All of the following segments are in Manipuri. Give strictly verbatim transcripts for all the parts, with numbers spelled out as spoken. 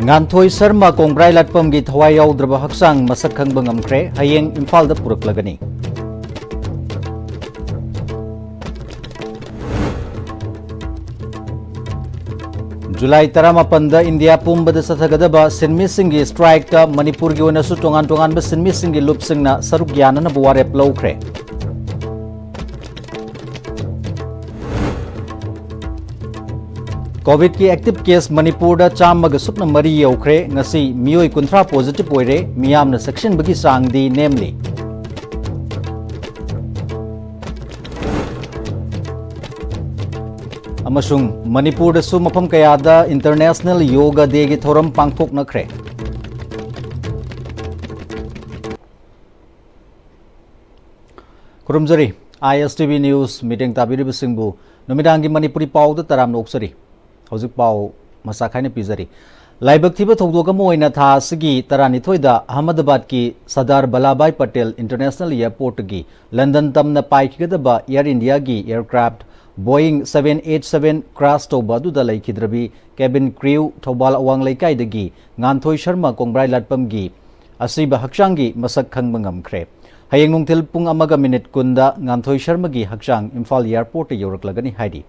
ꯉꯥꯟꯊꯣꯏ ꯁꯔꯃ ꯀꯣꯡꯕ꯭ꯔꯥꯏ ꯂꯥꯠꯄꯝꯒꯤ ꯊꯋꯥꯏ ꯌꯥꯎꯗ꯭ꯔꯕ ꯍꯛꯆꯥꯡ ꯃꯁꯛ ꯈꯪꯕ ꯉꯝꯈ꯭ꯔꯦ꯫ ꯍꯌꯦꯡ ꯏꯝꯐꯥꯜꯗ ꯄꯨꯔꯛꯂꯒꯅꯤ꯫ ꯖꯨꯂꯥꯏ ꯇꯔꯥꯃꯥꯄꯟꯗ ꯏꯟꯗꯤꯌꯥ ꯄꯨꯝꯕꯗ ꯆꯠꯊꯒꯗꯕ ꯁꯤꯟꯃꯤꯁꯤꯡꯒꯤ ꯁ꯭ꯇ꯭ꯔꯥꯏꯛꯇ ꯃꯅꯤꯄꯨꯔꯒꯤ ꯑꯣꯏꯅꯁꯨ ꯇꯣꯉꯥꯟ ꯇꯣꯉꯥꯟꯕ ꯁꯤꯟꯃꯤꯁꯤꯡꯒꯤ ꯂꯨꯞꯁꯤꯡꯅ ꯁꯔꯨꯛ ꯌꯥꯅꯅꯕ ꯋꯥꯔꯦꯞ ꯂꯧꯈ꯭ꯔꯦ꯫ ꯀꯣꯚꯤꯗꯀꯤ ꯑꯦꯛꯇꯤꯚ ꯀꯦꯁ ꯃꯅꯤꯄꯨꯔꯗ ꯆꯥꯝꯃꯒ ꯁꯨꯞꯅ ꯃꯔꯤ ꯌꯧꯈ꯭ꯔꯦ꯫ ꯉꯁꯤ ꯃꯤꯑꯣꯏ ꯀꯨꯟꯊ꯭ꯔꯥ ꯄꯣꯖꯤꯇꯤꯚ ꯑꯣꯏꯔꯦ꯫ ꯃꯤꯌꯥꯝꯅ ꯆꯦꯛꯁꯤꯟꯕꯒꯤ ꯆꯥꯡꯗꯤ ꯅꯦꯝꯂꯤ꯫ ꯑꯃꯁꯨꯡ ꯃꯅꯤꯄꯨꯔꯗꯁꯨ ꯃꯐꯝ ꯀꯌꯥꯗ ꯏꯟꯇꯔꯅꯦꯁꯅꯦꯜ ꯌꯣꯒꯥ ꯗꯦꯒꯤ ꯊꯧꯔꯝ ꯄꯥꯡꯊꯣꯛꯅꯈ꯭ꯔꯦ꯫ ꯈꯨꯔꯨꯝꯖꯔꯤ꯫ ISTV News meeting ꯇꯥꯕꯤꯔꯤꯕꯁꯤꯡꯕꯨ ꯅꯨꯃꯤꯗꯥꯡꯒꯤ ꯃꯅꯤꯄꯨꯔꯤ ꯄꯥꯎꯗ ꯇꯔꯥꯝꯅ ꯑꯣꯛꯆꯔꯤ꯫ ꯍꯧꯖꯤꯛ ꯄꯥꯎ ꯃꯆꯥ ꯈꯥꯏꯅ ꯄꯤꯖꯔꯤ꯫ ꯂꯥꯏꯕꯛ ꯊꯤꯕ ꯊꯧꯗꯣꯛ ꯑꯃ ꯑꯣꯏꯅ ꯊꯥ ꯑꯁꯤꯒꯤ ꯇꯔꯥꯅꯤꯊꯣꯏꯗ ꯑꯍꯃꯗꯕꯥꯗꯀꯤ ꯁꯔꯗꯥꯔ ꯚꯜꯂꯥꯚꯥꯏ ꯄꯇꯦꯜ ꯏꯟꯇꯔꯅꯦꯁꯅꯦꯜ ꯑꯦꯌꯔꯄꯣꯔꯠꯇꯒꯤ ꯂꯟꯗꯟ ꯇꯝꯅ ꯄꯥꯏꯈꯤꯒꯗꯕ ꯑꯦꯌꯔ ꯏꯟꯗꯤꯌꯥꯒꯤ aircraft Boeing seven eight seven crash ꯇꯧꯕ ꯑꯗꯨꯗ ꯂꯩꯈꯤꯗ꯭ꯔꯕꯤ ꯀꯦꯕꯤꯟ ꯀ꯭ꯔꯤꯎ ꯊꯧꯕꯥꯜ ꯑꯋꯥꯡ ꯂꯩꯀꯥꯏꯗꯒꯤ ꯉꯥꯟꯊꯣꯏ ꯁꯔꯃ ꯀꯣꯡꯕ꯭ꯔꯥꯏ ꯂꯥꯠꯄꯝꯒꯤ ꯑꯁꯤꯕ ꯍꯛꯆꯥꯡꯒꯤ ꯃꯁꯛ ꯈꯪꯕ ꯉꯝꯈ꯭ꯔꯦ꯫ ꯍꯌꯦꯡ ꯅꯨꯡꯊꯤꯜ ꯄꯨꯡ ꯑꯃꯒ ꯃꯤꯅꯤꯠ ꯀꯨꯟꯗ ꯉꯥꯟꯊꯣꯏ ꯁꯔꯃꯒꯤ ꯍꯛꯆꯥꯡ ꯏꯝꯐꯥꯜ ꯑꯦꯌꯔꯄꯣꯔꯠꯇ ꯌꯧꯔꯛꯂꯒꯅꯤ ꯍꯥꯏꯔꯤ꯫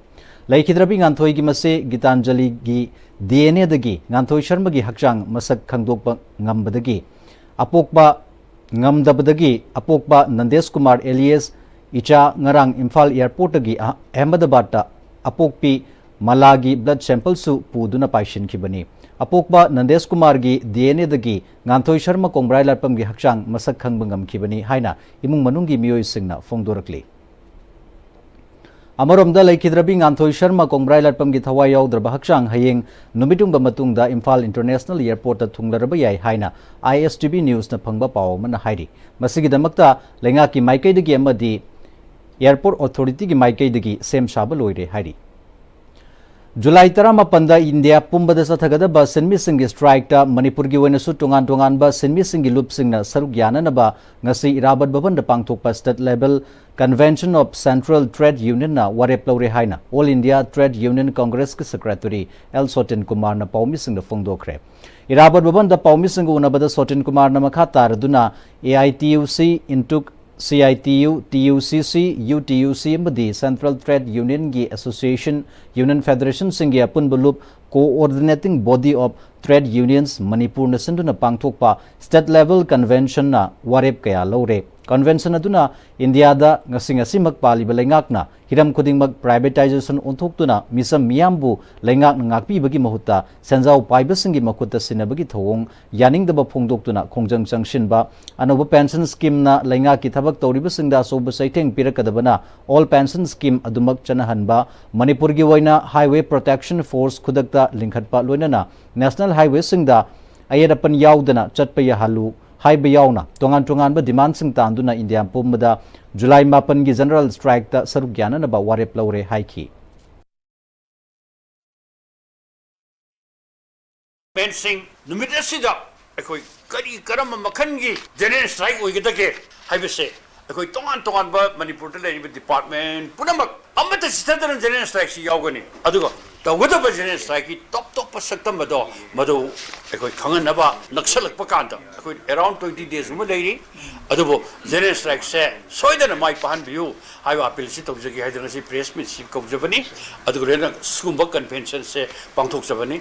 ꯂꯩꯈꯤꯗ꯭ꯔꯕꯤ ꯉꯥꯟꯊꯣꯏꯒꯤ ꯃꯆꯦ ꯒꯤꯇꯥꯟꯖꯂꯤꯒꯤ DNA ꯗꯒꯤ ꯉꯥꯟꯊꯣꯏ ꯁꯔꯃꯒꯤ ꯍꯛꯆꯥꯡ ꯃꯁꯛ ꯈꯪꯗꯣꯛꯄ ꯉꯝꯕꯗꯒꯤ ꯑꯄꯣꯛꯄ ꯉꯝꯗꯕꯗꯒꯤ ꯑꯄꯣꯛꯄ ꯅꯟꯗꯦꯁ ꯀꯨꯃꯥꯔ alias ꯏꯆꯥ ꯉꯔꯥꯡ ꯏꯝꯐꯥꯜ ꯑꯦꯌꯔꯄꯣꯔꯠꯇꯒꯤ ꯑꯍ-, ꯑꯍꯃꯗꯕꯥꯗꯇ ꯑꯄꯣꯛꯄꯤ ꯃꯂꯥꯒꯤ ꯕ꯭ꯂꯗ ꯁꯦꯝꯄꯜꯁꯨ ꯄꯨꯗꯨꯅ ꯄꯥꯏꯁꯤꯟꯈꯤꯕꯅꯤ꯫ ꯑꯄꯣꯛꯄ ꯅꯟꯗꯦꯁ ꯀꯨꯃꯥꯔꯒꯤ DNA ꯗꯒꯤ ꯉꯥꯟꯊꯣꯏ ꯁꯔꯃ ꯀꯣꯡꯕ꯭ꯔꯥꯏ ꯂꯥꯠꯄꯝꯒꯤ ꯍꯛꯆꯥꯡ ꯃꯁꯛ ꯈꯪꯕ ꯉꯝꯈꯤꯕꯅꯤ ꯍꯥꯏꯅ ꯏꯃꯨꯡ ꯃꯅꯨꯡꯒꯤ ꯃꯤꯑꯣꯏꯁꯤꯡꯅ ꯐꯣꯡꯗꯣꯔꯛꯂꯤ꯫ ꯑꯃꯔꯣꯝꯗ ꯂꯩꯈꯤꯗ꯭ꯔꯕꯤ ꯉꯥꯟꯊꯣꯏ ꯁꯔꯃ ꯀꯣꯡꯕ꯭ꯔꯥꯏ ꯂꯥꯠꯄꯝꯒꯤ ꯊꯋꯥꯏ ꯌꯥꯎꯗ꯭ꯔꯕ ꯍꯛꯆꯥꯡ ꯍꯌꯦꯡ ꯅꯨꯃꯤꯠ ꯌꯨꯡꯕ ꯃꯇꯨꯡꯗ ꯏꯝꯐꯥꯜ ꯏꯟꯇꯔꯅꯦꯁꯅꯦꯜ ꯑꯦꯌꯔꯄꯣꯔꯠꯇ ꯊꯨꯡꯂꯔꯕ ꯌꯥꯏ ꯍꯥꯏꯅ ISTV News ꯅ ꯐꯪꯕ ꯄꯥꯎ ꯑꯃꯅ ꯍꯥꯏꯔꯤ꯫ ꯃꯁꯤꯒꯤꯗꯃꯛꯇ ꯂꯩꯉꯥꯛꯀꯤ ꯃꯥꯏꯀꯩꯗꯒꯤ ꯑꯃꯗꯤ ꯑꯦꯌꯔꯄꯣꯔꯠ ꯑꯣꯊꯣꯔꯤꯇꯤꯒꯤ ꯃꯥꯏꯀꯩꯗꯒꯤ ꯁꯦꯝ ꯁꯥꯕ ꯂꯣꯏꯔꯦ ꯍꯥꯏꯔꯤ꯫ ꯖꯨꯂꯥꯏ ꯇꯔꯥꯃꯥꯄꯟꯗ ꯏꯟꯗꯤꯌꯥ ꯄꯨꯝꯕꯗ ꯆꯠꯊꯒꯗꯕ ꯁꯤꯟꯃꯤꯁꯤꯡꯒꯤ ꯁ꯭ꯇ꯭ꯔꯥꯏꯛꯇ ꯃꯅꯤꯄꯨꯔꯒꯤ ꯑꯣꯏꯅꯁꯨ ꯇꯣꯉꯥꯟ ꯇꯣꯉꯥꯟꯕ ꯁꯤꯟꯃꯤꯁꯤꯡꯒꯤ ꯂꯨꯞꯁꯤꯡꯅ ꯁꯔꯨꯛ ꯌꯥꯅꯅꯕ ꯉꯁꯤ ꯏꯔꯥꯕꯠ ꯚꯕꯟꯗ ꯄꯥꯡꯊꯣꯛꯄ state level convention of central trade ꯌꯨꯅꯤꯌꯟꯅ ꯋꯥꯔꯦꯞ ꯂꯧꯔꯦ ꯍꯥꯏꯅ ꯑꯣꯜ ꯏꯟꯗꯤꯌꯥ ꯇ꯭ꯔꯦꯗ ꯌꯨꯅꯤꯌꯟ ꯀꯪꯒ꯭ꯔꯦꯁꯀꯤ ꯁꯦꯀ꯭ꯔꯦꯇꯔꯤ ꯑꯦꯜ ꯁꯣꯇꯤꯟ ꯀꯨꯃꯥꯔꯅ ꯄꯥꯎꯃꯤꯁꯤꯡꯗ ꯐꯣꯡꯗꯣꯛꯈ꯭ꯔꯦ꯫ ꯏꯔꯥꯕꯠ ꯚꯕꯟꯗ ꯄꯥꯎꯃꯤꯁꯤꯡꯒ ꯎꯅꯕꯗ ꯁꯣꯇꯤꯟ ꯀꯨꯃꯥꯔꯅ ꯃꯈꯥ ꯇꯥꯔꯗꯨꯅ A I T U C, INTUC, C I T U, T U C C, U T U C ꯑꯃꯗꯤ ꯁꯦꯟꯇ꯭ꯔꯦꯜ ꯇ꯭ꯔꯦꯗ ꯌꯨꯅꯤꯌꯟꯒꯤ ꯑꯦꯁꯣꯁꯤꯌꯦꯁꯟ, ꯌꯨꯅꯤꯌꯟ ꯐꯦꯗꯔꯦꯁꯟꯁꯤꯡꯒꯤ ꯑꯄꯨꯟꯕ ꯂꯨꯞ Coordinating Body of Trade Unions ꯃꯅꯤꯄꯨꯔꯅ ꯁꯤꯟꯗꯨꯅ ꯄꯥꯡꯊꯣꯛꯄ ꯁ꯭ꯇꯦꯠ ꯂꯦꯚꯦꯜ ꯀꯟꯚꯦꯟꯁꯟꯅ ꯋꯥꯔꯦꯞ ꯀꯌꯥ ꯂꯧꯔꯦ꯫ ꯀꯟꯚꯦꯟꯁꯟ ꯑꯗꯨꯅ ꯏꯟꯗꯤꯌꯥꯗ ꯉꯁꯤ ꯉꯁꯤꯃꯛ ꯄꯥꯜꯂꯤꯕ ꯂꯩꯉꯥꯛꯅ ꯍꯤꯔꯝ ꯈꯨꯗꯤꯡꯃꯛ ꯄ꯭ꯔꯥꯏꯚꯦꯇꯥꯏꯖꯦꯁꯟ ꯑꯣꯟꯊꯣꯛꯇꯨꯅ ꯃꯤꯆꯝ ꯃꯤꯌꯥꯝꯕꯨ ꯂꯩꯉꯥꯛꯅ ꯉꯥꯛꯄꯤꯕꯒꯤ ꯃꯍꯨꯠꯇ ꯁꯦꯟꯖꯥꯎ ꯄꯥꯏꯕꯁꯤꯡꯒꯤ ꯃꯈꯨꯠꯇ ꯁꯤꯟꯅꯕꯒꯤ ꯊꯧꯑꯣꯡ ꯌꯥꯅꯤꯡꯗꯕ ꯐꯣꯡꯗꯣꯛꯇꯨꯅ ꯈꯣꯡꯖꯪ ꯆꯪꯁꯤꯟꯕ, ꯑꯅꯧꯕ ꯄꯦꯟꯁꯟ ꯁ꯭ꯀꯤꯝꯅ ꯂꯩꯉꯥꯛꯀꯤ ꯊꯕꯛ ꯇꯧꯔꯤꯕꯁꯤꯡꯗ ꯑꯆꯧꯕ ꯆꯩꯊꯦꯡ ꯄꯤꯔꯛꯀꯗꯕꯅ ꯑꯣꯜ ꯄꯦꯟꯁꯟ ꯁ꯭ꯀꯤꯝ ꯑꯗꯨꯃꯛ ꯆꯠꯅꯍꯟꯕ, ꯃꯅꯤꯄꯨꯔꯒꯤ ꯑꯣꯏꯅ ꯍꯥꯏꯋꯦ ꯄ꯭ꯔꯣꯇꯦꯛꯁꯟ ꯐꯣꯔꯁ ꯈꯨꯗꯛꯇ ꯂꯤꯡꯈꯠꯄ, ꯂꯣꯏꯅꯅ ꯅꯦꯁꯅꯦꯜ ꯍꯥꯏꯋꯦꯁꯤꯡꯗ ꯑꯌꯦꯠ ꯑꯄꯟ ꯌꯥꯎꯗꯅ ꯆꯠꯄ ꯌꯥꯍꯜꯂꯨ ꯍꯥꯏꯕ ꯌꯥꯎꯅ ꯇꯣꯉꯥꯟ ꯇꯣꯉꯥꯟꯕ ꯗꯤꯃꯥꯟꯁꯤꯡ ꯇꯥꯟꯗꯨꯅ ꯏꯟꯗꯤꯌꯥ ꯄꯨꯝꯕꯗ ꯖꯨꯂꯥꯏ ꯃꯥꯄꯟꯒꯤ ꯖꯦꯅꯔꯦꯜ ꯁ꯭ꯇ꯭ꯔꯥꯏꯛꯇ ꯁꯔꯨꯛ ꯌꯥꯅꯅꯕ ꯋꯥꯔꯦꯞ ꯂꯧꯔꯦ ꯍꯥꯏꯈꯤ꯫ ꯃꯦꯟꯁꯤꯡ ꯅꯨꯃꯤꯠ ꯑꯁꯤꯗ ꯑꯩꯈꯣꯏ ꯀꯔꯤ ꯀꯔꯝꯕ ꯃꯈꯜꯒꯤ ꯖꯦꯅꯔꯦꯜ ꯁ꯭ꯇ꯭ꯔꯥꯏꯛ ꯑꯣꯏꯒꯗꯒꯦ ꯍꯥꯏꯕꯁꯦ ꯑꯩꯈꯣꯏ ꯇꯣꯉꯥꯟ ꯇꯣꯉꯥꯟꯕ ꯃꯅꯤꯄꯨꯔꯗ ꯂꯩꯔꯤꯕ ꯗꯤꯄꯥꯔꯠꯃꯦꯟ ꯄꯨꯝꯅꯃꯛ ꯑꯃꯠꯇ ꯆꯤꯊꯗꯅ ꯖꯦꯅꯔꯦꯜ ꯁ꯭ꯇ꯭ꯔꯥꯏꯛꯁꯤ ꯌꯥꯎꯒꯅꯤ꯫ ꯑꯗꯨꯒ ꯇꯧꯒꯗꯕ ꯖꯦꯅꯔꯦꯜ ꯁ꯭ꯇ꯭ꯔꯥꯏꯛꯀꯤ ꯇꯣꯞ ꯇꯣꯞꯄ ꯁꯛꯇꯝ ꯑꯗꯣ ꯃꯗꯨ ꯑꯩꯈꯣꯏ ꯈꯪꯍꯟꯅꯕ ꯅꯛꯁꯜꯂꯛꯄ ꯀꯥꯟꯗ ꯑꯩꯈꯣꯏ ꯑꯦꯔꯥꯎꯟ ꯇ꯭ꯋꯦꯟꯇꯤ ꯗꯦꯖ ꯑꯃ ꯂꯩꯔꯤ꯫ ꯑꯗꯨꯕꯨ ꯖꯦꯅꯔꯦꯜ ꯁ꯭ꯇ꯭ꯔꯥꯏꯛꯁꯦ ꯁꯣꯏꯗꯅ ꯃꯥꯏ ꯄꯥꯛꯍꯟꯕꯤꯌꯨ ꯍꯥꯏꯕ ꯑꯄꯤꯜꯁꯤ ꯇꯧꯖꯒꯦ ꯍꯥꯏꯗꯅ ꯉꯁꯤ ꯄ꯭ꯔꯦꯁ ꯃꯤꯠꯁꯤ ꯀꯧꯖꯕꯅꯤ꯫ ꯑꯗꯨꯒ ꯂꯣꯏꯅꯅ ꯁꯤꯒꯨꯝꯕ ꯀꯟꯚꯦꯟꯁꯟꯁꯦ ꯄꯥꯡꯊꯣꯛꯆꯕꯅꯤ꯫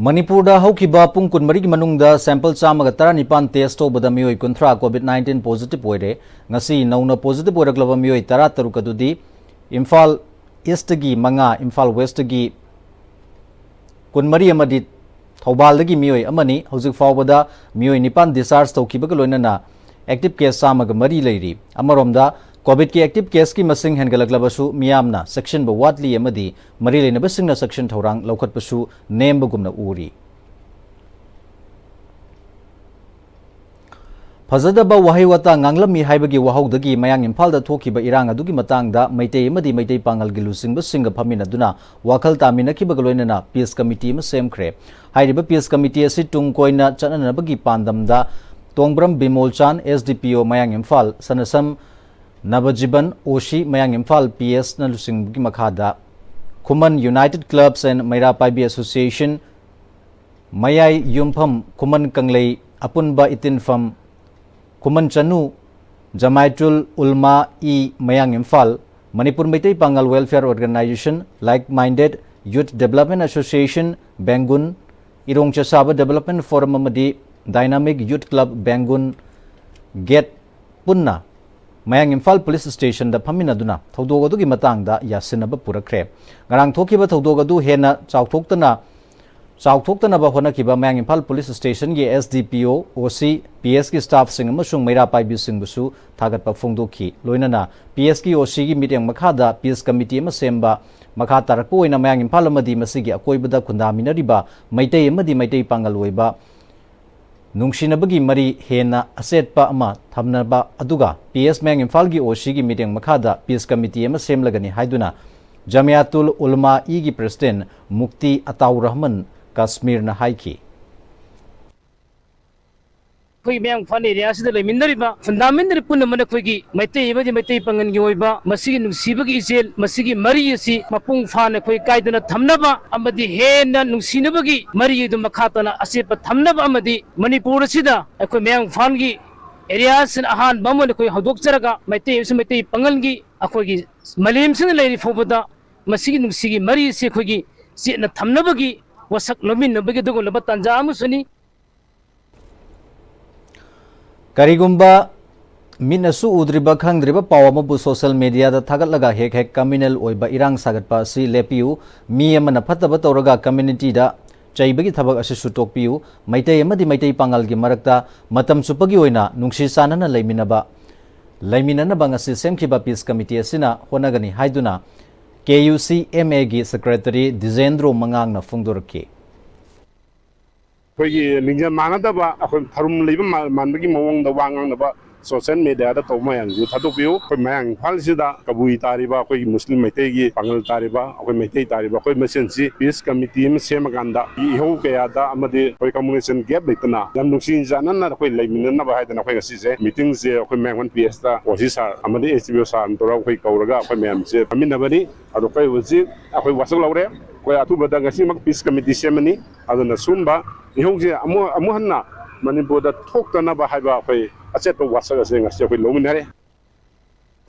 ꯃꯅꯤꯄꯨꯔꯗ ꯍꯧꯈꯤꯕ ꯄꯨꯡ ꯀꯨꯟꯃꯔꯤꯒꯤ ꯃꯅꯨꯡꯗ ꯁꯦꯝꯄꯜ ꯆꯥꯝꯃꯒ ꯇꯔꯥꯅꯤꯄꯥꯟ ꯇꯦꯁ ꯇꯧꯕꯗ ꯃꯤꯑꯣꯏ ꯀꯨꯟꯊ꯭ꯔꯥ ꯀꯣꯚꯤꯗ ꯅꯥꯏꯟꯇꯤꯟ ꯄꯣꯖꯤꯇꯤꯚ ꯑꯣꯏꯔꯦ꯫ ꯉꯁꯤ ꯅꯧꯅ ꯄꯣꯖꯤꯇꯤꯚ ꯑꯣꯏꯔꯛꯂꯕ ꯃꯤꯑꯣꯏ ꯇꯔꯥꯇꯔꯨꯛ ꯑꯗꯨꯗꯤ ꯏꯝꯐꯥꯜ ꯏꯁꯇꯒꯤ ꯃꯉꯥ, ꯏꯝꯐꯥꯜ ꯋꯦꯁꯇꯒꯤ ꯀꯨꯟꯃꯔꯤ ꯑꯃꯗꯤ ꯊꯧꯕꯥꯜꯗꯒꯤ ꯃꯤꯑꯣꯏ ꯑꯃꯅꯤ꯫ ꯍꯧꯖꯤꯛ ꯐꯥꯎꯕꯗ ꯃꯤꯑꯣꯏ ꯅꯤꯄꯥꯟ ꯗꯤꯁꯆꯥꯔꯖ ꯇꯧꯈꯤꯕꯒ ꯂꯣꯏꯅꯅ ꯑꯦꯛꯇꯤꯚ ꯀꯦꯁ ꯆꯥꯝꯃꯒ ꯃꯔꯤ ꯂꯩꯔꯤ꯫ ꯑꯃꯔꯣꯝꯗ, ꯀꯣꯚꯤꯗꯀꯤ ꯑꯦꯛꯇꯤꯚ ꯀꯦꯁꯀꯤ ꯃꯁꯤꯡ ꯍꯦꯟꯒꯠꯂꯛꯂꯕꯁꯨ ꯃꯤꯌꯥꯝꯅ ꯆꯦꯛꯁꯤꯟꯕ ꯋꯥꯠꯂꯤ ꯑꯃꯗꯤ ꯃꯔꯤ ꯂꯩꯅꯕꯁꯤꯡꯅ ꯆꯦꯛꯁꯤꯟ ꯊꯧꯔꯥꯡ ꯂꯧꯈꯠꯄꯁꯨ ꯅꯦꯝꯕꯒꯨꯝꯅ ꯎꯔꯤ꯫ ꯐꯖꯗꯕ ꯋꯥꯍꯩ ꯋꯥꯇꯥ ꯉꯥꯡꯂꯝꯃꯤ ꯍꯥꯏꯕꯒꯤ ꯋꯥꯍꯧꯗꯒꯤ ꯃꯌꯥꯡ ꯏꯝꯐꯥꯜꯗ ꯊꯣꯛꯈꯤꯕ ꯏꯔꯥꯡ ꯑꯗꯨꯒꯤ ꯃꯇꯥꯡꯗ ꯃꯩꯇꯩ ꯑꯃꯗꯤ ꯃꯩꯇꯩ ꯄꯥꯉꯜꯒꯤ ꯂꯨꯆꯤꯡꯕꯁꯤꯡꯒ ꯐꯝꯃꯤꯟꯅꯗꯨꯅ ꯋꯥꯈꯜ ꯇꯥꯃꯤꯟꯅꯈꯤꯕꯒ ꯂꯣꯏꯅꯅ peace committee ꯑꯃ ꯁꯦꯝꯈ꯭ꯔꯦ꯫ ꯍꯥꯏꯔꯤꯕ peace committee ꯑꯁꯤ ꯇꯨꯡ ꯀꯣꯏꯅ ꯆꯠꯅꯅꯕꯒꯤ ꯄꯥꯟꯗꯝꯗ ꯇꯣꯡꯕ꯭ꯔꯝ ꯕꯤꯃꯣꯜꯆꯥꯟ, S D P O ꯃꯌꯥꯡ ꯏꯝꯐꯥꯜ, ꯁꯅꯁꯝ ꯅꯕꯖꯤꯕꯟ, O C ꯃꯌꯥꯡ ꯏꯝꯐꯥꯜ, P S ꯅ ꯂꯨꯆꯤꯡꯕꯒꯤ ꯃꯈꯥꯗ ꯈꯨꯃꯟ United Clubs and ꯃꯩꯔꯥ ꯄꯥꯏꯕꯤ Association, ꯃꯌꯥꯏ ꯌꯨꯝꯐꯝ ꯈꯨꯃꯟ ꯀꯪꯂꯩ ꯑꯄꯨꯟꯕ ꯏꯇꯤꯟꯐꯝ, ꯈꯨꯃꯟ ꯆꯅꯨ, ꯖꯃꯥꯏꯇꯨꯜ ꯎꯜꯃꯥ ꯏ ꯃꯌꯥꯡ ꯏꯝꯐꯥꯜ, ꯃꯅꯤꯄꯨꯔ ꯃꯩꯇꯩ ꯄꯥꯉꯜ Welfare Organisation, Like Minded Youth Development Association, ꯕꯦꯡꯒꯨꯟ, ꯏꯔꯣꯡ ꯆꯦꯁꯥꯕ Development Forum ꯑꯃꯗꯤ Dynamic Youth Club ꯕꯦꯡꯒꯨꯟ ꯒꯦꯠ ꯄꯨꯟꯅ ꯃꯌꯥꯡ ꯏꯝꯐꯥꯜ Police Station ꯗ ꯐꯝꯃꯤꯟꯅꯗꯨꯅ ꯊꯧꯗꯣꯛ ꯑꯗꯨꯒꯤ ꯃꯇꯥꯡꯗ ꯌꯥꯁꯤꯟꯅꯕ ꯄꯨꯔꯛꯈ꯭ꯔꯦ꯫ ꯉꯔꯥꯡ ꯊꯣꯛꯈꯤꯕ ꯊꯧꯗꯣꯛ ꯑꯗꯨ ꯍꯦꯟꯅ ꯆꯥꯎꯊꯣꯛꯇꯅ, ꯆꯥꯎꯊꯣꯛꯇꯅꯕ ꯍꯣꯠꯅꯈꯤꯕ ꯃꯌꯥꯡ ꯏꯝꯐꯥꯜ Police Station ꯒꯤ S D P O, O C, P S ꯀꯤ staff ꯁꯤꯡ ꯑꯃꯁꯨꯡ ꯃꯩꯔꯥ ꯄꯥꯏꯕꯤꯁꯤꯡꯕꯨꯁꯨ ꯊꯥꯒꯠꯄ ꯐꯣꯡꯗꯣꯛꯈꯤ꯫ ꯂꯣꯏꯅꯅ P S ꯀꯤ O C ꯒꯤ ꯃꯤꯠꯌꯦꯡ ꯃꯈꯥꯗ peace committee ꯑꯃ ꯁꯦꯝꯕ, ꯃꯈꯥ ꯇꯥꯔꯛꯄ ꯑꯣꯏꯅ ꯃꯌꯥꯡ ꯏꯝꯐꯥꯜ ꯑꯃꯗꯤ ꯃꯁꯤꯒꯤ ꯑꯀꯣꯏꯕꯗ ꯈꯨꯟꯗꯥꯃꯤꯟꯅꯔꯤꯕ ꯃꯩꯇꯩ ꯑꯃꯗꯤ ꯃꯩꯇꯩ ꯄꯥꯉꯜ ꯑꯣꯏꯕ ꯅꯨꯡꯁꯤꯅꯕꯒꯤ ꯃꯔꯤ ꯍꯦꯟꯅ ꯑꯆꯦꯠꯄ ꯑꯃ ꯊꯝꯅꯕ, ꯑꯗꯨꯒ P S ꯃꯌꯥꯡ ꯏꯝꯐꯥꯜꯒꯤ O C ꯒꯤ ꯃꯤꯠꯌꯦꯡ ꯃꯈꯥꯗ peace committee ꯑꯃ ꯁꯦꯝꯂꯒꯅꯤ ꯍꯥꯏꯗꯨꯅ ꯖꯃꯤꯌꯥꯇꯨꯜ ꯎꯂꯃꯥ ꯏꯒꯤ President ꯃꯨꯛꯇꯤ ꯑꯇꯥꯎ ꯔꯍꯃꯟ ꯀꯥꯁꯃꯤꯔꯅ ꯍꯥꯏꯈꯤ꯫ ꯑꯩꯈꯣꯏ ꯃꯌꯥꯡ ꯏꯝꯐꯥꯜ area ꯁꯤꯗ ꯂꯩꯃꯤꯟꯅꯔꯤꯕ ꯈꯨꯟꯗꯥꯃꯤꯟꯅꯔꯤꯕ ꯄꯨꯝꯅꯃꯛꯅ ꯑꯩꯈꯣꯏꯒꯤ ꯃꯩꯇꯩ ꯑꯃꯗꯤ ꯃꯩꯇꯩ ꯄꯥꯉꯜꯒꯤ ꯑꯣꯏꯕ ꯃꯁꯤꯒꯤ ꯅꯨꯡꯁꯤꯕꯒꯤ ꯏꯆꯦꯜ, ꯃꯁꯤꯒꯤ ꯃꯔꯤ ꯑꯁꯤ ꯃꯄꯨꯡ ꯐꯥꯅ ꯑꯩꯈꯣꯏ ꯀꯥꯏꯗꯅ ꯊꯝꯅꯕ ꯑꯃꯗꯤ ꯍꯦꯟꯅ ꯅꯨꯡꯁꯤꯅꯕꯒꯤ ꯃꯔꯤ ꯑꯗꯨ ꯃꯈꯥ ꯇꯥꯅ ꯑꯆꯦꯠꯄ ꯊꯝꯅꯕ ꯑꯃꯗꯤ ꯃꯅꯤꯄꯨꯔ ꯑꯁꯤꯗ ꯑꯩꯈꯣꯏ ꯃꯌꯥꯡ ꯏꯝꯐꯥꯜꯒꯤ area ꯁꯤꯅ ꯑꯍꯥꯟꯕ ꯑꯃ ꯑꯩꯈꯣꯏ ꯍꯧꯗꯣꯛꯆꯔꯒ ꯃꯩꯇꯩ ꯑꯃꯁꯨꯡ ꯃꯩꯇꯩ ꯄꯥꯉꯜꯒꯤ ꯑꯩꯈꯣꯏꯒꯤ ꯃꯥꯂꯦꯝꯁꯤꯗ ꯂꯩꯔꯤ ꯐꯥꯎꯕꯗ ꯃꯁꯤꯒꯤ ꯅꯨꯡꯁꯤꯒꯤ ꯃꯔꯤ ꯑꯁꯤ ꯑꯩꯈꯣꯏꯒꯤ ꯆꯦꯠꯅ ꯊꯝꯅꯕꯒꯤ ꯋꯥꯁꯛ ꯂꯧꯃꯤꯟꯅꯕꯒꯤ ꯑꯗꯨꯒꯨꯝꯂꯕ ꯇꯥꯟꯖꯥ ꯑꯃꯁꯨꯅꯤ꯫ ꯀꯔꯤꯒꯨꯝꯕ ꯃꯤꯠꯅꯁꯨ ꯎꯗ꯭ꯔꯤꯕ ꯈꯪꯗ꯭ꯔꯤꯕ ꯄꯥꯎ ꯑꯃꯕꯨ social media ꯗ ꯊꯥꯒꯠꯂꯒ ꯍꯦꯛ ꯍꯦꯛ communal ꯑꯣꯏꯕ ꯏꯔꯥꯡ ꯁꯥꯒꯠꯄ ꯑꯁꯤ ꯂꯦꯞꯄꯤꯌꯨ꯫ ꯃꯤ ꯑꯃꯅ ꯐꯠꯇꯕ ꯇꯧꯔꯒ community ꯗ ꯆꯩꯕꯒꯤ ꯊꯕꯛ ꯑꯁꯤꯁꯨ ꯇꯣꯛꯄꯤꯌꯨ꯫ ꯃꯩꯇꯩ ꯑꯃꯗꯤ ꯃꯩꯇꯩ ꯄꯥꯉꯜꯒꯤ ꯃꯔꯛꯇ ꯃꯇꯝ ꯆꯨꯞꯄꯒꯤ ꯑꯣꯏꯅ ꯅꯨꯡꯁꯤ ꯆꯥꯟꯅꯅ ꯂꯩꯃꯤꯟꯅꯕ, ꯂꯩꯃꯤꯟꯅꯅꯕ ꯉꯁꯤ ꯁꯦꯝꯈꯤꯕ peace committee ꯑꯁꯤꯅ ꯍꯣꯠꯅꯒꯅꯤ ꯍꯥꯏꯗꯨꯅ K U C M A ꯒꯤ Secretary ꯗꯤꯖꯦꯟꯗ꯭ꯔꯣ ꯃꯉꯥꯡꯅ ꯐꯣꯡꯗꯣꯔꯛꯈꯤ꯫ ꯑꯩꯈꯣꯏꯒꯤ ꯂꯤꯡꯖꯦꯜ ꯃꯥꯟꯅꯗꯕ, ꯑꯩꯈꯣꯏ ꯊꯔꯨꯝ ꯂꯩꯕ ꯃꯥ-, ꯃꯥꯟꯕꯒꯤ ꯃꯑꯣꯡꯗ ꯋꯥ ꯉꯥꯡꯅꯕ social mediaꯗ ꯇꯧꯕ ꯃꯌꯥꯝꯁꯤꯁꯨ ꯊꯥꯗꯣꯛꯄꯤꯌꯨ꯫ ꯑꯩꯈꯣꯏ ꯃꯌꯥꯡ ꯏꯝꯐꯥꯜꯁꯤꯗ ꯀꯕꯨꯏ ꯇꯥꯔꯤꯕ, ꯑꯩꯈꯣꯏꯒꯤ ꯃꯨꯁꯂꯤꯝ ꯃꯩꯇꯩꯒꯤ ꯄꯥꯡꯒꯜ ꯇꯥꯔꯤꯕ, ꯑꯩꯈꯣꯏ ꯃꯩꯇꯩ ꯇꯥꯔꯤꯕ, ꯑꯩꯈꯣꯏ ꯃꯁꯦꯟꯁꯤ peace committee ꯑꯃ ꯁꯦꯝꯃꯀꯥꯟꯗ ꯏꯍꯧ ꯀꯌꯥꯗ ꯑꯃꯗꯤ ꯑꯩꯈꯣꯏ communication gap ꯂꯩꯇꯅ ꯌꯥꯝ ꯅꯨꯡꯁꯤ ꯆꯥꯟꯅꯅ ꯑꯩꯈꯣꯏ ꯂꯩꯃꯤꯟꯅꯅꯕ ꯍꯥꯏꯗꯅ ꯑꯩꯈꯣꯏ ꯉꯁꯤꯁꯦ meetingꯁꯦ ꯑꯩꯈꯣꯏ ꯃꯌꯥꯡꯐꯥꯟ ꯄꯤ ꯑꯦꯁꯇ ꯑꯣ ꯁꯤ ꯁꯥꯔ ꯑꯃꯗꯤ ꯑꯦꯁ ꯗꯤ ꯄꯤ ꯑꯣ ꯁꯥꯔꯅ ꯇꯧꯔꯒ ꯑꯩꯈꯣꯏ ꯀꯧꯔꯒ ꯑꯩꯈꯣꯏ ꯃꯌꯥꯝꯁꯦ ꯐꯝꯃꯤꯟꯅꯕꯅꯤ꯫ ꯑꯗꯣ ꯑꯩꯈꯣꯏ ꯍꯧꯖꯤꯛ ꯑꯩꯈꯣꯏ ꯋꯥꯁꯛ ꯂꯧꯔꯦ꯫ ꯑꯩꯈꯣꯏ ꯑꯊꯨꯕꯗ ꯉꯁꯤꯃꯛ peace committee ꯁꯦꯝꯃꯅꯤ꯫ ꯑꯗꯨꯅ ꯁꯨꯝꯕ ꯏꯍꯧꯁꯦ ꯑꯃꯨꯛ, ꯑꯃꯨꯛ ꯍꯟꯅ ꯃꯅꯤꯄꯨꯔꯗ ꯊꯣꯛꯇꯅꯕ ꯍꯥꯏꯕ ꯑꯩꯈꯣꯏ ꯑꯆꯦꯠꯄ ꯋꯥꯁꯛ ꯑꯁꯦ ꯉꯁꯤ ꯑꯩꯈꯣꯏ ꯂꯧꯃꯤꯟꯅꯔꯦ꯫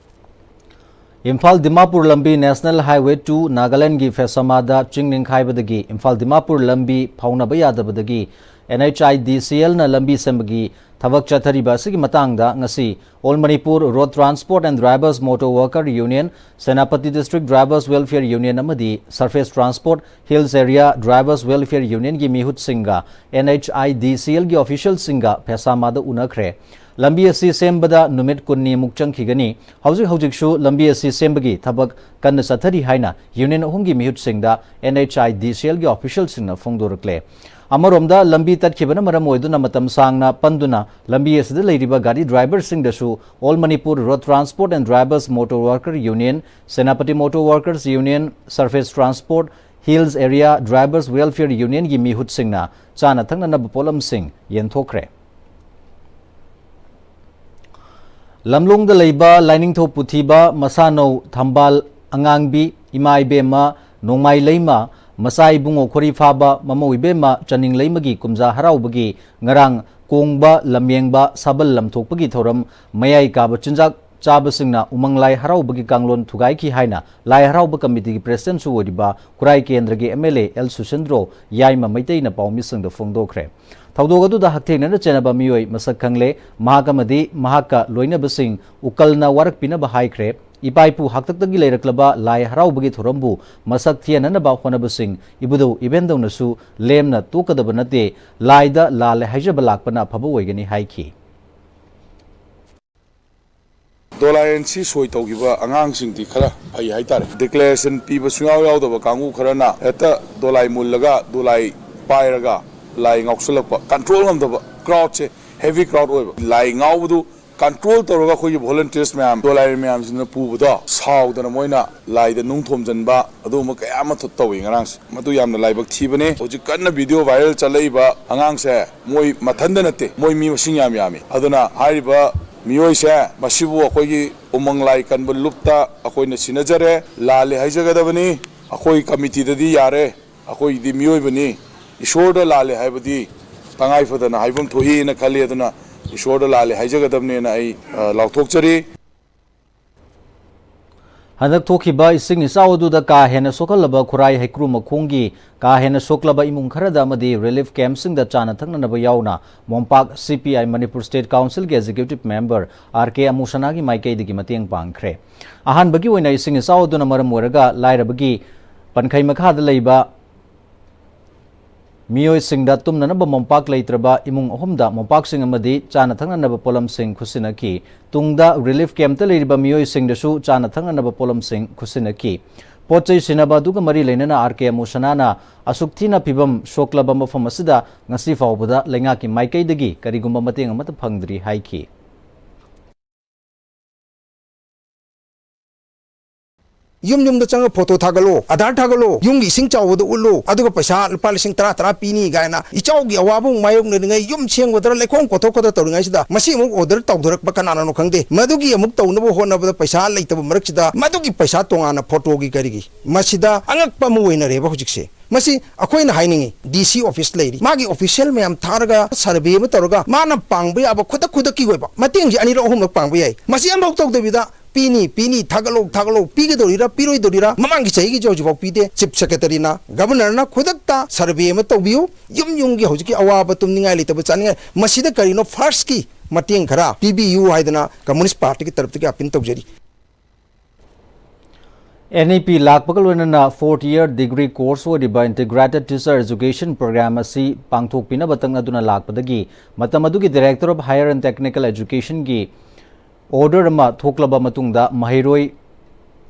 ꯏꯝꯐꯥꯜ ꯗꯤꯃꯥꯄꯨꯔ ꯂꯝꯕꯤ National Highway two ꯅꯥꯒꯥꯂꯦꯟꯗꯒꯤ ꯐꯦꯁꯥꯃꯥꯗ ꯆꯤꯡ ꯅꯤꯡꯈꯥꯏꯕꯗꯒꯤ ꯏꯝꯐꯥꯜ ꯗꯤꯃꯥꯄꯨꯔ ꯂꯝꯕꯤ ꯐꯥꯎꯅꯕ ꯌꯥꯗꯕꯗꯒꯤ N H I D C Lꯅ ꯂꯝꯕꯤ ꯁꯦꯝꯕꯒꯤ ꯊꯕꯛ ꯆꯠꯊꯔꯤꯕ ꯑꯁꯤꯒꯤ ꯃꯇꯥꯡꯗ ꯉꯁꯤ All Manipur Road Transport and Drivers Motor Worker Union, Senapati District Drivers Welfare Union ꯑꯃꯗꯤ Surface Transport Hills Area Drivers Welfare Unionꯒꯤ ꯃꯤꯍꯨꯠꯁꯤꯡꯒ N H I D C Lꯒꯤ officialꯁꯤꯡꯒ ꯐꯦꯁꯥꯃꯥꯗ ꯎꯅꯈ꯭ꯔꯦ꯫ ꯂꯝꯕꯤ ꯑꯁꯤ ꯁꯦꯝꯕꯗ ꯅꯨꯃꯤꯠ ꯀꯨꯟꯅꯤꯃꯨꯛ ꯆꯪꯈꯤꯒꯅꯤ꯫ ꯍꯧꯖꯤꯛ ꯍꯧꯖꯤꯛꯁꯨ ꯂꯝꯕꯤ ꯑꯁꯤ ꯁꯦꯝꯕꯒꯤ ꯊꯕꯛ ꯀꯟꯅ ꯆꯠꯊꯔꯤ ꯍꯥꯏꯅ union ꯑꯍꯨꯝꯒꯤ ꯃꯤꯍꯨꯠꯁꯤꯡꯗ N H I D C Lꯒꯤ officialꯁꯤꯡꯅ ꯐꯣꯡꯗꯣꯔꯛꯂꯦ꯫ ꯑꯃꯔꯣꯝꯗ ꯂꯝꯕꯤ ꯇꯠꯈꯤꯕꯅ ꯃꯔꯝ ꯑꯣꯏꯗꯨꯅ ꯃꯇꯝ ꯁꯥꯡꯅ ꯄꯟꯗꯨꯅ ꯂꯝꯕꯤ ꯑꯁꯤꯗ ꯂꯩꯔꯤꯕ ꯒꯥꯔꯤ driverꯁꯤꯡꯗꯁꯨ All Manipur Road Transport and Drivers Motor Worker Union, Senapati Motor Workers Union, Surface Transport Hills Area Drivers Welfare Unionꯒꯤ ꯃꯤꯍꯨꯠꯁꯤꯡꯅ ꯆꯥꯅ ꯊꯛꯅꯅꯕ ꯄꯣꯠꯂꯝꯁꯤꯡ ꯌꯦꯟꯊꯣꯛꯈ꯭ꯔꯦ꯫ ꯂꯝꯂꯣꯡꯗ ꯂꯩꯕ ꯂꯥꯏꯅꯤꯡꯊꯧ ꯄꯨꯊꯤꯕ, ꯃꯁꯥꯅꯧ ꯊꯝꯕꯥꯜ ꯑꯉꯥꯡꯕꯤ, ꯏꯃꯥ ꯏꯕꯦꯝꯃ ꯅꯣꯡꯃꯥꯏ ꯂꯩꯃ, ꯃꯆꯥ ꯏꯕꯨꯡꯉꯣ ꯈꯣꯔꯤ ꯐꯥꯕ, ꯃꯃꯧ ꯏꯕꯦꯝꯃ ꯆꯅꯤꯡ ꯂꯩꯃꯒꯤ ꯀꯨꯝꯖꯥ ꯍꯔꯥꯎꯕꯒꯤ ꯉꯔꯥꯡ ꯀꯣꯡꯕ ꯂꯝꯌꯦꯡꯕ ꯁꯥꯕꯜ ꯂꯝꯊꯣꯛꯄꯒꯤ ꯊꯧꯔꯝ ꯃꯌꯥꯏ ꯀꯥꯕ ꯆꯤꯟꯖꯥꯛ ꯆꯥꯕꯁꯤꯡꯅ ꯎꯃꯪ ꯂꯥꯏ ꯍꯔꯥꯎꯕꯒꯤ ꯀꯥꯡꯂꯣꯟ ꯊꯨꯒꯥꯏꯈꯤ ꯍꯥꯏꯅ ꯂꯥꯏ ꯍꯔꯥꯎꯕ committeeꯒꯤ presidentꯁꯨ ꯑꯣꯏꯔꯤꯕ ꯈꯨꯔꯥꯏ ꯀꯦꯟꯗ꯭ꯔꯒꯤ M L A L ꯁꯨꯁꯤꯟꯗ꯭ꯔꯣ ꯌꯥꯏꯃ ꯃꯩꯇꯩꯅ ꯄꯥꯎꯃꯤꯁꯤꯡꯗ ꯐꯣꯡꯗꯣꯛꯈ꯭ꯔꯦ꯫ ꯊꯧꯗꯣꯛ ꯑꯗꯨꯗ ꯍꯛꯊꯦꯡꯅꯅ ꯆꯦꯟꯅꯕ ꯃꯤꯑꯣꯏ ꯃꯁꯛ ꯈꯪꯂꯦ꯫ ꯃꯍꯥꯛ ꯑꯃꯗꯤ ꯃꯍꯥꯛꯀ ꯂꯣꯏꯅꯕꯁꯤꯡ ꯎꯀꯜꯅ ꯋꯥꯔꯛꯄꯤꯅꯕ ꯍꯥꯏꯈ꯭ꯔꯦ꯫ ꯏꯄꯥ ꯏꯄꯨ ꯍꯥꯛꯇꯛꯇꯒꯤ ꯂꯩꯔꯛꯂꯕ ꯂꯥꯏ ꯍꯔꯥꯎꯕꯒꯤ ꯊꯧꯔꯝꯕꯨ ꯃꯁꯛ ꯊꯤꯍꯟꯅꯅꯕ ꯍꯣꯠꯅꯕꯁꯤꯡ ꯏꯕꯨꯙꯧ ꯏꯕꯦꯟꯗꯧꯅꯁꯨ ꯂꯦꯝꯅ ꯇꯣꯛꯀꯗꯕ ꯅꯠꯇꯦ꯫ ꯂꯥꯏꯗ ꯂꯥꯜꯂꯦ ꯍꯥꯏꯖꯕ ꯂꯥꯛꯄꯅ ꯑꯐꯕ ꯑꯣꯏꯒꯅꯤ ꯍꯥꯏꯈꯤ꯫ ꯗꯣꯂꯥꯏ ꯑꯦꯟ ꯁꯤ ꯁꯣꯏ ꯇꯧꯈꯤꯕ ꯑꯉꯥꯡꯁꯤꯡꯗꯤ ꯈꯔ ꯐꯩ ꯍꯥꯏꯇꯥꯔꯦ꯫ Declaration ꯄꯤꯕ ꯁꯨꯡꯌꯥꯎ ꯌꯥꯎꯗꯕ ꯀꯥꯡꯕꯨ ꯈꯔꯅ ꯍꯦꯛꯇ ꯗꯣꯂꯥꯏ ꯃꯨꯜꯂꯒ, ꯗꯣꯂꯥꯏ ꯄꯥꯏꯔꯒ, ꯂꯥꯏ ꯉꯥꯎꯁꯜꯂꯛꯄ, ꯀꯟꯇ꯭ꯔꯣꯜ ꯉꯝꯗꯕ, ꯀ꯭ꯔꯥꯎꯗꯁꯦ ꯍꯦꯚꯤ ꯀ꯭ꯔꯥꯎꯗ ꯑꯣꯏꯕ, ꯂꯥꯏ ꯉꯥꯎꯕꯗꯨ ꯀꯟꯇ꯭ꯔꯣꯜ ꯇꯧꯔꯒ ꯑꯩꯈꯣꯏꯒꯤ ꯚꯣꯂꯟꯇꯤꯌꯔꯁ ꯃꯌꯥꯝ, ꯗꯣꯂꯥꯏꯔꯤ ꯃꯌꯥꯝꯁꯤꯅ ꯄꯨꯕꯗꯣ ꯁꯥꯎꯗꯅ ꯃꯣꯏꯅ ꯂꯥꯏꯗ ꯅꯨꯡ ꯊꯣꯝꯖꯤꯟꯕ, ꯑꯗꯨꯒꯨꯝꯕ ꯀꯌꯥ ꯑꯃ ꯊꯣ-, ꯇꯧꯏ ꯉꯔꯥꯡꯁꯦ꯫ ꯃꯗꯨ ꯌꯥꯝꯅ ꯂꯥꯏꯕꯛ ꯊꯤꯕꯅꯦ꯫ ꯍꯧꯖꯤꯛ ꯀꯟꯅ ꯚꯤꯗꯤꯑꯣ ꯚꯥꯏꯔꯦꯜ ꯆꯠꯂꯛꯏꯕ ꯑꯉꯥꯡꯁꯦ ꯃꯣꯏ ꯃꯊꯟꯗ ꯅꯠꯇꯦ, ꯃꯣꯏ ꯃꯤ ꯃꯁꯤꯡ ꯌꯥꯝ ꯌꯥꯝꯃꯤ꯫ ꯑꯗꯨꯅ ꯍꯥꯏꯔꯤꯕ ꯃꯤꯑꯣꯏꯁꯦ, ꯃꯁꯤꯕꯨ ꯑꯩꯈꯣꯏꯒꯤ ꯎꯃꯪ ꯂꯥꯏ ꯀꯟꯕ ꯂꯨꯞꯇ ꯑꯩꯈꯣꯏꯅ ꯁꯤꯟꯅꯖꯔꯦ, ꯂꯥꯜꯂꯦ ꯍꯥꯏꯖꯒꯗꯕꯅꯤ꯫ ꯑꯩꯈꯣꯏ ꯀꯃꯤꯇꯤꯗꯗꯤ ꯌꯥꯔꯦ, ꯑꯩꯈꯣꯏꯗꯤ ꯃꯤꯑꯣꯏꯕꯅꯤ, ꯏꯁꯣꯔꯗ ꯂꯥꯜꯂꯦ ꯍꯥꯏꯕꯗꯤ ꯇꯉꯥꯏ ꯐꯗꯅ ꯍꯥꯏꯐꯝ ꯊꯣꯛꯏꯅ ꯈꯜꯂꯤ꯫ ꯑꯗꯨꯅ ꯏꯁꯣꯔꯗ ꯂꯥꯜꯂꯦ ꯍꯥꯏꯖꯒꯗꯕꯅꯦꯅ ꯑꯩ, ꯑ, ꯂꯥꯎꯊꯣꯛꯆꯔꯤ꯫ ꯍꯟꯗꯛ ꯊꯣꯛꯈꯤꯕ ꯏꯁꯤꯡ ꯏꯆꯥꯎ ꯑꯗꯨꯗ ꯀꯥ ꯍꯦꯟꯅ ꯁꯣꯛꯍꯜꯂꯕ ꯈꯨꯔꯥꯏ ꯍꯩꯀ꯭ꯔꯨ ꯃꯈꯣꯡꯒꯤ ꯀꯥ ꯍꯦꯟꯅ ꯁꯣꯛꯂꯕ ꯏꯃꯨꯡ ꯈꯔꯗ ꯑꯃꯗꯤ ꯔꯤꯂꯤꯐ ꯀꯦꯝꯞꯁꯤꯡꯗ ꯆꯥꯅ ꯊꯛꯅꯅꯕ ꯌꯥꯎꯅ ꯃꯣꯝꯄꯥꯛ ꯁꯤ ꯄꯤ ꯑꯥꯏ ꯃꯅꯤꯄꯨꯔ ꯁ꯭ꯇꯦꯠ ꯀꯥꯎꯟꯁꯤꯜꯒꯤ ꯑꯦꯛꯖꯤꯀ꯭ꯌꯨꯇꯤꯚ ꯃꯦꯝꯕꯔ ꯑꯥꯔ ꯀꯦ ꯑꯃꯨꯁꯅꯥꯒꯤ ꯃꯥꯏꯀꯩꯗꯒꯤ ꯃꯇꯦꯡ ꯄꯥꯡꯈ꯭ꯔꯦ꯫ ꯑꯍꯥꯟꯕꯒꯤ ꯑꯣꯏꯅ ꯏꯁꯤꯡ ꯏꯆꯥꯎ ꯑꯗꯨꯅ ꯃꯔꯝ ꯑꯣꯏꯔꯒ ꯂꯥꯏꯔꯕꯒꯤ ꯄꯟꯈꯩ ꯃꯈꯥꯗ ꯂꯩꯕ ꯃꯤꯑꯣꯏꯁꯤꯡꯗ ꯇꯨꯝꯅꯅꯕ ꯃꯣꯝꯄꯥꯛ ꯂꯩꯇ꯭ꯔꯕ ꯏꯃꯨꯡ ꯑꯍꯨꯝꯗ ꯃꯣꯝꯄꯥꯛꯁꯤꯡ ꯑꯃꯗꯤ ꯆꯥꯅ ꯊꯛꯅꯅꯕ ꯄꯣꯠꯂꯝꯁꯤꯡ ꯈꯨꯠꯁꯤꯟꯅꯈꯤ꯫ ꯇꯨꯡꯗ ꯔꯤꯂꯤꯐ ꯀꯦꯝꯞꯇ ꯂꯩꯔꯤꯕ ꯃꯤꯑꯣꯏꯁꯤꯡꯗꯁꯨ ꯆꯥꯅ ꯊꯛꯅꯅꯕ ꯄꯣꯠꯂꯝꯁꯤꯡ ꯈꯨꯠꯁꯤꯟꯅꯈꯤ꯫ ꯄꯣꯠ ꯆꯩ ꯁꯤꯟꯅꯕ ꯑꯗꯨꯒ ꯃꯔꯤ ꯂꯩꯅꯅ ꯑꯥꯔ ꯀꯦ ꯑꯃꯨꯁꯅꯥꯅ ꯑꯁꯨꯛ ꯊꯤꯅ ꯐꯤꯕꯝ ꯁꯣꯛꯂꯕ ꯃꯐꯝ ꯑꯁꯤꯗ ꯉꯁꯤ ꯐꯥꯎꯕꯗ ꯂꯩꯉꯥꯛꯀꯤ ꯃꯥꯏꯀꯩꯗꯒꯤ ꯀꯔꯤꯒꯨꯝꯕ ꯃꯇꯦꯡ ꯑꯃꯠꯇ ꯐꯪꯗ꯭ꯔꯤ ꯍꯥꯏꯈꯤ꯫ ꯌꯨꯝ ꯌꯨꯝꯗ ꯆꯪꯉꯒ ꯐꯣꯇꯣ ꯊꯥꯒꯠꯂꯣ, ꯑꯙꯥꯔ ꯊꯥꯒꯠꯂꯣ, ꯌꯨꯝꯒꯤ ꯏꯁꯤꯡ ꯆꯥꯎꯕꯗꯣ ꯎꯠꯂꯣ, ꯑꯗꯨꯒ ꯄꯩꯁꯥ ꯂꯨꯄꯥ ꯂꯤꯁꯤꯡ ꯇꯔꯥ ꯇꯔꯥ ꯄꯤꯅꯤ ꯀꯥꯏꯅ ꯏꯆꯥꯎꯒꯤ ꯑꯋꯥꯕ ꯑꯃꯨꯛ ꯃꯥꯌꯣꯛꯅꯔꯤꯉꯩ, ꯌꯨꯝ ꯁꯦꯡꯒꯗ꯭ꯔꯥ ꯂꯩꯈꯣꯝ ꯀꯣꯠꯊꯣꯛꯀꯗ꯭ꯔꯥ ꯇꯧꯔꯤꯉꯩꯁꯤꯗ ꯃꯁꯤ ꯑꯃꯨꯛ ꯑꯣꯔꯗꯔ ꯇꯧꯊꯔꯛꯄ ꯀꯅꯥꯅꯅꯣ ꯈꯪꯗꯦ꯫ ꯃꯗꯨꯒꯤ ꯑꯃꯨꯛ ꯇꯧꯅꯕ ꯍꯣꯠꯅꯕꯗ ꯄꯩꯁꯥ ꯂꯩꯇꯕ ꯃꯔꯛꯁꯤꯗ ꯃꯗꯨꯒꯤ ꯄꯩꯁꯥ ꯇꯣꯉꯥꯟꯅ ꯐꯣꯇꯣꯒꯤ ꯀꯔꯤꯒꯤ, ꯃꯁꯤꯗ ꯑꯉꯛꯄ ꯑꯃ ꯑꯣꯏꯅꯔꯦꯕ ꯍꯧꯖꯤꯛꯁꯦ꯫ ꯃꯁꯤ ꯑꯩꯈꯣꯏꯅ ꯍꯥꯏꯅꯤꯡꯉꯤ, ꯗꯤ ꯁꯤ ꯑꯣꯐꯤꯁ ꯂꯩꯔꯤ, ꯃꯥꯒꯤ ꯑꯣꯐꯤꯁꯤꯌꯦꯜ ꯃꯌꯥꯝ ꯊꯥꯔꯒ ꯁꯔꯚꯦ ꯑꯃ ꯇꯧꯔꯒ ꯃꯥꯅ ꯄꯥꯡꯕ ꯌꯥꯕ ꯈꯨꯗꯛ ꯈꯨꯗꯛꯀꯤ ꯑꯣꯏꯕ ꯃꯇꯦꯡꯁꯦ ꯑꯅꯤꯔꯛ ꯑꯍꯨꯝꯂꯛ ꯄꯥꯡꯕ ꯌꯥꯏ꯫ ꯃꯁꯤ ꯑꯃꯐꯥꯎ ꯇꯧꯗꯕꯤꯗ ꯄꯤꯅꯤ, ꯄꯤꯅꯤ, ꯊꯥꯒꯠꯂꯣ, ꯊꯥꯒꯠꯂꯣ, ꯄꯤꯒꯗꯧꯔꯤꯔꯥ, ꯄꯤꯔꯣꯏꯗꯧꯔꯤꯔꯥ, ꯃꯃꯥꯡꯒꯤ ꯆꯍꯤꯒꯤꯁꯨ ꯍꯧꯖꯤꯛꯐꯥꯎ ꯄꯤꯗꯦ꯫ ꯆꯤꯐ ꯁꯦꯀ꯭ꯔꯦꯇꯔꯤꯅ, ꯒꯚꯔꯅꯔꯅ ꯈꯨꯗꯛꯇ ꯁꯔꯚꯦ ꯑꯃ ꯇꯧꯕꯤꯌꯨ, ꯌꯨꯝ ꯌꯨꯝꯒꯤ ꯍꯧꯖꯤꯛꯀꯤ ꯑꯋꯥꯕ, ꯇꯨꯝꯅꯤꯡꯉꯥꯏ ꯂꯩꯇꯕ, ꯆꯥꯅꯤꯡꯉꯥꯏ, ꯃꯁꯤꯗ ꯀꯔꯤꯅꯣ ꯐꯥꯔꯁꯀꯤ ꯃꯇꯦꯡ ꯈꯔ ꯄꯤꯕꯤꯌꯨ ꯍꯥꯏꯗꯅ ꯀꯝꯃꯨꯅꯤꯁ ꯄꯥꯔꯇꯤꯒꯤ ꯇꯔꯞꯇꯒꯤ ꯑꯄꯤꯜ ꯇꯧꯖꯔꯤ꯫ ꯑꯦꯟ ꯏ ꯄꯤ ꯂꯥꯛꯄꯒ ꯂꯣꯏꯅꯅ fourth year degree course ꯑꯣꯏꯔꯤꯕ Integrated Teacher Education Program ꯑꯁꯤ ꯄꯥꯡꯊꯣꯛꯄꯤꯅꯕ ꯇꯛꯅꯗꯨꯅ ꯂꯥꯛꯄꯗꯒꯤ ꯃꯇꯝ ꯑꯗꯨꯒꯤ Director of Higher and Technical Educationꯒꯤ order ꯑꯃ ꯊꯣꯛꯂꯕ ꯃꯇꯨꯡꯗ ꯃꯍꯩꯔꯣꯏ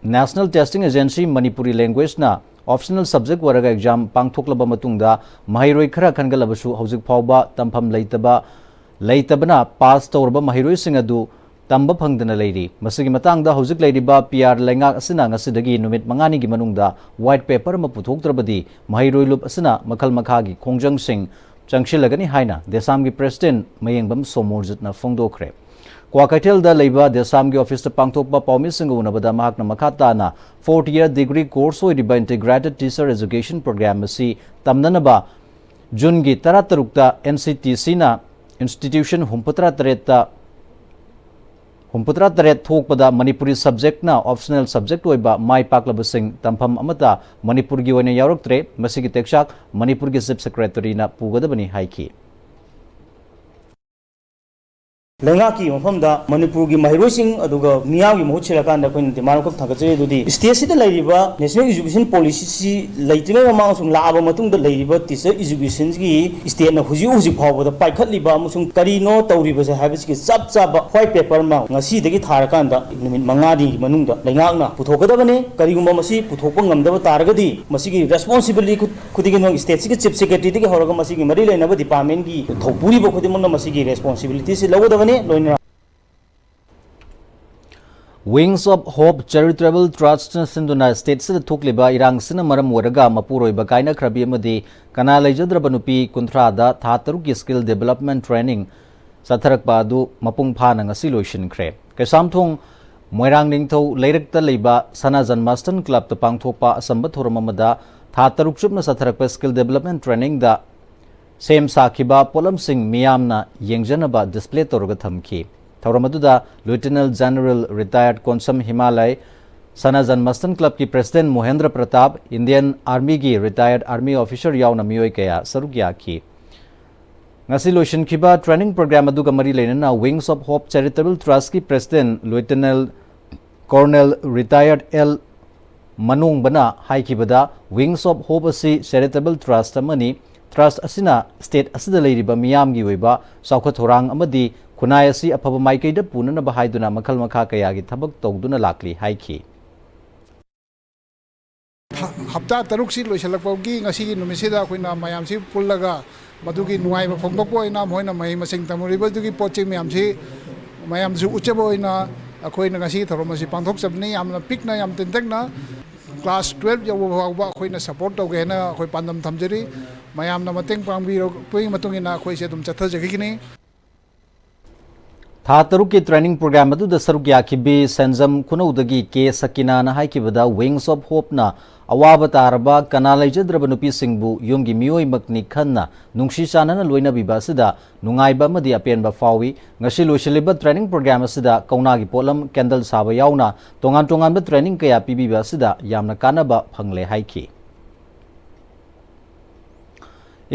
National Testing Agency Manipuri Language ꯅ optional subject ꯑꯣꯏꯔꯒ exam ꯄꯥꯡꯊꯣꯛꯂꯕ ꯃꯇꯨꯡꯗ ꯃꯍꯩꯔꯣꯏ ꯈꯔ ꯈꯟꯒꯠꯂꯕꯁꯨ ꯍꯧꯖꯤꯛ ꯐꯥꯎꯕ ꯇꯝꯐꯝ ꯂꯩꯇꯕ, ꯂꯩꯇꯕꯅ pass ꯇꯧꯔꯕ ꯃꯍꯩꯔꯣꯏꯁꯤꯡ ꯑꯗꯨ ꯇꯝꯕ ꯐꯪꯗꯅ ꯂꯩꯔꯤ꯫ ꯃꯁꯤꯒꯤ ꯃꯇꯥꯡꯗ ꯍꯧꯖꯤꯛ ꯂꯩꯔꯤꯕ P R ꯂꯩꯉꯥꯛ ꯑꯁꯤꯅ ꯉꯁꯤꯗꯒꯤ ꯅꯨꯃꯤꯠ ꯃꯉꯥꯅꯤꯒꯤ ꯃꯅꯨꯡꯗ white paper ꯑꯃ ꯄꯨꯊꯣꯛꯇ꯭ꯔꯕꯗꯤ ꯃꯍꯩꯔꯣꯏ ꯂꯨꯞ ꯑꯁꯤꯅ ꯃꯈꯜ ꯃꯈꯥꯒꯤ ꯈꯣꯡꯖꯪꯁꯤꯡ ꯆꯪꯁꯤꯜꯂꯒꯅꯤ ꯍꯥꯏꯅ ꯗꯦꯁꯥꯝꯒꯤ president ꯃꯌꯦꯡꯕꯝ ꯁꯣꯃꯣꯔꯖꯤꯠꯅ ꯐꯣꯡꯗꯣꯛꯈ꯭ꯔꯦ꯫ ꯀ꯭ꯋꯥꯀꯩꯊꯦꯜꯗ ꯂꯩꯕ ꯗꯦꯁꯥꯝꯒꯤ office ꯇ ꯄꯥꯡꯊꯣꯛꯄ ꯄꯥꯎꯃꯤꯁꯤꯡꯒ ꯎꯅꯕꯗ ꯃꯍꯥꯛꯅ ꯃꯈꯥ ꯇꯥꯅ fourth year degree course ꯑꯣꯏꯔꯤꯕ Integrated Teacher Education Program ꯑꯁꯤ ꯇꯝꯅꯅꯕ June ꯒꯤ ꯇꯔꯥꯇꯔꯨꯛꯇ N C T C ꯅ institution ꯍꯨꯝꯐꯨꯇꯔꯥ ꯇꯔꯦꯠꯇ, ꯍꯨꯝꯐꯨꯇꯔꯥ ꯇꯔꯦꯠ ꯊꯣꯛꯄꯗ ꯃꯅꯤꯄꯨꯔꯤ subject ꯅ optional subject ꯑꯣꯏꯕ ꯃꯥꯏ ꯄꯥꯛꯂꯕꯁꯤꯡ ꯇꯝꯐꯝ ꯑꯃꯠꯇ ꯃꯅꯤꯄꯨꯔꯒꯤ ꯑꯣꯏꯅ ꯌꯥꯎꯔꯛꯇ꯭ꯔꯦ꯫ ꯃꯁꯤꯒꯤ ꯇꯦꯛꯆꯥꯛ ꯃꯅꯤꯄꯨꯔꯒꯤ Chief Secretary ꯅ ꯄꯨꯒꯗꯕꯅꯤ ꯍꯥꯏꯈꯤ꯫ ꯂꯩꯉꯥꯛꯀꯤ ꯃꯐꯝꯗ ꯃꯅꯤꯄꯨꯔꯒꯤ ꯃꯍꯩꯔꯣꯏꯁꯤꯡ ꯑꯗꯨꯒ ꯃꯤꯌꯥꯝꯒꯤ ꯃꯍꯨꯠ ꯁꯤꯜꯂꯀꯥꯟꯗ ꯑꯩꯈꯣꯏꯅ demand ꯑꯃꯈꯛ ꯊꯥꯡꯒꯠꯆꯔꯤ꯫ ꯑꯗꯨꯗꯤ state ꯁꯤꯗ ꯂꯩꯔꯤꯕ National Education Policy ꯁꯤ ꯂꯩꯇ꯭ꯔꯤꯉꯩ ꯃꯃꯥꯡ ꯑꯃꯁꯨꯡ ꯂꯥꯛꯑꯕ ꯃꯇꯨꯡꯗ ꯂꯩꯔꯤꯕ teacher education ꯒꯤ state ꯅ ꯍꯧꯖꯤꯛ ꯍꯧꯖꯤꯛ ꯐꯥꯎꯕꯗ ꯄꯥꯏꯈꯠꯂꯤꯕ ꯑꯃꯁꯨꯡ ꯀꯔꯤꯅꯣ ꯇꯧꯔꯤꯕꯁꯦ ꯍꯥꯏꯕꯁꯤꯒꯤ ꯆꯞ ꯆꯥꯕ white paper ꯑꯃ ꯉꯁꯤꯗꯒꯤ ꯊꯥꯔꯀꯥꯟꯗ ꯅꯨꯃꯤꯠ ꯃꯉꯥꯅꯤꯒꯤ ꯃꯅꯨꯡꯗ ꯂꯩꯉꯥꯛꯅ ꯄꯨꯊꯣꯛꯀꯗꯕꯅꯤ꯫ ꯀꯔꯤꯒꯨꯝꯕ ꯃꯁꯤ ꯄꯨꯊꯣꯛꯄ ꯉꯝꯗꯕ ꯇꯥꯔꯒꯗꯤ ꯃꯁꯤꯒꯤ responsibility ꯈꯨꯗꯤꯡꯒꯤ ꯅꯣꯏ state ꯁꯤꯒꯤ Chief Secretary ꯗꯒꯤ ꯍꯧꯔꯒ ꯃꯁꯤꯒꯤ ꯃꯔꯤ ꯂꯩꯅꯕ department ꯀꯤ ꯊꯧꯄꯨꯔꯤꯕ ꯈꯨꯗꯤꯡꯃꯛꯅ ꯃꯁꯤꯒꯤ responsibility ꯁꯤ ꯂꯧꯒꯗꯕꯅꯤ꯫ ꯂꯣꯏꯅꯅ Wings of Hope Charitable Trust ꯅ ꯁꯤꯟꯗꯨꯅ state ꯁꯤꯗ ꯊꯣꯛꯂꯤꯕ ꯏꯔꯥꯡꯁꯤꯅ ꯃꯔꯝ ꯑꯣꯏꯔꯒ ꯃꯄꯨꯔꯣꯏꯕ ꯀꯥꯏꯅꯈ꯭ꯔꯕꯤ ꯑꯃꯗꯤ ꯀꯅꯥ ꯂꯩꯖꯗ꯭ꯔꯕ ꯅꯨꯄꯤ ꯀꯨꯟꯊ꯭ꯔꯥꯗ ꯊꯥ ꯇꯔꯨꯛꯀꯤ skill development training ꯆꯠꯊꯔꯛꯄ ꯑꯗꯨ ꯃꯄꯨꯡ ꯐꯥꯅ ꯉꯁꯤ ꯂꯣꯏꯁꯤꯟꯈ꯭ꯔꯦ꯫ ꯀꯩꯁꯥꯝꯊꯣꯡ ꯃꯣꯏꯔꯥꯡ ꯅꯤꯡꯊꯧ ꯂꯩꯔꯛꯇ ꯂꯩꯕ ꯁꯅꯥꯖꯟ ꯃꯁꯇꯟ club ꯇ ꯄꯥꯡꯊꯣꯛꯄ ꯑꯆꯝꯕ ꯊꯧꯔꯝ ꯑꯃꯗ ꯊꯥ ꯇꯔꯨꯛ ꯆꯨꯞꯅ ꯆꯠꯊꯔꯛꯄ skill development training ꯗ ꯁꯦꯝ ꯁꯥꯈꯤꯕ ꯄꯣꯠꯂꯝꯁꯤꯡ ꯃꯤꯌꯥꯝꯅ ꯌꯦꯡꯖꯅꯕ display ꯇꯧꯔꯒ ꯊꯝꯈꯤ꯫ ꯊꯧꯔꯝ ꯑꯗꯨꯗ Lieutenant General Retired Konsam ꯍꯤꯃꯥꯂꯩ, ꯁꯅꯥꯖꯟ ꯃꯁꯇꯟ club ꯀꯤ president ꯃꯣꯍꯦꯟꯗ꯭ꯔ ꯄ꯭ꯔꯇꯥꯞ, Indian Army ꯒꯤ retired army officer ꯌꯥꯎꯅ ꯃꯤꯑꯣꯏ ꯀꯌꯥ ꯁꯔꯨꯛ ꯌꯥꯈꯤ꯫ ꯉꯁꯤ ꯂꯣꯏꯁꯤꯟꯈꯤꯕ training program ꯑꯗꯨꯒ ꯃꯔꯤ ꯂꯩꯅꯅ Wings of Hope Charitable Trust ꯀꯤ president Lieutenant Colonel Retired L ꯃꯅꯣꯡꯕꯅ ꯍꯥꯏꯈꯤꯕꯗ, Wings of Hope ꯑꯁꯤ charitable trust ꯑꯃꯅꯤ꯫ Trust ꯑꯁꯤꯅ state ꯑꯁꯤꯗ ꯂꯩꯔꯤꯕ ꯃꯤꯌꯥꯝꯒꯤ ꯑꯣꯏꯕ ꯆꯥꯎꯈꯠ ꯊꯧꯔꯥꯡ ꯑꯃꯗꯤ ꯈꯨꯟꯅꯥꯏ ꯑꯁꯤ ꯑꯐꯕ ꯃꯥꯏꯀꯩꯗ ꯄꯨꯅꯅꯕ ꯍꯥꯏꯗꯨꯅ ꯃꯈꯜ ꯃꯈꯥ ꯀꯌꯥꯒꯤ ꯊꯕꯛ ꯇꯧꯗꯨꯅ ꯂꯥꯛꯂꯤ ꯍꯥꯏꯈꯤ꯫ ꯍꯞꯇꯥ ꯇꯔꯨꯛꯁꯤ ꯂꯣꯏꯁꯤꯜꯂꯛꯄꯒꯤ ꯉꯁꯤꯒꯤ ꯅꯨꯃꯤꯠꯁꯤꯗ ꯑꯩꯈꯣꯏꯅ ꯃꯌꯥꯝꯁꯤ ꯄꯨꯜꯂꯒ ꯃꯗꯨꯒꯤ ꯅꯨꯡꯉꯥꯏꯕ ꯐꯣꯡꯗꯣꯛꯄ ꯑꯣꯏꯅ ꯃꯈꯣꯏꯅ ꯃꯍꯩ ꯃꯁꯤꯡ ꯇꯝꯃꯨꯔꯤꯕꯗꯨꯒꯤ ꯄꯣꯠ ꯆꯩ ꯃꯌꯥꯝꯁꯤ ꯃꯌꯥꯝꯁꯨ ꯎꯠꯆꯕ ꯑꯣꯏꯅ ꯑꯩꯈꯣꯏꯅ ꯉꯁꯤꯒꯤ ꯊꯧꯔꯝ ꯑꯁꯤ ꯄꯥꯡꯊꯣꯛꯆꯕꯅꯤ꯫ ꯌꯥꯝꯅ ꯄꯤꯛꯅ ꯌꯥꯝ ꯇꯦꯟꯇꯛꯅ ꯀ꯭ꯂꯥꯁ ꯇꯨꯌꯦꯜꯞ ꯌꯧꯕ ꯐꯥꯎꯕ ꯑꯩꯈꯣꯏꯅ ꯁꯄꯣꯔꯠ ꯇꯧꯒꯦ ꯍꯥꯏꯅ ꯑꯩꯈꯣꯏ ꯄꯥꯟꯗꯝ ꯊꯝꯖꯔꯤ꯫ ꯃꯌꯥꯝꯅ ꯃꯇꯦꯡ ꯄꯥꯡꯕꯤꯔꯛꯄꯒꯤ ꯃꯇꯨꯡ ꯏꯟꯅ ꯑꯩꯈꯣꯏꯁꯦ ꯑꯗꯨꯝ ꯆꯠꯊꯖꯈꯤꯒꯅꯤ꯫ ꯊꯥ ꯇꯔꯨꯛꯀꯤ training program ꯑꯗꯨꯗ ꯁꯔꯨꯛ ꯌꯥꯈꯤꯕꯤ ꯁꯦꯟꯖꯝ ꯈꯨꯅꯧꯗꯒꯤ ꯀꯦ ꯁꯀꯤꯅꯥꯅ ꯍꯥꯏꯈꯤꯕꯗ, Wings of Hopeꯅ ꯑꯋꯥꯕ ꯇꯥꯔꯕ, ꯀꯅꯥ ꯂꯩꯖꯗ꯭ꯔꯕ ꯅꯨꯄꯤꯁꯤꯡꯕꯨ ꯌꯨꯝꯒꯤ ꯃꯤꯑꯣꯏꯃꯛꯅꯤ ꯈꯟꯅ ꯅꯨꯡꯁꯤ ꯆꯥꯟꯅꯅ ꯂꯣꯏꯅꯕꯤꯕ ꯑꯁꯤꯗ ꯅꯨꯡꯉꯥꯏꯕ ꯑꯃꯗꯤ ꯑꯄꯦꯟꯕ ꯐꯥꯎꯏ꯫ ꯉꯁꯤ ꯂꯣꯏꯁꯤꯜꯂꯤꯕ training program ꯑꯁꯤꯗ ꯀꯧꯅꯥꯒꯤ ꯄꯣꯠꯂꯝ, candle ꯁꯥꯕ ꯌꯥꯎꯅ ꯇꯣꯉꯥꯟ ꯇꯣꯉꯥꯟꯕ training ꯀꯌꯥ ꯄꯤꯕꯤꯕ ꯑꯁꯤꯗ ꯌꯥꯝꯅ ꯀꯥꯟꯅꯕ ꯐꯪꯂꯦ ꯍꯥꯏꯈꯤ꯫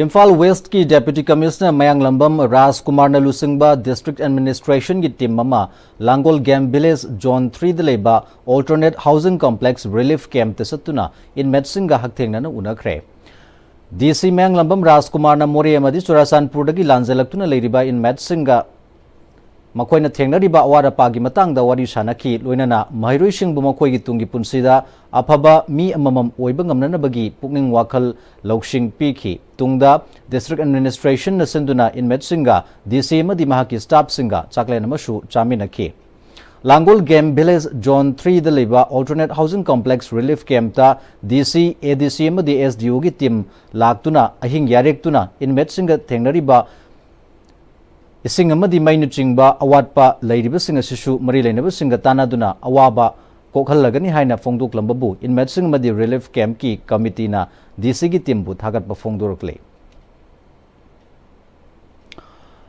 ꯏꯝꯐꯥꯜ Westꯀꯤ Deputy Commissioner ꯃꯌꯥꯡꯂꯝꯕꯝ ꯔꯥꯖꯀꯨꯃꯥꯔꯅ ꯂꯨꯆꯤꯡꯕ District Administrationꯒꯤ team ꯑꯃ ꯂꯥꯡꯒꯣꯜ Game Village Zone threeꯗ ꯂꯩꯕ Alternate Housing Complex Relief Campꯇ ꯆꯠꯇꯨꯅ inmateꯁꯤꯡꯒ ꯍꯛꯊꯦꯡꯅꯅ ꯎꯅꯈ꯭ꯔꯦ꯫ DC ꯃꯌꯥꯡꯂꯝꯕꯝ ꯔꯥꯖꯀꯨꯃꯥꯔꯅ ꯃꯣꯔꯦ ꯑꯃꯗꯤ ꯆꯨꯔꯥꯆꯥꯟꯄꯨꯔꯗꯒꯤ ꯂꯥꯟꯖꯦꯜꯂꯛꯇꯨꯅ ꯂꯩꯔꯤꯕ inmateꯁꯤꯡꯒ ꯃꯈꯣꯏꯅ ꯊꯦꯡꯅꯔꯤꯕ ꯑꯋꯥꯠ ꯑꯄꯥꯒꯤ ꯃꯇꯥꯡꯗ ꯋꯥꯔꯤ ꯁꯥꯅꯈꯤ꯫ ꯂꯣꯏꯅꯅ ꯃꯍꯩꯔꯣꯏꯁꯤꯡꯕꯨ ꯃꯈꯣꯏꯒꯤ ꯇꯨꯡꯒꯤ ꯄꯨꯟꯁꯤꯗ ꯑꯐꯕ ꯃꯤ ꯑꯃꯃꯝ ꯑꯣꯏꯕ ꯉꯝꯅꯅꯕꯒꯤ ꯄꯨꯛꯅꯤꯡ ꯋꯥꯈꯜ ꯂꯧꯁꯤꯡ ꯄꯤꯈꯤ꯫ ꯇꯨꯡꯗ District Administrationꯅ ꯁꯤꯟꯗꯨꯅ inmateꯁꯤꯡꯒ DC ꯑꯃꯗꯤ ꯃꯍꯥꯛꯀꯤ staffꯁꯤꯡꯒ ꯆꯥꯛꯂꯦꯟ ꯑꯃꯁꯨ ꯆꯥꯃꯤꯟꯅꯈꯤ꯫ ꯂꯥꯡꯒꯣꯜ Game Village Zone threeꯗ ꯂꯩꯕ Alternate Housing Complex Relief Campꯇ DC, ADC ꯑꯃꯗꯤ SDOꯒꯤ team ꯂꯥꯛꯇꯨꯅ ꯑꯍꯤꯡ ꯌꯥꯔꯦꯛꯇꯨꯅ inmateꯁꯤꯡꯒ ꯊꯦꯡꯅꯔꯤꯕ ꯏꯁꯤꯡ ꯑꯃꯗꯤ ꯃꯩꯅꯆꯤꯡꯕ ꯑꯋꯥꯠꯄ ꯂꯩꯔꯤꯕꯁꯤꯡ ꯑꯁꯤꯁꯨ ꯃꯔꯤ ꯂꯩꯅꯕꯁꯤꯡꯒ ꯇꯥꯟꯅꯗꯨꯅ ꯑꯋꯥꯕ ꯀꯣꯛꯍꯜꯂꯒꯅꯤ ꯍꯥꯏꯅ ꯐꯣꯡꯗꯣꯛꯂꯝꯕꯕꯨ inmateꯁꯤꯡ ꯑꯃꯗꯤ Relief Campꯀꯤ committeeꯅ DCꯒꯤ teamꯕꯨ ꯊꯥꯒꯠꯄ ꯐꯣꯡꯗꯣꯔꯛꯂꯤ꯫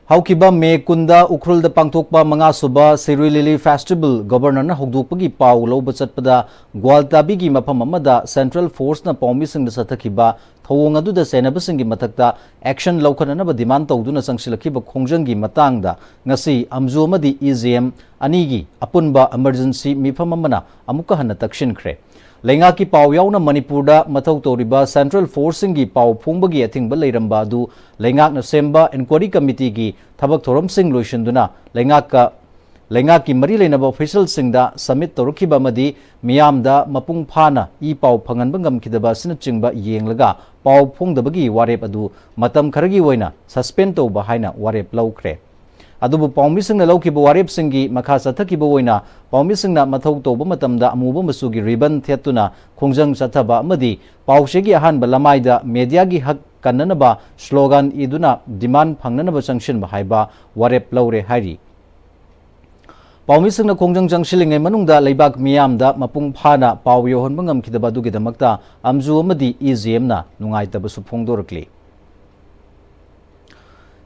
ꯍꯧꯈꯤꯕ ꯃꯦ ꯀꯨꯟꯗ ꯎꯈ꯭ꯔꯨꯜꯗ ꯄꯥꯡꯊꯣꯛꯄ ꯃꯉꯥꯁꯨꯕ ꯁꯤꯔꯨꯏ ꯂꯤꯂꯤ Festival Governorꯅ ꯍꯧꯗꯣꯛꯄꯒꯤ ꯄꯥꯎ ꯂꯧꯕ ꯆꯠꯄꯗ ꯒ꯭ꯋꯥꯜꯇꯥꯕꯤꯒꯤ ꯃꯐꯝ ꯑꯃꯗ Central Forceꯅ ꯄꯥꯎꯃꯤꯁꯤꯡꯗ ꯆꯠꯊꯈꯤꯕ ꯊꯧꯑꯣꯡ ꯑꯗꯨꯗ ꯆꯩꯅꯕꯁꯤꯡꯒꯤ ꯃꯊꯛꯇ action ꯂꯧꯈꯠꯅꯅꯕ demand ꯇꯧꯗꯨꯅ ꯆꯪꯁꯤꯜꯂꯛꯈꯤꯕ ꯈꯣꯡꯖꯪꯒꯤ ꯃꯇꯥꯡꯗ ꯉꯁꯤ ꯑꯝꯖꯨ ꯑꯃꯗꯤ EJM ꯑꯅꯤꯒꯤ ꯑꯄꯨꯟꯕ emergency ꯃꯤꯐꯝ ꯑꯃꯅ ꯑꯃꯨꯛꯀ ꯍꯟꯅ ꯇꯛꯁꯤꯟꯈ꯭ꯔꯦ꯫ ꯂꯩꯉꯥꯛꯀꯤ ꯄꯥꯎ ꯌꯥꯎꯅ ꯃꯅꯤꯄꯨꯔꯗ ꯃꯊꯧ ꯇꯧꯔꯤꯕ Central Forceꯁꯤꯡꯒꯤ ꯄꯥꯎ ꯐꯣꯡꯕꯒꯤ ꯑꯊꯤꯡꯕ ꯂꯩꯔꯝꯕ ꯑꯗꯨ ꯂꯩꯉꯥꯛꯅ ꯁꯦꯝꯕ Enquiry Committeeꯒꯤ ꯊꯕꯛ ꯊꯧꯔꯝꯁꯤꯡ ꯂꯣꯏꯁꯤꯟꯗꯨꯅ ꯂꯩꯉꯥꯛꯀ ꯂꯩꯉꯥꯛꯀꯤ ꯃꯔꯤ ꯂꯩꯅꯕ officialꯁꯤꯡꯗ submit ꯇꯧꯔꯛꯈꯤꯕ ꯑꯃꯗꯤ ꯃꯤꯌꯥꯝꯗ ꯃꯄꯨꯡ ꯐꯥꯅ ꯏ ꯄꯥꯎ ꯐꯪꯍꯟꯕ ꯉꯝꯈꯤꯗꯕ ꯑꯁꯤꯅꯆꯤꯡꯕ ꯌꯦꯡꯂꯒ ꯄꯥꯎ ꯐꯣꯡꯗꯕꯒꯤ ꯋꯥꯔꯦꯞ ꯑꯗꯨ ꯃꯇꯝ ꯈꯔꯒꯤ ꯑꯣꯏꯅ suspend ꯇꯧꯕ ꯍꯥꯏꯅ ꯋꯥꯔꯦꯞ ꯂꯧꯈ꯭ꯔꯦ꯫ ꯑꯗꯨꯕꯨ ꯄꯥꯎꯃꯤꯁꯤꯡꯅ ꯂꯧꯈꯤꯕ ꯋꯥꯔꯦꯞꯁꯤꯡꯒꯤ ꯃꯈꯥ ꯆꯠꯊꯈꯤꯕ ꯑꯣꯏꯅ ꯄꯥꯎꯃꯤꯁꯤꯡꯅ ꯃꯊꯧ ꯇꯧꯕ ꯃꯇꯝꯗ ꯑꯃꯨꯕ ꯃꯆꯨꯒꯤ ribbon ꯊꯦꯠꯇꯨꯅ ꯈꯣꯡꯖꯪ ꯆꯠꯊꯕ ꯑꯃꯗꯤ ꯄꯥꯎꯆꯦꯒꯤ ꯑꯍꯥꯟꯕ ꯂꯃꯥꯏꯗ mediaꯒꯤ ꯍꯛ ꯀꯟꯅꯅꯕ slogan ꯏꯗꯨꯅ demand ꯐꯪꯅꯅꯕ ꯆꯪꯁꯤꯟꯕ ꯍꯥꯏꯕ ꯋꯥꯔꯦꯞ ꯂꯧꯔꯦ ꯍꯥꯏꯔꯤ꯫ ꯄꯥꯎꯃꯤꯁꯤꯡꯅ ꯈꯣꯡꯖꯪ ꯆꯪꯁꯤꯜꯂꯤꯉꯩ ꯃꯅꯨꯡꯗ ꯂꯩꯕꯥꯛ ꯃꯤꯌꯥꯝꯗ ꯃꯄꯨꯡ ꯐꯥꯅ ꯄꯥꯎ ꯌꯧꯍꯟꯕ ꯉꯝꯈꯤꯗꯕ ꯑꯗꯨꯒꯤꯗꯃꯛꯇ ꯑꯝꯖꯨ ꯑꯃꯗꯤ E G ꯑꯦꯝꯅ ꯅꯨꯡꯉꯥꯏꯇꯕꯁꯨ ꯐꯣꯡꯗꯣꯔꯛꯂꯤ꯫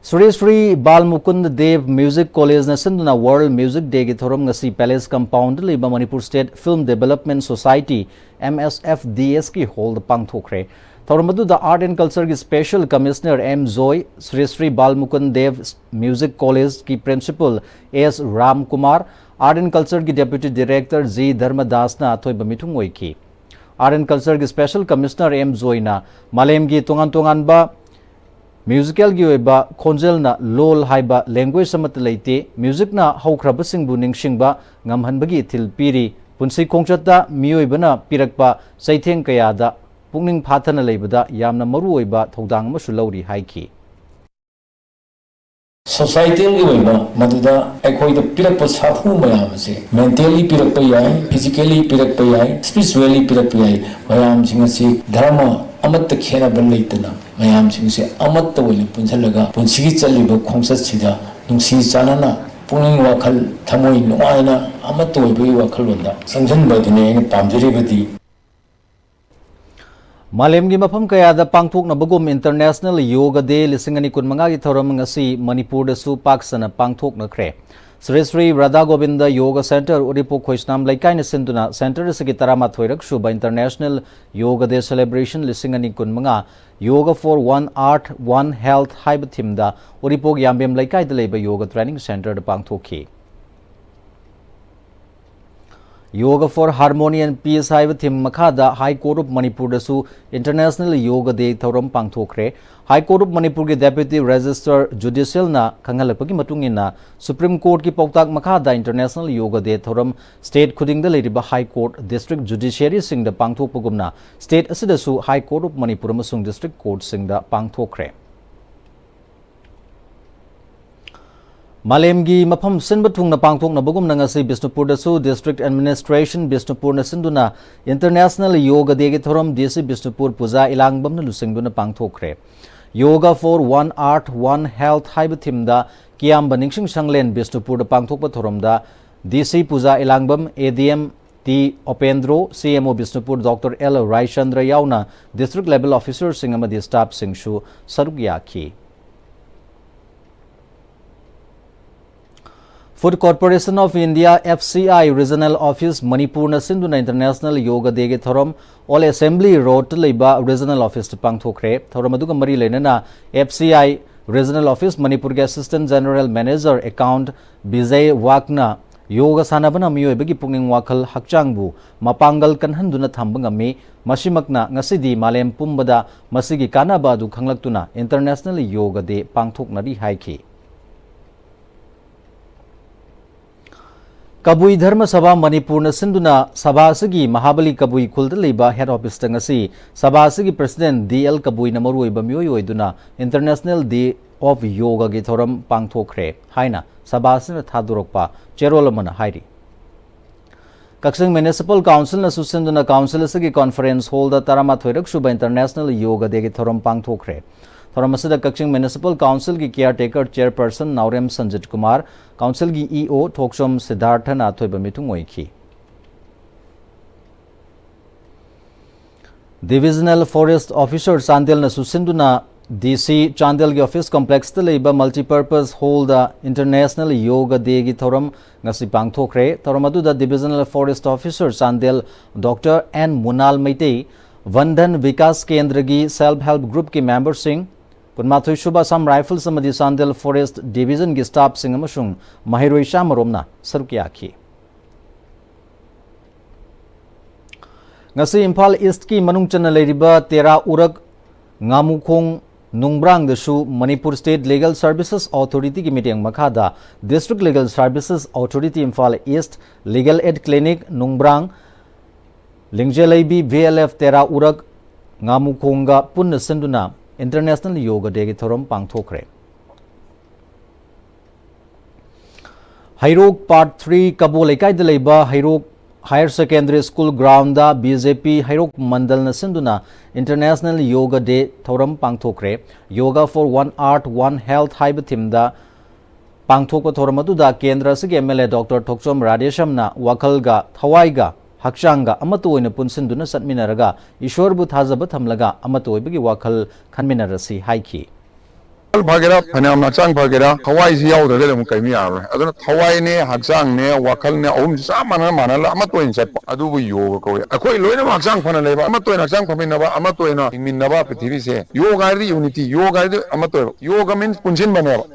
Shri Shri Bal Mukunda Deb music ꯀꯣꯂꯦꯖꯅ ꯁꯤꯟꯗꯨꯅ World Music Dayꯒꯤ ꯊꯧꯔꯝ ꯉꯁꯤ Palace Compoundꯗ ꯂꯩꯕ Manipur State Film Development Society, M S F D Sꯀꯤ hallꯗ ꯄꯥꯡꯊꯣꯛꯈ꯭ꯔꯦ꯫ ꯊꯧꯔꯝ ꯑꯗꯨꯗ Art and Cultureꯒꯤ Special Commissioner M Joy, Shri Shri Bal Mukunda Deb music ꯀꯣꯂꯦꯖꯀꯤ Principal S Ramkumar, Art and Cultureꯒꯤ Deputy Director ꯖꯤ ꯙꯔꯃꯗꯥꯁꯅ ꯑꯊꯣꯏꯕ ꯃꯤꯊꯨꯡ ꯑꯣꯏꯈꯤ꯫ Art and Cultureꯒꯤ Special Commissioner ꯑꯦꯝ ꯖꯣꯏꯅ ꯃꯥꯂꯦꯝꯒꯤ ꯇꯣꯉꯥꯟ ꯇꯣꯉꯥꯟꯕ musicalꯒꯤ ꯑꯣꯏꯕ ꯈꯣꯟꯖꯦꯜꯅ ꯂꯣꯜ ꯍꯥꯏꯕ language ꯑꯃꯠꯇ ꯂꯩꯇꯦ꯫ Musicꯅ ꯍꯧꯈ꯭ꯔꯕꯁꯤꯡꯕꯨ ꯅꯤꯡꯁꯤꯡꯕ ꯉꯝꯍꯟꯕꯒꯤ ꯏꯊꯤꯜ ꯄꯤꯔꯤ꯫ ꯄꯨꯟꯁꯤ ꯈꯣꯡꯆꯠꯇ ꯃꯤꯑꯣꯏꯕꯅ ꯄꯤꯔꯛꯄ ꯆꯩꯊꯦꯡ ꯀꯌꯥꯗ ꯄꯨꯛꯅꯤꯡ ꯐꯥꯊꯅ ꯂꯩꯕꯗ ꯌꯥꯝꯅ ꯃꯔꯨ ꯑꯣꯏꯕ ꯊꯧꯗꯥꯡ ꯑꯃꯁꯨ ꯂꯧꯔꯤ ꯍꯥꯏꯈꯤ꯫ Societalꯒꯤ ꯑꯣꯏꯕ ꯃꯗꯨꯗ ꯑꯩꯈꯣꯏꯗ ꯄꯤꯔꯛꯄ ꯁꯥꯐꯨ ꯃꯌꯥꯝ ꯑꯁꯦ mentally ꯄꯤꯔꯛꯄ ꯌꯥꯏ, physically ꯄꯤꯔꯛꯄ ꯌꯥꯏ, spiritually ꯄꯤꯔꯛꯄ ꯌꯥꯏ꯫ ꯃꯌꯥꯝꯁꯤꯡ ꯑꯁꯤ ꯙꯔꯃ ꯑꯃꯠꯇ ꯈꯦꯠꯅꯕ ꯂꯩꯇꯅ ꯃꯌꯥꯝꯁꯤꯡꯁꯦ ꯑꯃꯠꯇ ꯑꯣꯏꯅ ꯄꯨꯟꯁꯤꯜꯂꯒ ꯄꯨꯟꯁꯤꯒꯤ ꯆꯠꯂꯤꯕ ꯈꯣꯡꯆꯠꯁꯤꯗ ꯅꯨꯡꯁꯤ ꯆꯥꯟꯅꯅ ꯄꯨꯛꯅꯤꯡ ꯋꯥꯈꯜ ꯊꯃꯣꯏ ꯅꯨꯡꯉꯥꯏꯅ ꯑꯃꯠꯇ ꯑꯣꯏꯕꯒꯤ ꯋꯥꯈꯜꯂꯣꯟꯗ ꯆꯪꯁꯤꯟꯕ ꯑꯗꯨꯅꯤ ꯑꯩꯅ ꯄꯥꯝꯖꯔꯤꯕꯗꯤ꯫ ꯃꯥꯂꯦꯝꯒꯤ ꯃꯐꯝ ꯀꯌꯥꯗ ꯄꯥꯡꯊꯣꯛꯅꯕꯒꯨꯝ International Yoga Day ꯂꯤꯁꯤꯡ ꯑꯅꯤ ꯀꯨꯟꯃꯉꯥꯒꯤ ꯊꯧꯔꯝ ꯉꯁꯤ ꯃꯅꯤꯄꯨꯔꯗꯁꯨ ꯄꯥꯛ ꯁꯟꯅ ꯄꯥꯡꯊꯣꯛꯅꯈ꯭ꯔꯦ꯫ ꯁ꯭ꯔꯤ ꯁ꯭ꯔꯤ ꯔꯥꯙꯥ ꯒꯣꯕꯤꯟꯗ ꯌꯣꯒ ꯁꯦꯟꯇꯔ ꯎꯔꯤꯄꯣꯛ ꯈꯣꯏꯁꯅꯥꯝ ꯂꯩꯀꯥꯏꯅ ꯁꯤꯟꯗꯨꯅ ꯁꯦꯟꯇꯔ ꯑꯁꯤꯒꯤ ꯇꯔꯥꯃꯥꯊꯣꯏꯔꯛ ꯁꯨꯕ International Yoga Day Celebration ꯂꯤꯁꯤꯡ ꯑꯅꯤ ꯀꯨꯟꯃꯉꯥ Yoga for One Art One Health ꯍꯥꯏꯕ themeꯗ ꯎꯔꯤꯄꯣꯛ ꯌꯥꯝꯕꯦꯝ ꯂꯩꯀꯥꯏꯗ ꯂꯩꯕ ꯌꯣꯒ training centreꯗ ꯄꯥꯡꯊꯣꯛꯈꯤ꯫ Yoga for Harmony and Peace ꯍꯥꯏꯕ theme ꯃꯈꯥꯗ High Court of ꯃꯅꯤꯄꯨꯔꯗꯁꯨ International Yoga Day ꯊꯧꯔꯝ ꯄꯥꯡꯊꯣꯛꯈ꯭ꯔꯦ꯫ High Court of ꯃꯅꯤꯄꯨꯔꯒꯤ Deputy Registrar Judicialꯅ ꯈꯪꯍꯜꯂꯛꯄꯒꯤ ꯃꯇꯨꯡ ꯏꯟꯅ, Supreme Courtꯀꯤ ꯄꯥꯎꯇꯥꯛ ꯃꯈꯥꯗ International Yoga Day ꯊꯧꯔꯝ state ꯈꯨꯗꯤꯡꯗ ꯂꯩꯔꯤꯕ High Court District Judiciaryꯁꯤꯡꯗ ꯄꯥꯡꯊꯣꯛꯄꯒꯨꯝꯅ state ꯑꯁꯤꯗꯁꯨ High Court of ꯃꯅꯤꯄꯨꯔ ꯑꯃꯁꯨꯡ District Courtꯁꯤꯡꯗ ꯄꯥꯡꯊꯣꯛꯈ꯭ꯔꯦ꯫ ꯃꯥꯂꯦꯝꯒꯤ ꯃꯐꯝ ꯁꯤꯟꯕ ꯊꯨꯡꯅ ꯄꯥꯡꯊꯣꯛꯅꯕꯒꯨꯝꯅ ꯉꯁꯤ ꯕꯤꯁꯅꯨꯄꯨꯔꯗꯁꯨ District Administration ꯕꯤꯁꯅꯨꯄꯨꯔꯅ ꯁꯤꯟꯗꯨꯅ International Yoga Dayꯒꯤ ꯊꯧꯔꯝ DC ꯕꯤꯁꯅꯨꯄꯨꯔ ꯄꯨꯖꯥ ꯏꯂꯥꯡꯕꯝꯅ ꯂꯨꯆꯤꯡꯗꯨꯅ ꯄꯥꯡꯊꯣꯛꯈ꯭ꯔꯦ꯫ Yoga for One Earth, One Health ꯍꯥꯏꯕ themeꯗ ꯀꯤꯌꯥꯝꯕ ꯅꯤꯡꯁꯤꯡ ꯁꯪꯂꯦꯟ ꯕꯤꯁꯅꯨꯄꯨꯔꯗ ꯄꯥꯡꯊꯣꯛꯄ ꯊꯧꯔꯝꯗ DC Puja Ilangbam, ADM T Opendro, CMO Bishnupur doctor L Raichandra ꯌꯥꯎꯅ District Level Officerꯁꯤꯡ ꯑꯃꯗꯤ staffꯁꯤꯡꯁꯨ ꯁꯔꯨꯛ ꯌꯥꯈꯤ꯫ Food Corporation of India, FCI, Regional Office ꯃꯅꯤꯄꯨꯔꯅ ꯁꯤꯟꯗꯨꯅ International Yoga Dayꯒꯤ ꯊꯧꯔꯝ All Assembly Roadꯇ ꯂꯩꯕ Regional Officeꯇ ꯄꯥꯡꯊꯣꯛꯈ꯭ꯔꯦ꯫ ꯊꯧꯔꯝ ꯑꯗꯨꯒ ꯃꯔꯤ ꯂꯩꯅꯅ FCI Regional Office ꯃꯅꯤꯄꯨꯔꯒꯤ Assistant General Manager Account ꯕꯤꯖꯩ ꯋꯥꯒꯅ ꯌꯣꯒ ꯁꯥꯟꯅꯕꯅ ꯃꯤꯑꯣꯏꯕꯒꯤ ꯄꯨꯛꯅꯤꯡ ꯋꯥꯈꯜ ꯍꯛꯆꯥꯡꯕꯨ ꯃꯄꯥꯡꯒꯜ ꯀꯟꯍꯟꯗꯨꯅ ꯊꯝꯕ ꯉꯝꯃꯤ꯫ ꯃꯁꯤꯃꯛꯅ ꯉꯁꯤꯗꯤ ꯃꯥꯂꯦꯝ ꯄꯨꯝꯕꯗ ꯃꯁꯤꯒꯤ ꯀꯥꯟꯅꯕ ꯑꯗꯨ ꯈꯪꯂꯛꯇꯨꯅ International Yoga Day ꯄꯥꯡꯊꯣꯛꯅꯔꯤ ꯍꯥꯏꯈꯤ꯫ ꯀꯕꯨꯏ ꯙꯔꯃ ꯁꯚꯥ ꯃꯅꯤꯄꯨꯔꯅ ꯁꯤꯟꯗꯨꯅ ꯁꯚꯥ ꯑꯁꯤꯒꯤ ꯃꯍꯥꯕꯂꯤ ꯀꯕꯨꯏ ꯈꯨꯜꯗ ꯂꯩꯕ head officeꯇ ꯉꯁꯤ ꯁꯚꯥ ꯑꯁꯤꯒꯤ president ꯗꯤ ꯑꯦꯜ ꯀꯕꯨꯏꯅ ꯃꯔꯨꯑꯣꯏꯕ ꯃꯤꯑꯣꯏ ꯑꯣꯏꯗꯨꯅ International Day of Yogaꯒꯤ ꯊꯧꯔꯝ ꯄꯥꯡꯊꯣꯛꯈ꯭ꯔꯦ ꯍꯥꯏꯅ ꯁꯚꯥ ꯑꯁꯤꯅ ꯊꯥꯗꯣꯔꯛꯄ ꯆꯦꯔꯣꯜ ꯑꯃꯅ ꯍꯥꯏꯔꯤ꯫ ꯀꯛꯆꯤꯡ Municipal Councilꯅꯁꯨ ꯁꯤꯟꯗꯨꯅ council ꯑꯁꯤꯒꯤ conference hallꯗ ꯇꯔꯥꯃꯥꯊꯣꯏꯔꯛ ꯁꯨꯕ International Yoga Dayꯒꯤ ꯊꯧꯔꯝ ꯄꯥꯡꯊꯣꯛꯈ꯭ꯔꯦ꯫ ꯊꯧꯔꯝ ꯑꯁꯤꯗ ꯀꯛꯆꯤꯡ Municipal Councilꯒꯤ caretaker chairperson ꯅꯥꯎꯔꯦꯝ ꯁꯟꯖꯤꯠ ꯀꯨꯃꯥꯔ, councilꯒꯤ EO ꯊꯣꯛꯆꯣꯝ ꯁꯤꯗꯥꯔꯊꯅ ꯑꯊꯣꯏꯕ ꯃꯤꯊꯨꯡ ꯑꯣꯏꯈꯤ꯫ Divisional Forest Officer ꯆꯥꯟꯗꯦꯜꯅꯁꯨ ꯁꯤꯟꯗꯨꯅ DC ꯆꯥꯟꯗꯦꯜꯒꯤ office complexꯇ ꯂꯩꯕ multipurpose hallꯗ International Yoga Dayꯒꯤ ꯊꯧꯔꯝ ꯉꯁꯤ ꯄꯥꯡꯊꯣꯛꯈ꯭ꯔꯦ꯫ ꯊꯧꯔꯝ ꯑꯗꯨꯗ Divisional Forest Officer Chandel doctor N Munal Meitei, Vandhan Vikas ꯀꯦꯟꯗ꯭ꯔꯒꯤ self help groupꯀꯤ memberꯁꯤꯡ, ꯀꯨꯟꯃꯥꯊꯣꯏ ꯁꯨꯕ Assam Rifles ꯑꯃꯗꯤ ꯆꯥꯟꯗꯦꯜ Forest Divisionꯒꯤ staffꯁꯤꯡ ꯑꯃꯁꯨꯡ ꯃꯍꯩꯔꯣꯏ ꯆꯥꯝꯃꯔꯣꯝꯅ ꯁꯔꯨꯛ ꯌꯥꯈꯤ꯫ ꯉꯁꯤ ꯏꯝꯐꯥꯜ ꯏꯁ꯭ꯠꯀꯤ ꯃꯅꯨꯡ ꯆꯟꯅ ꯂꯩꯔꯤꯕ ꯇꯦꯔꯥ ꯎꯔꯛ, ꯉꯥꯃꯨꯈꯣꯡ, ꯅꯨꯡꯕ꯭ꯔꯥꯡꯗꯁꯨ ꯃꯅꯤꯄꯨꯔ ꯁ꯭ꯇꯦꯠ ꯂꯤꯒꯦꯜ ꯁꯔꯚꯤꯁꯦꯁ ꯑꯣꯊꯣꯔꯤꯇꯤꯒꯤ ꯃꯤꯠꯌꯦꯡ ꯃꯈꯥꯗ district legal services authority Imphal east, legal aid clinic Nungbrang, ꯂꯤꯡꯖꯦꯜꯂꯩꯕꯤ V L F Tera Urak, ꯉꯥꯃꯨꯈꯣꯡꯒ ꯄꯨꯟꯅ ꯁꯤꯟꯗꯨꯅ ꯏꯟꯇꯔꯅꯦꯁꯅꯦꯜ ꯌꯣꯒ ꯗꯦꯒꯤ ꯊꯧꯔꯝ ꯄꯥꯡꯊꯣꯛꯈ꯭ꯔꯦ꯫ ꯍꯩꯔꯣꯛ ꯄꯥꯔꯠ ꯊ꯭ꯔꯤ ꯀꯕꯣ ꯂꯩꯀꯥꯏꯗ ꯂꯩꯕ Heirok higher secondary school ground B J P Heirok ꯃꯟꯗꯜꯅ ꯁꯤꯟꯗꯨꯅ ꯏꯟꯇꯔꯅꯦꯁꯅꯦꯜ ꯌꯣꯒ ꯗꯦ ꯊꯧꯔꯝ ꯄꯥꯡꯊꯣꯛꯈ꯭ꯔꯦ꯫ Yoga for one earth one health ꯍꯥꯏꯕ ꯊꯤꯝꯗ ꯄꯥꯡꯊꯣꯛꯄ ꯊꯧꯔꯝ ꯑꯗꯨꯗ ꯀꯦꯟꯗ꯭ꯔ ꯑꯁꯤꯒꯤ M L A doctor Thokchom ꯔꯥꯙꯦꯁ꯭ꯌꯥꯝꯅ ꯋꯥꯈꯜꯒ ꯊꯋꯥꯏꯒ ꯍꯛꯆꯥꯡꯒ ꯑꯃꯠꯇ ꯑꯣꯏꯅ ꯄꯨꯟꯁꯤꯟꯗꯨꯅ ꯆꯠꯃꯤꯟꯅꯔꯒ ꯏꯁꯣꯔꯕꯨ ꯊꯥꯖꯕ ꯊꯝꯂꯒ ꯑꯃꯠꯇ ꯑꯣꯏꯕꯒꯤ ꯋꯥꯈꯜ ꯈꯟꯃꯤꯟꯅꯔꯁꯤ ꯍꯥꯏꯈꯤ꯫ ꯋꯥꯈꯜ ꯐꯒꯦꯔꯥ, ꯐꯅꯌꯥꯝ ꯍꯛꯆꯥꯡ ꯐꯒꯦꯔꯥ, ꯊꯋꯥꯏꯁꯤ ꯌꯥꯎꯗ꯭ꯔꯒꯗꯤ ꯑꯃꯨꯛ ꯀꯩꯝ ꯌꯥꯔꯔꯣꯏ꯫ ꯑꯗꯨꯅ ꯊꯋꯥꯏꯅꯦ, ꯍꯛꯆꯥꯡꯅꯦ, ꯋꯥꯈꯜꯅꯦ, ꯑꯍꯨꯝꯁꯤ ꯆꯞ ꯃꯥꯟꯅꯅ, ꯃꯥꯟꯅꯅ ꯑꯃꯠꯇ ꯑꯣꯏꯅ ꯆꯠꯄ, ꯑꯗꯨꯕꯨ ꯌꯣꯒ ꯀꯧꯏ꯫ ꯑꯩꯈꯣꯏ ꯂꯣꯏꯅꯃꯛ ꯍꯛꯆꯥꯡ ꯐꯅ ꯂꯩꯕ, ꯑꯃꯠꯇ ꯑꯣꯏꯅ ꯍꯛꯆꯥꯡ ꯐꯃꯤꯟꯅꯕ, ꯑꯃꯠꯇ ꯑꯣꯏꯅ ꯍꯤꯡꯃꯤꯟꯅꯕ ꯄ꯭ꯔꯤꯊꯤꯕꯤꯁꯦ꯫ ꯌꯣꯒ ꯍꯥꯏꯔꯗꯤ ꯌꯨꯅꯤꯇꯤ, ꯌꯣꯒ ꯍꯥꯏꯔꯗꯤ ꯑꯃꯠꯇ ꯑꯣꯏꯕ꯫ ꯌꯣꯒ ꯃꯤꯟꯁ ꯄꯨꯟꯁꯤꯟꯕꯅꯦꯕ꯫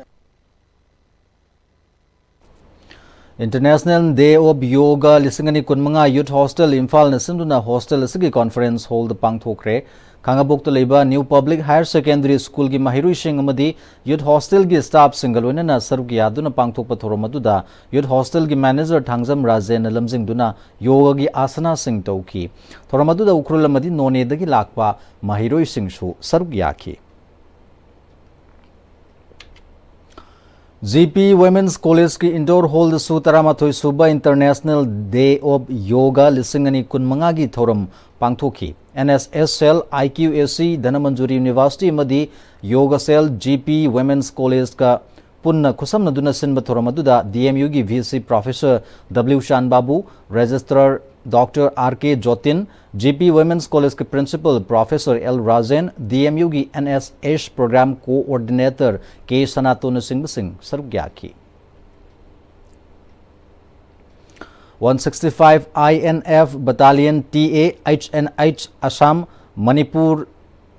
ꯏꯟꯇꯔꯅꯦꯁꯅꯦꯜ ꯗꯦ ꯑꯣꯐ ꯌꯣꯒ ꯂꯤꯁꯤꯡ ꯑꯅꯤ ꯀꯨꯟꯃꯉꯥ ꯌꯨꯠ ꯍꯣꯁꯇꯦꯜ ꯏꯝꯐꯥꯜꯅ ꯁꯤꯟꯗꯨꯅ ꯍꯣꯁꯇꯦꯜ ꯑꯁꯤꯒꯤ ꯀꯣꯟꯐꯔꯦꯟꯁ ꯍꯣꯜꯗ ꯄꯥꯡꯊꯣꯛꯈ꯭ꯔꯦ꯫ ꯈꯥꯉꯕꯣꯛꯇ ꯂꯩꯕ ꯅ꯭ꯌꯨ ꯄꯕ꯭ꯂꯤꯛ ꯍꯥꯌꯔ ꯁꯦꯀꯦꯟꯗꯔꯤ ꯁ꯭ꯀꯨꯜꯒꯤ ꯃꯍꯩꯔꯣꯏꯁꯤꯡ ꯑꯃꯗꯤ ꯌꯨꯠ ꯍꯣꯁꯇꯦꯜꯒꯤ ꯁ꯭ꯇꯥꯐꯁꯤꯡꯒ ꯂꯣꯏꯅꯅ ꯁꯔꯨꯛ ꯌꯥꯗꯨꯅ ꯄꯥꯡꯊꯣꯛꯄ ꯊꯧꯔꯝ ꯑꯗꯨꯗ ꯌꯨꯠ ꯍꯣꯁꯇꯦꯜꯒꯤ ꯃꯦꯅꯦꯖꯔ ꯊꯥꯡꯖꯝ ꯔꯥꯖꯦꯟꯅ ꯂꯝꯖꯤꯡꯗꯨꯅ ꯌꯣꯒꯒꯤ ꯑꯥꯁꯅꯥꯁꯤꯡ ꯇꯧꯈꯤ꯫ ꯊꯧꯔꯝ ꯑꯗꯨꯗ ꯎꯈ꯭ꯔꯨꯜ ꯑꯃꯗꯤ ꯅꯣꯅꯦꯗꯒꯤ ꯂꯥꯛꯄ ꯃꯍꯩꯔꯣꯏꯁꯤꯡꯁꯨ ꯁꯔꯨꯛ ꯌꯥꯈꯤ꯫ ꯖꯤ ꯄꯤ ꯋꯨꯃꯦꯟꯁ ꯀꯣꯂꯦꯖꯀꯤ ꯏꯟꯗꯣꯔ ꯍꯣꯜꯗꯁꯨ ꯇꯔꯥꯃꯥꯊꯣꯏ ꯁꯨꯕ ꯏꯟꯇꯔꯅꯦꯁꯅꯦꯜ ꯗꯦ ꯑꯣꯐ ꯌꯣꯒ ꯂꯤꯁꯤꯡ ꯑꯅꯤ ꯀꯨꯟꯃꯉꯥꯒꯤ ꯊꯧꯔꯝ ꯄꯥꯡꯊꯣꯛꯈꯤ꯫ N S S L, I Q A C, Dhanamanjuri university ꯑꯃꯗꯤ ꯌꯣꯒ ꯁꯦꯜ, ꯖꯤ ꯄꯤ ꯋꯨꯃꯦꯟꯁ ꯀꯣꯂꯦꯖꯀ ꯄꯨꯟꯅ ꯈꯨꯠꯁꯝꯅꯗꯨꯅ ꯁꯤꯟꯕ ꯊꯧꯔꯝ ꯑꯗꯨꯗ ꯗꯤ ꯑꯦꯝ ꯌꯨꯒꯤ V C professor W Chan Babu, registrar doctor R K Jotin, G P women's ꯀꯣꯂꯦꯖꯀꯤ principal professor L Rajen, D M ꯌꯨꯒꯤ N S S program coordinator K ꯁꯅꯥꯇꯣꯟꯅꯆꯤꯡꯕꯁꯤꯡ ꯁꯔꯨꯛ ꯌꯥꯈꯤ꯫ One sixty five I N F battalion T A H N H Assam, Manipur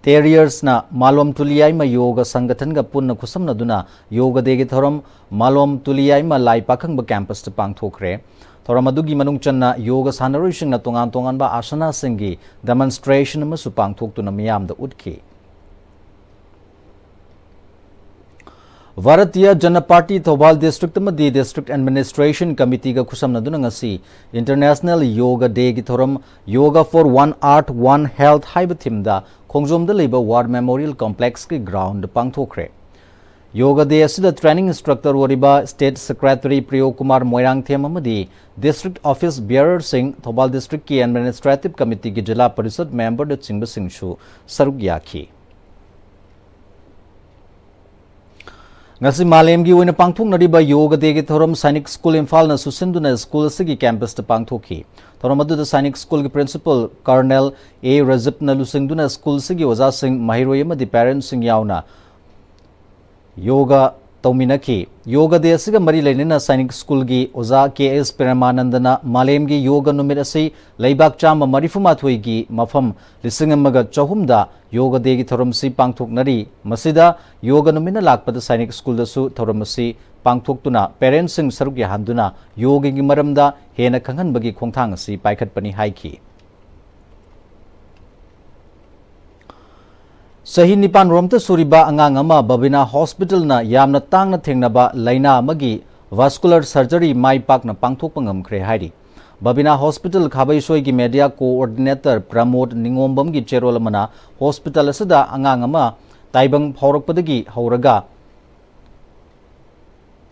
ꯇꯦꯔꯤꯌꯔꯁꯅ ꯃꯥꯂꯣꯝ ꯇꯨꯂꯤꯌꯥꯏꯃ ꯌꯣꯒ ꯁꯪꯒꯊꯟꯒ ꯄꯨꯟꯅ ꯈꯨꯠꯁꯝꯅꯗꯨꯅ ꯌꯣꯒ ꯗꯦꯒꯤ ꯊꯧꯔꯝ ꯃꯥꯂꯣꯝ ꯇꯨꯂꯤꯌꯥꯏꯃ ꯂꯥꯏ ꯄꯥꯈꯪꯕ ꯀꯦꯝꯄꯁꯇ ꯄꯥꯡꯊꯣꯛꯈ꯭ꯔꯦ꯫ ꯊꯧꯔꯝ ꯑꯗꯨꯒꯤ ꯃꯅꯨꯡ ꯆꯟꯅ ꯌꯣꯒ ꯁꯥꯟꯅꯔꯣꯏꯁꯤꯡꯅ ꯇꯣꯉꯥꯟ ꯇꯣꯉꯥꯟꯕ ꯑꯥꯁꯅꯥꯁꯤꯡꯒꯤ demonstration ꯑꯃꯁꯨ ꯄꯥꯡꯊꯣꯛꯇꯨꯅ ꯃꯤꯌꯥꯝꯗ ꯎꯠꯈꯤ꯫ ꯚꯥꯔꯇꯤꯌ ꯖꯅꯇꯥ ꯄꯥꯔꯇꯤ ꯊꯧꯕꯥꯜ district ꯑꯃꯗꯤ district administration committeeꯒ ꯈꯨꯠꯁꯝꯅꯗꯨꯅ ꯉꯁꯤ International Yoga Dayꯒꯤ ꯊꯧꯔꯝ Yoga for One Earth One Health ꯍꯥꯏꯕ themeꯗ ꯈꯣꯡꯖꯣꯝꯗ ꯂꯩꯕ War Memorial Complexꯀꯤ ground ꯄꯥꯡꯊꯣꯛꯈ꯭ꯔꯦ꯫ Yoga Day ꯑꯁꯤꯗ training instructor ꯑꯣꯏꯔꯤꯕ State Secretary ꯄ꯭ꯔꯤꯌꯣ ꯀꯨꯃꯥꯔ ꯃꯣꯏꯔꯥꯡꯊꯦꯝ ꯑꯃꯗꯤ district office bearerꯁꯤꯡ, ꯊꯧꯕꯥꯜ districtꯀꯤ administrative committeeꯒꯤ ꯖꯤꯂꯥ ꯄꯔꯤꯁꯠ memberꯅꯆꯤꯡꯕꯁꯤꯡꯁꯨ ꯁꯔꯨꯛ ꯌꯥꯈꯤ꯫ ꯉꯁꯤ ꯃꯥꯂꯦꯝꯒꯤ ꯑꯣꯏꯅ ꯄꯥꯡꯊꯣꯛꯅꯔꯤꯕ Yoga Dayꯒꯤ ꯊꯧꯔꯝ ꯁꯥꯏꯅꯤꯛ ꯁ꯭ꯀꯨꯜ ꯏꯝꯐꯥꯜꯅ ꯁꯨꯁꯤꯟꯗꯨꯅ ꯁ꯭ꯀꯨꯜ ꯑꯁꯤꯒꯤ campusꯇ ꯄꯥꯡꯊꯣꯛꯈꯤ꯫ ꯊꯧꯔꯝ ꯑꯗꯨꯗ ꯁꯥꯏꯅꯤꯛ ꯁ꯭ꯀꯨꯜꯒꯤ principal Colonel A ꯔꯖꯤꯞꯅ ꯂꯨꯆꯤꯡꯗꯨꯅ ꯁ꯭ꯀꯨꯜ ꯑꯁꯤꯒꯤ ꯑꯣꯖꯥꯁꯤꯡ, ꯃꯍꯩꯔꯣꯏ ꯑꯃꯗꯤ parentꯁꯤꯡ ꯌꯥꯎꯅ ꯌꯣꯒ ꯇꯧꯃꯤꯟꯅꯈꯤ꯫ Yoga Day ꯑꯁꯤꯒ ꯃꯔꯤ ꯂꯩꯅꯅ ꯁꯥꯏꯅꯤꯛ ꯁ꯭ꯀꯨꯜꯒꯤ ꯑꯣꯖꯥ ꯀꯦ ꯑꯦꯁ ꯄ꯭ꯔꯦꯃꯥꯅꯟꯗꯅ ꯃꯥꯂꯦꯝꯒꯤ ꯌꯣꯒ ꯅꯨꯃꯤꯠ ꯑꯁꯤ ꯂꯩꯕꯥꯛ ꯆꯥꯝꯃ ꯃꯔꯤꯐꯨ ꯃꯥꯊꯣꯏꯒꯤ ꯃꯐꯝ ꯂꯤꯁꯤꯡ ꯑꯃꯒ ꯆꯍꯨꯝꯗ Yoga Dayꯒꯤ ꯊꯧꯔꯝꯁꯤ ꯄꯥꯡꯊꯣꯛꯅꯔꯤ꯫ ꯃꯁꯤꯗ ꯌꯣꯒ ꯅꯨꯃꯤꯠꯅ ꯂꯥꯛꯄꯗ ꯁꯥꯏꯅꯤꯛ ꯁ꯭ꯀꯨꯜꯗꯁꯨ ꯊꯧꯔꯝ ꯑꯁꯤ ꯄꯥꯡꯊꯣꯛꯇꯨꯅ parentꯁꯤꯡ ꯁꯔꯨꯛ ꯌꯥꯍꯟꯗꯨꯅ ꯌꯣꯒꯒꯤ ꯃꯔꯝꯗ ꯍꯦꯟꯅ ꯈꯪꯍꯟꯕꯒꯤ ꯈꯣꯡꯊꯥꯡ ꯑꯁꯤ ꯄꯥꯏꯈꯠꯄꯅꯤ ꯍꯥꯏꯈꯤ꯫ ꯆꯍꯤ ꯅꯤꯄꯥꯟ ꯔꯣꯝꯇ ꯁꯨꯔꯤꯕ ꯑꯉꯥꯡ ꯑꯃ ꯕꯕꯤꯅꯥ ꯍꯣꯁꯄꯤꯇꯥꯜꯅ ꯌꯥꯝꯅ ꯇꯥꯡꯅ ꯊꯦꯡꯅꯕ ꯂꯥꯏꯅꯥ ꯑꯃꯒꯤ vascular surgery ꯃꯥꯏ ꯄꯥꯛꯅ ꯄꯥꯡꯊꯣꯛꯄ ꯉꯝꯈ꯭ꯔꯦ ꯍꯥꯏꯔꯤ꯫ ꯕꯕꯤꯅꯥ ꯍꯣꯁꯄꯤꯇꯥꯜ ꯈꯥꯕꯩꯁꯣꯏꯒꯤ media coordinator ꯄ꯭ꯔꯃꯣꯗ ꯅꯤꯉꯣꯝꯕꯝꯒꯤ ꯆꯦꯔꯣꯜ ꯑꯃꯅ ꯍꯣꯁꯄꯤꯇꯥꯜ ꯑꯁꯤꯗ ꯑꯉꯥꯡ ꯑꯃ ꯇꯥꯏꯕꯪ ꯐꯥꯎꯔꯛꯄꯗꯒꯤ ꯍꯧꯔꯒ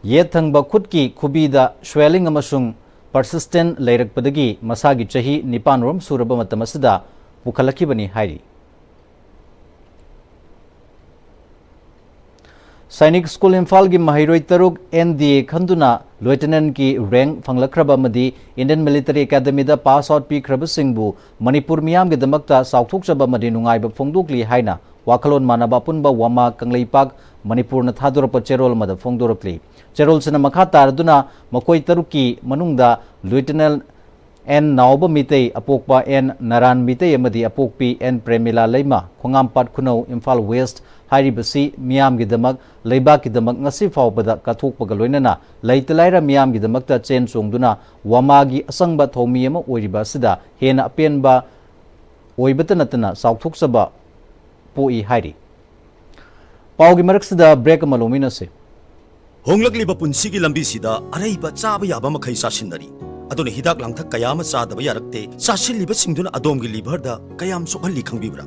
ꯌꯦꯠ ꯊꯪꯕ ꯈꯨꯠꯀꯤ ꯈꯨꯕꯤꯗ swelling ꯑꯃꯁꯨꯡ persistent ꯂꯩꯔꯛꯄꯗꯒꯤ ꯃꯁꯥꯒꯤ ꯆꯍꯤ ꯅꯤꯄꯥꯟ ꯔꯣꯝ ꯁꯨꯔꯕ ꯃꯇꯝ ꯑꯁꯤꯗ ꯄꯨꯈꯠꯂꯛꯈꯤꯕꯅꯤ ꯍꯥꯏꯔꯤ꯫ ꯁꯥꯏꯅꯤꯛ ꯁ꯭ꯀꯨꯜ ꯏꯝꯐꯥꯜꯒꯤ ꯃꯍꯩꯔꯣꯏ ꯇꯔꯨꯛ N D A ꯈꯟꯗꯨꯅ lieutenantꯀꯤ rank ꯐꯪꯂꯛꯈ꯭ꯔꯕ ꯑꯃꯗꯤ Indian Military Academyꯗ pass out ꯄꯤꯈ꯭ꯔꯕꯁꯤꯡꯕꯨ Manipur ꯃꯤꯌꯥꯝꯒꯤꯗꯃꯛꯇ ꯆꯥꯎꯊꯣꯛꯆꯕ ꯑꯃꯗꯤ ꯅꯨꯡꯉꯥꯏꯕ ꯐꯣꯡꯗꯣꯛꯂꯤ ꯍꯥꯏꯅ ꯋꯥꯈꯜꯂꯣꯟ ꯃꯥꯟꯅꯕ ꯑꯄꯨꯟꯕ ꯋꯥꯃꯥ ꯀꯪꯂꯩꯄꯥꯛ ꯃꯅꯤꯄꯨꯔꯅ ꯊꯥꯗꯣꯔꯛꯄ ꯆꯦꯔꯣꯜ ꯑꯃꯗ ꯐꯣꯡꯗꯣꯔꯛꯂꯤ꯫ ꯆꯦꯔꯣꯜꯁꯤꯅ ꯃꯈꯥ ꯇꯥꯔꯗꯨꯅ ꯃꯈꯣꯏ ꯇꯔꯨꯛꯀꯤ ꯃꯅꯨꯡꯗ lieutenant ꯑꯦꯟ ꯅꯥꯎꯕ ꯃꯤꯇꯩ, ꯑꯄꯣꯛꯄ ꯑꯦꯟ ꯅꯔꯥꯟ ꯃꯤꯇꯩ ꯑꯃꯗꯤ ꯑꯄꯣꯛꯄꯤ ꯑꯦꯟ ꯄ꯭ꯔꯦꯃꯤꯂꯥ ꯂꯩꯃ, ꯈꯣꯡꯉꯥꯝꯄꯥꯠ ꯈꯨꯅꯧ, ꯏꯝꯐꯥꯜ ꯋꯦꯁ꯭ꯠ ꯍꯥꯏꯔꯤꯕꯁꯤ ꯃꯤꯌꯥꯝꯒꯤꯗꯃꯛ, ꯂꯩꯕꯥꯛꯀꯤꯗꯃꯛ ꯉꯁꯤ ꯐꯥꯎꯕꯗ ꯀꯠꯊꯣꯛꯄꯒ ꯂꯣꯏꯅꯅ ꯂꯩꯇ ꯂꯥꯏꯔ ꯃꯤꯌꯥꯝꯒꯤꯗꯃꯛꯇ ꯆꯦꯟ ꯆꯣꯡꯗꯨꯅ ꯋꯥꯃꯥꯒꯤ ꯑꯁꯪꯕ ꯊꯧꯃꯤ ꯑꯃ ꯑꯣꯏꯔꯤꯕ ꯑꯁꯤꯗ ꯍꯦꯟꯅ ꯑꯄꯦꯟꯕ ꯑꯣꯏꯕꯇ ꯅꯠꯇꯅ ꯆꯥꯎꯊꯣꯛꯆꯕ ꯄꯣꯛꯏ ꯍꯥꯏꯔꯤ꯫ ꯄꯥꯎꯒꯤ ꯃꯔꯛꯁꯤꯗ break ꯑꯃ ꯂꯧꯃꯤꯟꯅꯁꯤ꯫ ꯍꯣꯡꯂꯛꯂꯤꯕ ꯄꯨꯟꯁꯤꯒꯤ ꯂꯝꯕꯤꯁꯤꯗ ꯑꯔꯩꯕ ꯆꯥꯕ ꯌꯥꯕ ꯃꯈꯩ ꯆꯥꯁꯤꯟꯅꯔꯤ꯫ ꯑꯗꯨꯅ ꯍꯤꯗꯥꯛ ꯂꯥꯡꯊꯛ ꯀꯌꯥ ꯑꯃ ꯆꯥꯗꯕ ꯌꯥꯔꯛꯇꯦ꯫ ꯆꯥꯁꯤꯜꯂꯤꯕꯁꯤꯡꯗꯨꯅ ꯑꯗꯣꯝꯒꯤ liverꯗ ꯀꯌꯥꯝ ꯁꯣꯛꯍꯜꯂꯤ ꯈꯪꯕꯤꯕ꯭ꯔꯥ?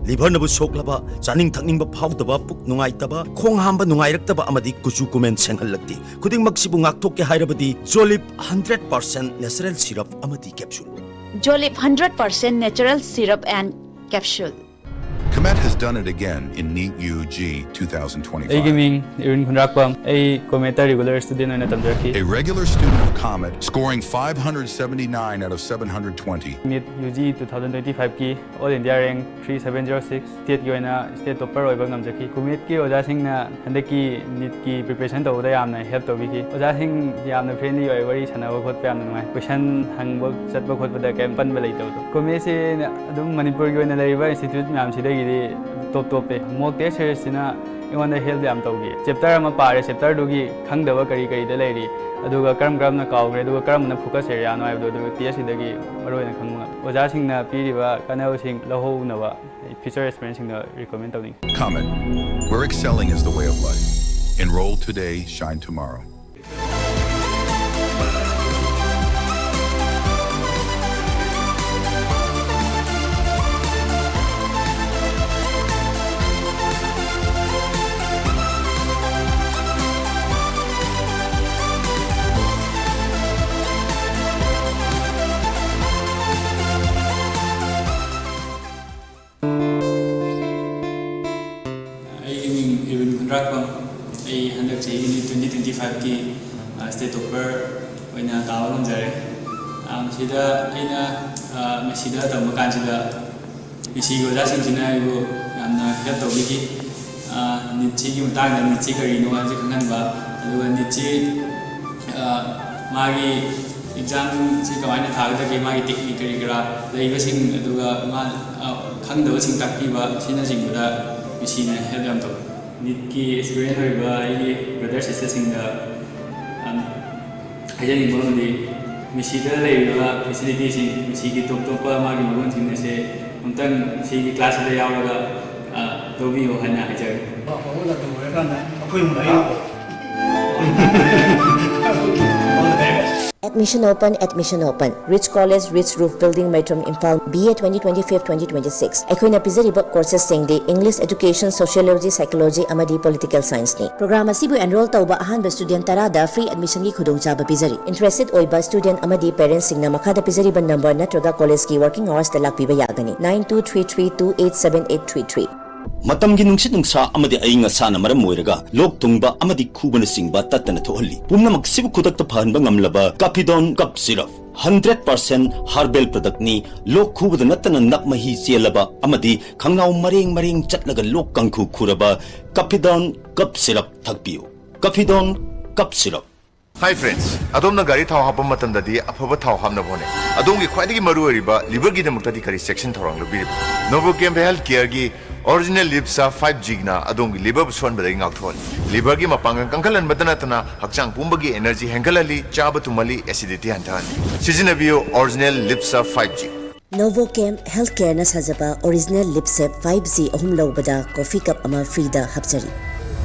Liverꯅꯕꯨ ꯁꯣꯛꯂꯕ, ꯆꯥꯅꯤꯡ ꯊꯛꯅꯤꯡꯕ ꯐꯥꯎꯗꯕ, ꯄꯨꯛ ꯅꯨꯡꯉꯥꯏꯇꯕ, ꯈꯣꯡ ꯍꯥꯝꯕ ꯅꯨꯡꯉꯥꯏꯔꯛꯇꯕ ꯑꯃꯗꯤ ꯀꯨꯆꯨ ꯀꯨꯃꯦꯟ ꯁꯦꯡꯍꯜꯂꯛꯇꯦ꯫ ꯈꯨꯗꯤꯡꯃꯛꯁꯤꯕꯨ ꯉꯥꯛꯊꯣꯛꯀꯦ ꯍꯥꯏꯔꯕꯗꯤ Jolib hundred percent natural syrup ꯑꯃꯗꯤ capsule꯫ Jolib hundred percent natural syrup and capsule꯫ Comet has done it again in NEET U G two thousand twenty-five. ꯑꯩꯒꯤ ꯃꯤꯡ ꯏꯔꯤꯟ ꯈꯨꯟꯗ꯭ꯔꯥꯛꯄꯝ꯫ ꯑꯩ COMETꯇ regular student ꯑꯣꯏꯅ ꯇꯝꯖꯔꯛꯈꯤ꯫ A regular student of Comet, scoring five hundred seventy-nine out of seven hundred twenty. NEET U G two thousand twenty-fiveꯀꯤ All India rank three seven zero six, stateꯀꯤ ꯑꯣꯏꯅ state topper ꯑꯣꯏꯕ ꯉꯝꯖꯈꯤ꯫ COMETꯀꯤ ꯑꯣꯖꯥꯁꯤꯡꯅ ꯍꯟꯗꯛꯀꯤ NEETꯀꯤ preparation ꯇꯧꯕꯗ ꯌꯥꯝꯅ help ꯇꯧꯕꯤꯈꯤ꯫ ꯑꯣꯖꯥꯁꯤꯡ ꯌꯥꯝꯅ friendly ꯑꯣꯏ, ꯋꯥꯔꯤ ꯁꯥꯟꯅꯕ ꯈꯣꯠꯄ ꯌꯥꯝꯅ ꯅꯨꯡꯉꯥꯏ꯫ Question ꯍꯪꯕ ꯆꯠꯄ ꯈꯣꯠꯄꯗ ꯀꯩꯝ ꯄꯟꯕ ꯂꯩꯇꯕꯗꯣ꯫ COMETꯁꯦ ꯑꯗꯨꯝ ꯃꯅꯤꯄꯨꯔꯒꯤ ꯑꯣꯏꯅ ꯂꯩꯔꯤꯕ institute ꯃꯌꯥꯝꯁꯤꯗꯒꯤꯗꯤ top topꯄꯦ꯫ Mock test seriesꯁꯤꯅ ꯑꯩꯉꯣꯟꯗ help ꯌꯥꯝ ꯇꯧꯈꯤ꯫ Chapter ꯑꯃ ꯄꯥꯔꯦ, chapterꯗꯨꯒꯤ ꯈꯪꯗꯕ ꯀꯔꯤ ꯀꯔꯤꯗ ꯂꯩꯔꯤ, ꯑꯗꯨꯒ ꯀꯔꯝ ꯀꯔꯝꯅ ꯀꯥꯎꯈ꯭ꯔꯦ, ꯑꯗꯨꯒ ꯀꯔꯝꯕꯅ focus areaꯅꯣ ꯍꯥꯏꯕꯗꯣ, ꯑꯗꯨ testꯁꯤꯗꯒꯤ ꯃꯔꯨꯑꯣꯏꯅ ꯈꯪꯕ ꯉꯝꯃꯤ꯫ ꯑꯣꯖꯥꯁꯤꯡꯅ ꯄꯤꯔꯤꯕ ꯀꯥꯟꯅꯕꯁꯤꯡ ꯂꯧꯍꯧꯅꯕ ꯑꯩ future aspirantsꯁꯤꯡꯗ recommend ꯇꯧꯅꯤꯡꯉꯤ꯫ Comet, where excelling is the way of life. Enroll today, shine tomorrow. ꯑꯩꯒꯤ ꯃꯤꯡ ꯏꯔꯤꯟ ꯈꯨꯟꯗ꯭ꯔꯥꯛꯄꯝ꯫ ꯑꯩ ꯍꯟꯗꯛ ꯆꯍꯤꯒꯤ NEET twenty twenty-fiveꯀꯤ, ꯑ, state topper ꯑꯣꯏꯅ ꯇꯥꯕ ꯉꯝꯖꯔꯦ꯫ ꯑ, ꯃꯁꯤꯗ ꯑꯩꯅ, ꯑ, ꯃꯁꯤꯗ ꯇꯝꯕ ꯀꯥꯟꯁꯤꯗ ꯃꯁꯤꯒꯤ ꯑꯣꯖꯥꯁꯤꯡꯁꯤꯅ ꯑꯩꯕꯨ ꯌꯥꯝꯅ help ꯇꯧꯕꯤꯈꯤ꯫ ꯑ, NEETꯁꯤꯒꯤ ꯃꯇꯥꯡꯗ, NEETꯁꯤ ꯀꯔꯤꯅꯣ ꯍꯥꯏꯕꯁꯤ ꯈꯪꯍꯟꯕ, ꯑꯗꯨꯒ NEETꯁꯤ, ꯑ, ꯃꯥꯒꯤ ꯑꯦꯛꯖꯥꯝꯁꯤ ꯀꯃꯥꯏꯅ ꯊꯥꯒꯗꯒꯦ, ꯃꯥꯒꯤ ꯇꯦꯛꯅꯤꯛ ꯀꯔꯤ ꯀꯔꯥ ꯂꯩꯕꯁꯤꯡ, ꯑꯗꯨꯒ ꯃꯥ, ꯑ, ꯈꯪꯗꯕꯁꯤꯡ ꯇꯥꯛꯄꯤꯕ, ꯑꯁꯤꯅꯆꯤꯡꯕꯗ ꯃꯤꯁꯤꯅ ꯍꯦꯜꯞ ꯌꯥꯝ ꯇꯧꯏ꯫ ꯅꯤꯠꯀꯤ ꯑꯦꯁꯄꯤꯔꯦꯟ ꯑꯣꯏꯕ ꯑꯩꯒꯤ ꯕ꯭ꯔꯗꯔ ꯁꯤꯁꯇꯔꯁꯤꯡꯗ, ꯑꯝ, ꯍꯥꯏꯖꯅꯤꯡꯕ ꯑꯃꯗꯤ, ꯃꯤꯁꯤꯗ ꯂꯩꯔꯤꯕ ꯐꯦꯁꯤꯂꯤꯇꯤꯁꯤꯡ, ꯃꯤꯁꯤꯒꯤ ꯇꯣꯞ ꯇꯣꯞꯄ ꯃꯥꯒꯤ ꯃꯒꯨꯟꯁꯤꯡ ꯑꯁꯦ ꯑꯃꯨꯛꯇꯪ ꯁꯤꯒꯤ ꯀ꯭ꯂꯥꯁꯁꯤꯗ ꯌꯥꯎꯔꯒ, ꯑ, ꯂꯧꯕꯤꯌꯨ ꯍꯥꯏꯅ ꯍꯥꯏꯖꯔꯤ꯫ ꯃꯑꯣꯡ ꯑꯗꯨ ꯂꯣꯏꯔꯀꯥꯟꯗ ꯑꯩꯈꯣꯏ ꯑꯃꯨꯛ ꯂꯥꯛꯑꯣ꯫ All the very best. Admission open, admission open. Rich College, Rich Roof Building, Maitram, Imphal, B A twenty twenty-five, twenty twenty-six꯫ ꯑꯩꯈꯣꯏꯅ ꯄꯤꯖꯔꯤꯕ ꯀꯣꯔꯁꯦꯁꯁꯤꯡꯗꯤ English, Education, Sociology, Psychology ꯑꯃꯗꯤ Political Scienceꯅꯤ꯫ ꯄ꯭ꯔꯣꯒ꯭ꯔꯥꯝ ꯑꯁꯤꯕꯨ ꯑꯦꯟꯔꯣꯜ ꯇꯧꯕ ꯑꯍꯥꯟꯕ ꯁ꯭ꯇꯨꯗꯦꯟꯠ ꯇꯔꯥꯗ ꯐ꯭ꯔꯤ ꯑꯦꯗꯃꯤꯁꯟꯒꯤ ꯈꯨꯗꯣꯡꯆꯥꯕ ꯄꯤꯖꯔꯤ꯫ ꯏꯟꯇꯔꯦꯁꯇꯦꯗ ꯑꯣꯏꯕ ꯁ꯭ꯇꯨꯗꯦꯟꯠ ꯑꯃꯗꯤ ꯄꯦꯔꯦꯟꯠꯁꯁꯤꯡꯅ ꯃꯈꯥꯗ ꯄꯤꯖꯔꯤꯕ ꯅꯝꯕꯔ ꯅꯠꯇ꯭ꯔꯒ ꯀꯣꯂꯦꯖꯀꯤ ꯋꯥꯔꯀꯤꯡ ꯑꯋꯥꯔꯁꯇ ꯂꯥꯛꯄꯤꯕ ꯌꯥꯒꯅꯤ: nine two three three two eight seven eight three three꯫ ꯃꯇꯝꯒꯤ ꯅꯨꯡꯁꯤꯠ ꯅꯨꯡꯁꯥ ꯑꯃꯗꯤ ꯑꯏꯪ ꯑꯁꯥꯅ ꯃꯔꯝ ꯑꯣꯏꯔꯒ ꯂꯣꯛ ꯊꯨꯡꯕ ꯑꯃꯗꯤ ꯈꯨꯕꯅꯆꯤꯡꯕ ꯇꯠꯇꯅ ꯊꯣꯛꯍꯜꯂꯤ꯫ ꯄꯨꯝꯅꯃꯛꯁꯤꯕꯨ ꯈꯨꯗꯛꯇ ꯐꯍꯟꯕ ꯉꯝꯂꯕ Kafidon cough syrup. Hundred percent herbal ꯄ꯭ꯔꯗꯛꯅꯤ꯫ ꯂꯣꯛ ꯈꯨꯕꯗ ꯅꯠꯇꯅ ꯅꯞ ꯃꯍꯤ ꯆꯦꯜꯂꯕ ꯑꯃꯗꯤ ꯈꯪꯅꯥꯎ ꯃꯔꯦꯡ ꯃꯔꯦꯡ ꯆꯠꯂꯒ ꯂꯣꯛ ꯀꯥꯡꯈꯨ ꯈꯨꯔꯕ ꯀꯥꯐꯤꯗꯣꯟ ꯀꯞ ꯁꯤꯔꯞ ꯊꯛꯄꯤꯌꯨ꯫ Kafidon cough syrup. Hi friends, ꯑꯗꯣꯝꯅ ꯒꯥꯔꯤ ꯊꯥꯎ ꯍꯥꯞꯄ ꯃꯇꯝꯗꯗꯤ ꯑꯐꯕ ꯊꯥꯎ ꯍꯥꯞꯅꯕ ꯍꯣꯠꯅꯩ꯫ ꯑꯗꯣꯝꯒꯤ ꯈ꯭ꯋꯥꯏꯗꯒꯤ ꯃꯔꯨꯑꯣꯏꯔꯤꯕ ꯂꯤꯚꯔꯒꯤꯗꯃꯛꯇꯗꯤ ꯀꯔꯤ ꯆꯦꯛꯁꯤꯟ ꯊꯧꯔꯥꯡ ꯂꯧꯕꯤꯔꯤꯕ? ꯅꯣꯚꯣꯀꯦꯝ ꯍꯦꯜꯊ ꯀꯦꯌꯔꯒꯤ ꯑꯣꯔꯤꯖꯤꯅꯦꯜ ꯂꯤꯞꯁꯥ ꯐꯥꯏꯚ ꯖꯤꯅ ꯑꯗꯣꯝꯒꯤ ꯂꯤꯚꯔꯕꯨ ꯁꯣꯟꯕꯗꯒꯤ ꯉꯥꯛꯊꯣꯛꯍꯜꯂꯤ꯫ ꯂꯤꯚꯔꯒꯤ ꯃꯄꯥꯡꯒꯜ ꯀꯟꯈꯠꯍꯟꯕꯇ ꯅꯠꯇꯅ ꯍꯛꯆꯥꯡ ꯄꯨꯝꯕꯒꯤ ꯑꯦꯅꯔꯖꯤ ꯍꯦꯟꯒꯠꯍꯜꯂꯤ, ꯆꯥꯕ ꯇꯨꯝꯍꯜꯂꯤ, ꯑꯦꯁꯤꯗꯤꯇꯤ ꯍꯟꯊꯍꯜꯂꯤ꯫ ꯁꯤꯖꯤꯟꯅꯕꯤꯌꯨ ꯑꯣꯔꯤꯖꯤꯅꯦꯜ ꯂꯤꯞꯁꯥ ꯐꯥꯏꯚ ꯖꯤ꯫ ꯅꯣꯚꯣꯀꯦꯝ ꯍꯦꯜꯊ ꯀꯦꯌꯔꯅ ꯁꯥꯖꯕ ꯑꯣꯔꯤꯖꯤꯅꯦꯜ ꯂꯤꯞꯁꯦꯞ ꯐꯥꯏꯚ ꯖꯤ ꯑꯍꯨꯝ ꯂꯧꯕꯗ ꯀꯣꯐꯤ ꯀꯞ ꯑꯃ ꯐ꯭ꯔꯤꯗ ꯍꯥꯞꯆꯔꯤ꯫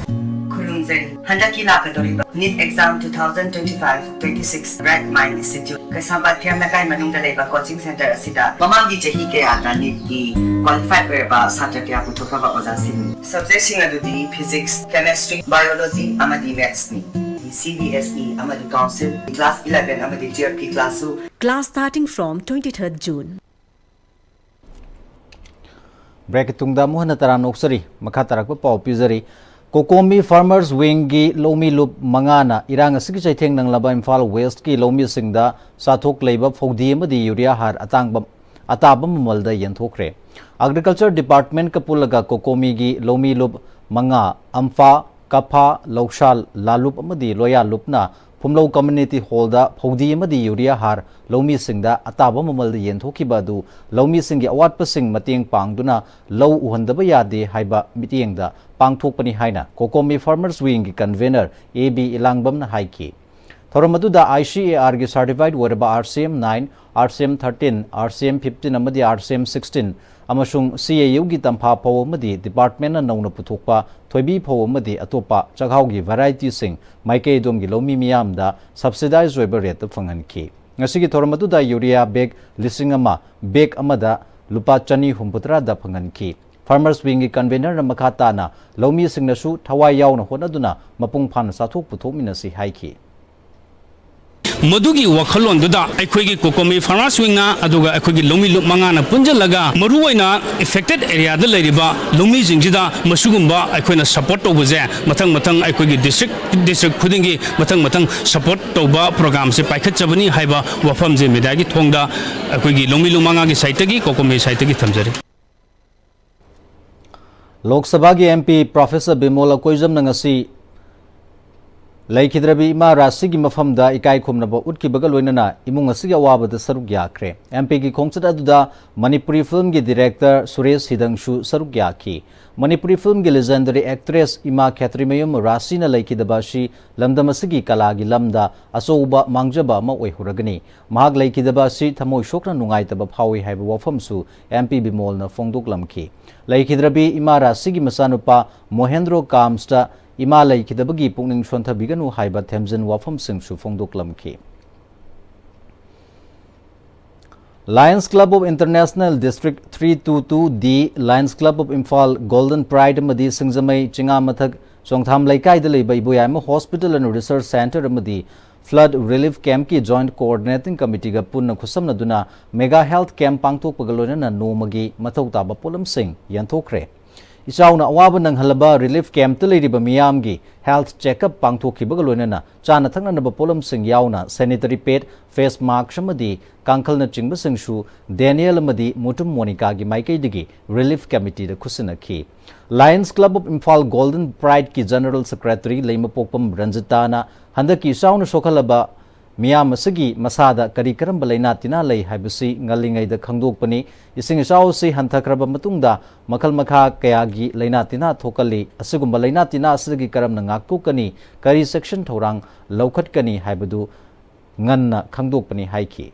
ꯈꯨꯔꯨꯝꯖꯔꯤ꯫ ꯍꯟꯗꯛꯀꯤ ꯂꯥꯛꯀꯗꯧꯔꯤꯕ neat exam two thousand twenty-five twenty-six Bright Mind Institute, ꯀꯩꯁꯥꯝꯄꯥꯠ ꯊꯦꯝ ꯂꯩꯀꯥꯏ ꯃꯅꯨꯡꯗ ꯂꯩꯕ ꯀꯣꯆꯤꯡ ꯁꯦꯟꯇꯔ ꯑꯁꯤꯗ ꯃꯃꯥꯡꯒꯤ ꯆꯍꯤ ꯀꯌꯥꯗ ꯅꯤꯠꯀꯤ ꯀ꯭ꯋꯥꯂꯤꯐꯥꯏ ꯑꯣꯏꯔꯕ ꯁꯥꯇ꯭ꯔ ꯀꯌꯥ ꯄꯨꯊꯣꯛꯈ꯭ꯔꯕ ꯑꯣꯖꯥꯁꯤꯡꯅꯤ꯫ ꯁꯕꯖꯦꯛꯁꯤꯡ ꯑꯗꯨꯗꯤ ꯐꯤꯖꯤꯛꯁ, ꯀꯦꯃꯦꯁꯇ꯭ꯔꯤ, ꯕꯥꯏꯑꯣꯂꯣꯖꯤ ꯑꯃꯗꯤ ꯃꯦꯊꯁꯅꯤ꯫ ꯁꯤ ꯕꯤ ꯑꯦꯁ ꯏ ꯑꯃꯗꯤ ꯀꯥꯎꯟꯁꯤꯜ, ꯀ꯭ꯂꯥꯁ eleven ꯑꯃꯗꯤ twelve ꯀꯤ ꯀ꯭ꯂꯥꯁꯁꯨ꯫ Class starting from twenty-third June. ꯕ꯭ꯔꯦꯛꯀꯤ ꯇꯨꯡꯗ ꯑꯃꯨꯛ ꯍꯟꯅ ꯇꯔꯥꯝꯅ ꯑꯣꯛꯆꯔꯤ꯫ ꯃꯈꯥ ꯇꯥꯔꯛꯄ ꯄꯥꯎ ꯄꯤꯖꯔꯤ꯫ ꯀꯣꯀꯣꯃꯤ ꯐꯥꯔꯃꯔꯁ ꯋꯤꯡꯒꯤ ꯂꯧꯃꯤ ꯂꯨꯞ ꯃꯉꯥꯅ ꯏꯔꯥꯡ ꯑꯁꯤꯒꯤ ꯆꯩꯊꯦꯡ ꯅꯪꯂꯕ ꯏꯝꯐꯥꯜ ꯋꯦꯁ꯭ꯠꯀꯤ ꯂꯧꯃꯤꯁꯤꯡꯗ ꯆꯥꯊꯣꯛ ꯂꯩꯕ ꯐꯧꯗꯤ ꯑꯃꯗꯤ ꯌꯨꯔꯤꯌꯥ ꯍꯥꯔ ꯑꯇꯥꯡꯕ, ꯑꯇꯥꯕ ꯃꯃꯜꯗ ꯌꯦꯟꯊꯣꯛꯈ꯭ꯔꯦ꯫ ꯑꯦꯒ꯭ꯔꯤꯀꯜꯆꯔ ꯗꯤꯄꯥꯔꯠꯃꯦꯟꯠꯀ ꯄꯨꯜꯂꯒ ꯀꯣꯀꯣꯃꯤꯒꯤ ꯂꯧꯃꯤ ꯂꯨꯞ ꯃꯉꯥ, ꯑꯝꯐꯥ, ꯀꯐꯥ, ꯂꯧꯁꯥꯜ, ꯂꯥꯂꯨꯞ ꯑꯃꯗꯤ ꯂꯣꯌꯥ ꯂꯨꯞꯅ ꯐꯨꯝꯂꯧ ꯀꯝꯃ꯭ꯌꯨꯅꯤꯇꯤ ꯍꯣꯜꯗ ꯐꯧꯗꯤ ꯑꯃꯗꯤ ꯌꯨꯔꯤꯌꯥ ꯍꯥꯔ ꯂꯧꯃꯤꯁꯤꯡꯗ ꯑꯇꯥꯕ ꯃꯃꯜꯗ ꯌꯦꯟꯊꯣꯛꯈꯤꯕ ꯑꯗꯨ ꯂꯧꯃꯤꯁꯤꯡꯒꯤ ꯑꯋꯥꯠꯄꯁꯤꯡ ꯃꯇꯦꯡ ꯄꯥꯡꯗꯨꯅ ꯂꯧ ꯎꯍꯟꯗꯕ ꯌꯥꯗꯦ ꯍꯥꯏꯕ ꯃꯤꯠꯌꯦꯡꯗ ꯄꯥꯡꯊꯣꯛꯄꯅꯤ ꯍꯥꯏꯅ ꯀꯣꯀꯣꯃꯤ ꯐꯥꯔꯃꯔꯁ ꯋꯤꯡꯒꯤ ꯀꯟꯚꯦꯅꯔ ꯑꯦ ꯕꯤ ꯏꯂꯥꯡꯕꯝꯅ ꯍꯥꯏꯈꯤ꯫ ꯊꯧꯔꯝ ꯑꯗꯨꯗ ꯑꯥꯏ ꯁꯤ ꯑꯦ ꯑꯥꯔꯒꯤ ꯁꯔꯇꯤꯐꯥꯏꯗ ꯑꯣꯏꯔꯕ R C M nine, R C M thirteen, R C M fifteen ꯑꯃꯗꯤ ꯑꯥꯔ ꯁꯤ ꯑꯦꯝ ꯁꯤꯛꯁꯇꯤꯟ ꯑꯃꯁꯨꯡ ꯁꯤ ꯑꯦ ꯌꯨꯒꯤ ꯇꯝꯐꯥ ꯐꯧ ꯑꯃꯗꯤ ꯗꯤꯄꯥꯔꯠꯃꯦꯟꯠꯅ ꯅꯧꯅ ꯄꯨꯊꯣꯛꯄ ꯊꯣꯏꯕꯤ ꯐꯧ ꯑꯃꯗꯤ ꯑꯇꯣꯞꯄ ꯆꯥꯛꯍꯥꯎꯒꯤ ꯚꯦꯔꯥꯏꯇꯤꯁꯤꯡ ꯃꯥꯏꯀꯩ ꯑꯗꯣꯝꯒꯤ ꯂꯧꯃꯤ ꯃꯤꯌꯥꯝꯗ ꯁꯕꯁꯤꯗꯥꯏꯖ ꯑꯣꯏꯕ ꯔꯦꯠꯇ ꯐꯪꯍꯟꯈꯤ꯫ ꯉꯁꯤꯒꯤ ꯊꯧꯔꯝ ꯑꯗꯨꯗ ꯌꯨꯔꯤꯌꯥ ꯕꯦꯒ ꯂꯤꯁꯤꯡ ꯑꯃ, ꯕꯦꯒ ꯑꯃꯗ ꯂꯨꯄꯥ ꯆꯅꯤ ꯍꯨꯝꯐꯨꯇꯔꯥꯗ ꯐꯪꯍꯟꯈꯤ꯫ ꯐꯥꯔꯃꯔꯁ ꯋꯤꯡꯒꯤ ꯀꯟꯚꯦꯅꯔꯅ ꯃꯈꯥ ꯇꯥꯅ ꯂꯧꯃꯤꯁꯤꯡꯅꯁꯨ ꯊꯋꯥꯏ ꯌꯥꯎꯅ ꯍꯣꯠꯅꯗꯨꯅ ꯃꯄꯨꯡ ꯐꯥꯅ ꯆꯥꯊꯣꯛ ꯄꯨꯊꯣꯛꯃꯤꯟꯅꯁꯤ ꯍꯥꯏꯈꯤ꯫ ꯃꯗꯨꯒꯤ ꯋꯥꯈꯜꯂꯣꯟꯗꯨꯗ ꯑꯩꯈꯣꯏꯒꯤ ꯀꯣꯀꯣꯃꯤ ꯐꯥꯔꯃꯔꯁ ꯋꯤꯡꯅ ꯑꯗꯨꯒ ꯑꯩꯈꯣꯏꯒꯤ ꯂꯧꯃꯤ ꯂꯨꯞ ꯃꯉꯥꯅ ꯄꯨꯟꯁꯤꯜꯂꯒ ꯃꯔꯨꯑꯣꯏꯅ ꯑꯦꯐꯦꯛꯇꯦꯗ ꯑꯦꯔꯤꯌꯥꯗ ꯂꯩꯔꯤꯕ ꯂꯧꯃꯤꯁꯤꯡꯁꯤꯗ ꯃꯁꯤꯒꯨꯝꯕ ꯑꯩꯈꯣꯏꯅ ꯁꯄꯣꯔꯠ ꯇꯧꯕꯁꯦ ꯃꯊꯪ ꯃꯊꯪ ꯑꯩꯈꯣꯏꯒꯤ ꯗꯤꯁꯇ꯭ꯔꯤꯛ ꯗꯤꯁꯇ꯭ꯔꯤꯛ ꯈꯨꯗꯤꯡꯒꯤ ꯃꯊꯪ ꯃꯊꯪ ꯁꯄꯣꯔꯠ ꯇꯧꯕ ꯄ꯭ꯔꯣꯒ꯭ꯔꯥꯝꯁꯦ ꯄꯥꯏꯈꯠꯆꯕꯅꯤ ꯍꯥꯏꯕ ꯋꯥꯐꯝꯁꯦ ꯃꯦꯗꯤꯌꯥꯒꯤ ꯊꯣꯡꯗ ꯑꯩꯈꯣꯏꯒꯤ ꯂꯧꯃꯤ ꯂꯨꯞ ꯃꯉꯥꯒꯤ ꯁꯥꯏꯠꯇꯒꯤ, ꯀꯣꯀꯣꯃꯤ ꯁꯥꯏꯠꯇꯒꯤ ꯊꯝꯖꯔꯤ꯫ ꯂꯣꯛ ꯁꯚꯥꯒꯤ ꯑꯦꯝ ꯄꯤ ꯄ꯭ꯔꯣꯐꯦꯁꯔ ꯕꯤꯃꯣꯜ ꯑꯀꯣꯏꯖꯝꯅ ꯉꯁꯤ ꯂꯩꯈꯤꯗ꯭ꯔꯕꯤ ꯏꯃꯥ ꯔꯥꯁꯤꯒꯤ ꯃꯐꯝꯗ ꯏꯀꯥꯏ ꯈꯨꯝꯅꯕ ꯎꯠꯈꯤꯕꯒ ꯂꯣꯏꯅꯅ ꯏꯃꯨꯡ ꯑꯁꯤꯒꯤ ꯑꯋꯥꯕꯗ ꯁꯔꯨꯛ ꯌꯥꯈ꯭ꯔꯦ꯫ ꯑꯦꯝ ꯄꯤꯒꯤ ꯈꯣꯡꯆꯠ ꯑꯗꯨꯗ ꯃꯅꯤꯄꯨꯔꯤ ꯐꯤꯜꯝꯒꯤ ꯗꯤꯔꯦꯛꯇꯔ ꯁꯨꯔꯦꯁ ꯍꯤꯗꯪꯁꯨ ꯁꯔꯨꯛ ꯌꯥꯈꯤ꯫ ꯃꯅꯤꯄꯨꯔꯤ ꯐꯤꯜꯝꯒꯤ ꯂꯤꯖꯦꯟꯗꯔꯤ ꯑꯦꯛꯇ꯭ꯔꯦꯁ ꯏꯃꯥ ꯈꯦꯇ꯭ꯔꯤꯃꯌꯨꯝ ꯔꯥꯁꯤꯅ ꯂꯩꯈꯤꯗꯕ ꯑꯁꯤ ꯂꯝꯗꯝ ꯑꯁꯤꯒꯤ ꯀꯂꯥꯒꯤ ꯂꯝꯗ ꯑꯆꯧꯕ ꯃꯥꯡꯖꯕ ꯑꯃ ꯑꯣꯏꯍꯧꯔꯒꯅꯤ꯫ ꯃꯍꯥꯛ ꯂꯩꯈꯤꯗꯕ ꯑꯁꯤ ꯊꯃꯣꯏ ꯁꯣꯛꯅ ꯅꯨꯡꯉꯥꯏꯇꯕ ꯐꯥꯎꯏ ꯍꯥꯏꯕ ꯋꯥꯐꯝꯁꯨ ꯑꯦꯝ ꯄꯤ ꯕꯤꯃꯣꯜꯅ ꯐꯣꯡꯗꯣꯛꯂꯝꯈꯤ꯫ ꯂꯩꯈꯤꯗ꯭ꯔꯕꯤ ꯏꯃꯥ ꯔꯥꯁꯤꯒꯤ ꯃꯆꯥꯅꯨꯄꯥ ꯃꯣꯍꯦꯟꯗ꯭ꯔꯣ ꯀꯥꯝꯁꯇ ꯏꯃꯥ ꯂꯩꯈꯤꯗꯕꯒꯤ ꯄꯨꯛꯅꯤꯡ ꯁꯣꯟꯊꯕꯤꯒꯅꯨ ꯍꯥꯏꯕ ꯊꯦꯝꯖꯤꯟ ꯋꯥꯐꯝꯁꯤꯡꯁꯨ ꯐꯣꯡꯗꯣꯛꯂꯝꯈꯤ꯫ Lions Club of International District three two two D, Lions Club of Imphal, Golden Pride ꯑꯃꯗꯤ ꯁꯤꯡꯖꯃꯩ ꯆꯤꯉꯥꯃꯊꯛ ꯆꯣꯡꯊꯥꯝ ꯂꯩꯀꯥꯏꯗ ꯂꯩꯕ ꯏꯕꯣꯌꯥꯏꯃ Hospital and Research Centre ꯑꯃꯗꯤ Flood Relief Campꯀꯤ Joint Coordinating Committeeꯒ ꯄꯨꯟꯅ ꯈꯨꯠꯁꯝꯅꯗꯨꯅ Mega Health Camp ꯄꯥꯡꯊꯣꯛꯄꯒ ꯂꯣꯏꯅꯅ ꯅꯣꯡꯃꯒꯤ ꯃꯊꯧ ꯇꯥꯕ ꯄꯣꯠꯂꯝꯁꯤꯡ ꯌꯦꯟꯊꯣꯛꯈ꯭ꯔꯦ꯫ ꯏꯆꯥꯎꯅ ꯑꯋꯥꯕ ꯅꯪꯍꯜꯂꯕ relief campꯇ ꯂꯩꯔꯤꯕ ꯃꯤꯌꯥꯝꯒꯤ health checkup ꯄꯥꯡꯊꯣꯛꯈꯤꯕꯒ ꯂꯣꯏꯅꯅ ꯆꯥꯅ ꯊꯛꯅꯅꯕ ꯄꯣꯠꯂꯝꯁꯤꯡ ꯌꯥꯎꯅ sanitary pad, face mask ꯑꯃꯗꯤ ꯀꯥꯡꯈꯜꯅꯆꯤꯡꯕꯁꯤꯡꯁꯨ ꯗꯦꯅꯤꯌꯦꯜ ꯑꯃꯗꯤ ꯃꯨꯇꯨꯝ ꯃꯣꯅꯤꯀꯥꯒꯤ ꯃꯥꯏꯀꯩꯗꯒꯤ relief committeeꯗ ꯈꯨꯠꯁꯤꯟꯅꯈꯤ꯫ Lions Club of Imphal Golden Prideꯀꯤ General Secretary ꯂꯩꯃꯄꯣꯛꯄꯝ ꯔꯟꯖꯤꯇꯥꯅ ꯍꯟꯗꯛꯀꯤ ꯏꯆꯥꯎꯅ ꯁꯣꯛꯍꯜꯂꯕ ꯃꯤꯌꯥꯝ ꯑꯁꯤꯒꯤ ꯃꯁꯥꯗ ꯀꯔꯤ ꯀꯔꯝꯕ ꯂꯥꯏꯅꯥ ꯇꯤꯟꯅꯥ ꯂꯩ ꯍꯥꯏꯕꯁꯤ ꯉꯜꯂꯤꯉꯩꯗ ꯈꯪꯗꯣꯛꯄꯅꯤ꯫ ꯏꯁꯤꯡ ꯏꯆꯥꯎ ꯑꯁꯤ ꯍꯟꯊꯈ꯭ꯔꯕ ꯃꯇꯨꯡꯗ ꯃꯈꯜ ꯃꯈꯥ ꯀꯌꯥꯒꯤ ꯂꯥꯏꯅꯥ ꯇꯤꯟꯅꯥ ꯊꯣꯛꯀꯜꯂꯤ꯫ ꯑꯁꯤꯒꯨꯝꯕ ꯂꯥꯏꯅꯥ ꯇꯤꯟꯅꯥ ꯑꯁꯤꯗꯒꯤ ꯀꯔꯝꯅ ꯉꯥꯛꯊꯣꯛꯀꯅꯤ, ꯀꯔꯤ ꯆꯦꯛꯁꯤꯟ ꯊꯧꯔꯥꯡ ꯂꯧꯈꯠꯀꯅꯤ ꯍꯥꯏꯕꯗꯨ ꯉꯟꯅ ꯈꯪꯗꯣꯛꯄꯅꯤ ꯍꯥꯏꯈꯤ꯫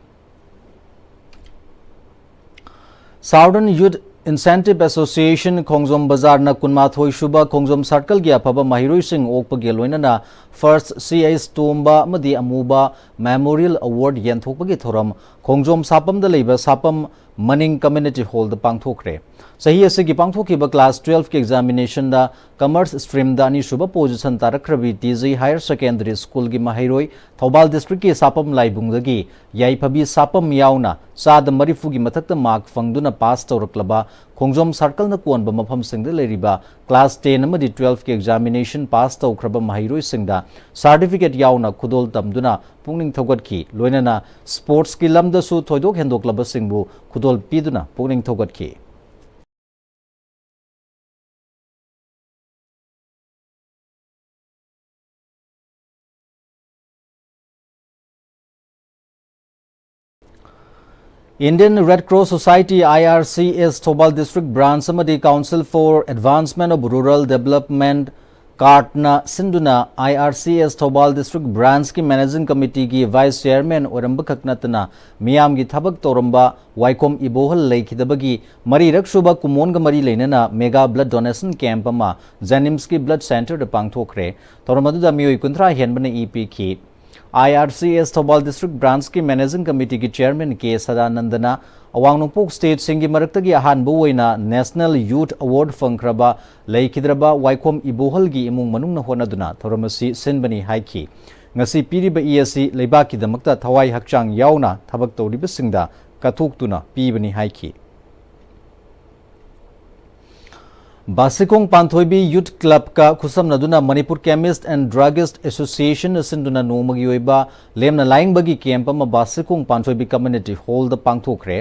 Southern Youth Incentive Association ꯈꯣꯡꯖꯣꯝ ꯕꯖꯥꯔꯅ ꯀꯨꯟꯃꯥꯊꯣꯏ ꯁꯨꯕ ꯈꯣꯡꯖꯣꯝ circleꯒꯤ ꯑꯐꯕ ꯃꯍꯩꯔꯣꯏꯁꯤꯡ ꯑꯣꯛꯄꯒꯤ ꯂꯣꯏꯅꯅ First C H ꯇꯣꯝꯕ ꯑꯃꯗꯤ ꯑꯃꯨꯕ Memorial Award ꯌꯦꯟꯊꯣꯛꯄꯒꯤ ꯊꯧꯔꯝ ꯈꯣꯡꯖꯣꯝ ꯁꯥꯄꯝꯗ ꯂꯩꯕ ꯁꯥꯄꯝ ꯃꯅꯤꯡ community hallꯗ ꯄꯥꯡꯊꯣꯛꯈ꯭ꯔꯦ꯫ ꯆꯍꯤ ꯑꯁꯤꯒꯤ ꯄꯥꯡꯊꯣꯛꯈꯤꯕ class twelveꯀꯤ examinationꯗ commerce streamꯗ ꯑꯅꯤꯁꯨꯕ position ꯇꯥꯔꯛꯈ꯭ꯔꯕꯤ T G Higher Secondary Schoolꯒꯤ ꯃꯍꯩꯔꯣꯏ ꯊꯧꯕꯥꯜ districtꯀꯤ ꯁꯥꯄꯝ ꯂꯥꯏꯕꯨꯡꯗꯒꯤ ꯌꯥꯏꯐꯕꯤ ꯁꯥꯄꯝ ꯌꯥꯎꯅ ꯆꯥꯗ ꯃꯔꯤꯐꯨꯒꯤ ꯃꯊꯛꯇ mark ꯐꯪꯗꯨꯅ pass ꯇꯧꯔꯛꯂꯕ ꯈꯣꯡꯖꯣꯝ circleꯅ ꯀꯣꯟꯕ ꯃꯐꯝꯁꯤꯡꯗ ꯂꯩꯔꯤꯕ class ten ꯑꯃꯗꯤ twelveꯀꯤ examination pass ꯇꯧꯈ꯭ꯔꯕ ꯃꯍꯩꯔꯣꯏꯁꯤꯡꯗ certificate ꯌꯥꯎꯅ ꯈꯨꯗꯣꯜ ꯇꯝꯗꯨꯅ ꯄꯨꯛꯅꯤꯡ ꯊꯧꯒꯠꯈꯤ꯫ ꯂꯣꯏꯅꯅ sportsꯀꯤ ꯂꯝꯗꯁꯨ ꯊꯣꯏꯗꯣꯛ ꯍꯦꯟꯗꯣꯛꯂꯕꯁꯤꯡꯕꯨ ꯈꯨꯗꯣꯜ ꯄꯤꯗꯨꯅ ꯄꯨꯛꯅꯤꯡ ꯊꯧꯒꯠꯈꯤ꯫ Indian Red Cross Society, I R C S, Thoubal District Branch ꯑꯃꯗꯤ Council for Advancement of Rural Development, CARDꯅ ꯁꯤꯟꯗꯨꯅ I R C S Thoubal District Branchꯀꯤ Managing Committeeꯒꯤ Vice Chairman ꯑꯣꯏꯔꯝꯕꯈꯛ ꯅꯠꯇꯅ ꯃꯤꯌꯥꯝꯒꯤ ꯊꯕꯛ ꯇꯧꯔꯝꯕ ꯋꯥꯏꯈꯣꯝ ꯏꯕꯣꯍꯜ ꯂꯩꯈꯤꯗꯕꯒꯤ ꯃꯔꯤꯔꯛ ꯁꯨꯕ ꯀꯨꯝꯑꯣꯟꯒ ꯃꯔꯤ ꯂꯩꯅꯅ mega blood donation camp ꯑꯃ JNIMSꯀꯤ blood centreꯗ ꯄꯥꯡꯊꯣꯛꯈ꯭ꯔꯦ꯫ ꯊꯧꯔꯝ ꯑꯗꯨꯗ ꯃꯤꯑꯣꯏ ꯀꯨꯟꯊ꯭ꯔꯥ ꯍꯦꯟꯕꯅ ꯏ ꯄꯤꯈꯤ꯫ I R C S Thoubal District Branchꯀꯤ Managing Committeeꯒꯤ Chairman K ꯁꯗꯥꯅꯟꯗꯅ ꯑꯋꯥꯡ ꯅꯣꯡꯄꯣꯛ stateꯁꯤꯡꯒꯤ ꯃꯔꯛꯇꯒꯤ ꯑꯍꯥꯟꯕ ꯑꯣꯏꯅ National Youth Award ꯐꯪꯈ꯭ꯔꯕ ꯂꯩꯈꯤꯗ꯭ꯔꯕ ꯋꯥꯏꯈꯣꯝ ꯏꯕꯣꯍꯜꯒꯤ ꯏꯃꯨꯡ ꯃꯅꯨꯡꯅ ꯍꯣꯠꯅꯗꯨꯅ ꯊꯧꯔꯝ ꯑꯁꯤ ꯁꯤꯟꯕꯅꯤ ꯍꯥꯏꯈꯤ꯫ ꯉꯁꯤ ꯄꯤꯔꯤꯕ ꯏ ꯑꯁꯤ ꯂꯩꯕꯥꯛꯀꯤꯗꯃꯛꯇ ꯊꯋꯥꯏ ꯍꯛꯆꯥꯡ ꯌꯥꯎꯅ ꯊꯕꯛ ꯇꯧꯔꯤꯕꯁꯤꯡꯗ ꯀꯠꯊꯣꯛꯇꯨꯅ ꯄꯤꯕꯅꯤ ꯍꯥꯏꯈꯤ꯫ ꯕꯥꯁꯤꯈꯣꯡ ꯄꯥꯟꯊꯣꯏꯕꯤ ꯌꯨꯊ ꯀ꯭ꯂꯕꯀ ꯈꯨꯠꯁꯝꯅꯗꯨꯅ ꯃꯅꯤꯄꯨꯔ ꯀꯦꯃꯤꯁ ꯑꯦꯟ ꯗ꯭ꯔꯒꯤꯁ ꯑꯦꯁꯣꯁꯤꯌꯦꯁꯟꯅ ꯁꯤꯟꯗꯨꯅ ꯅꯣꯡꯃꯒꯤ ꯑꯣꯏꯕ ꯂꯦꯝꯅ ꯂꯥꯌꯦꯡꯕꯒꯤ ꯀꯦꯝꯞ ꯑꯃ ꯕꯥꯁꯤꯈꯣꯡ ꯄꯥꯟꯊꯣꯏꯕꯤ ꯀꯝꯃ꯭ꯌꯨꯅꯤꯇꯤ ꯍꯣꯜꯗ ꯄꯥꯡꯊꯣꯛꯈ꯭ꯔꯦ꯫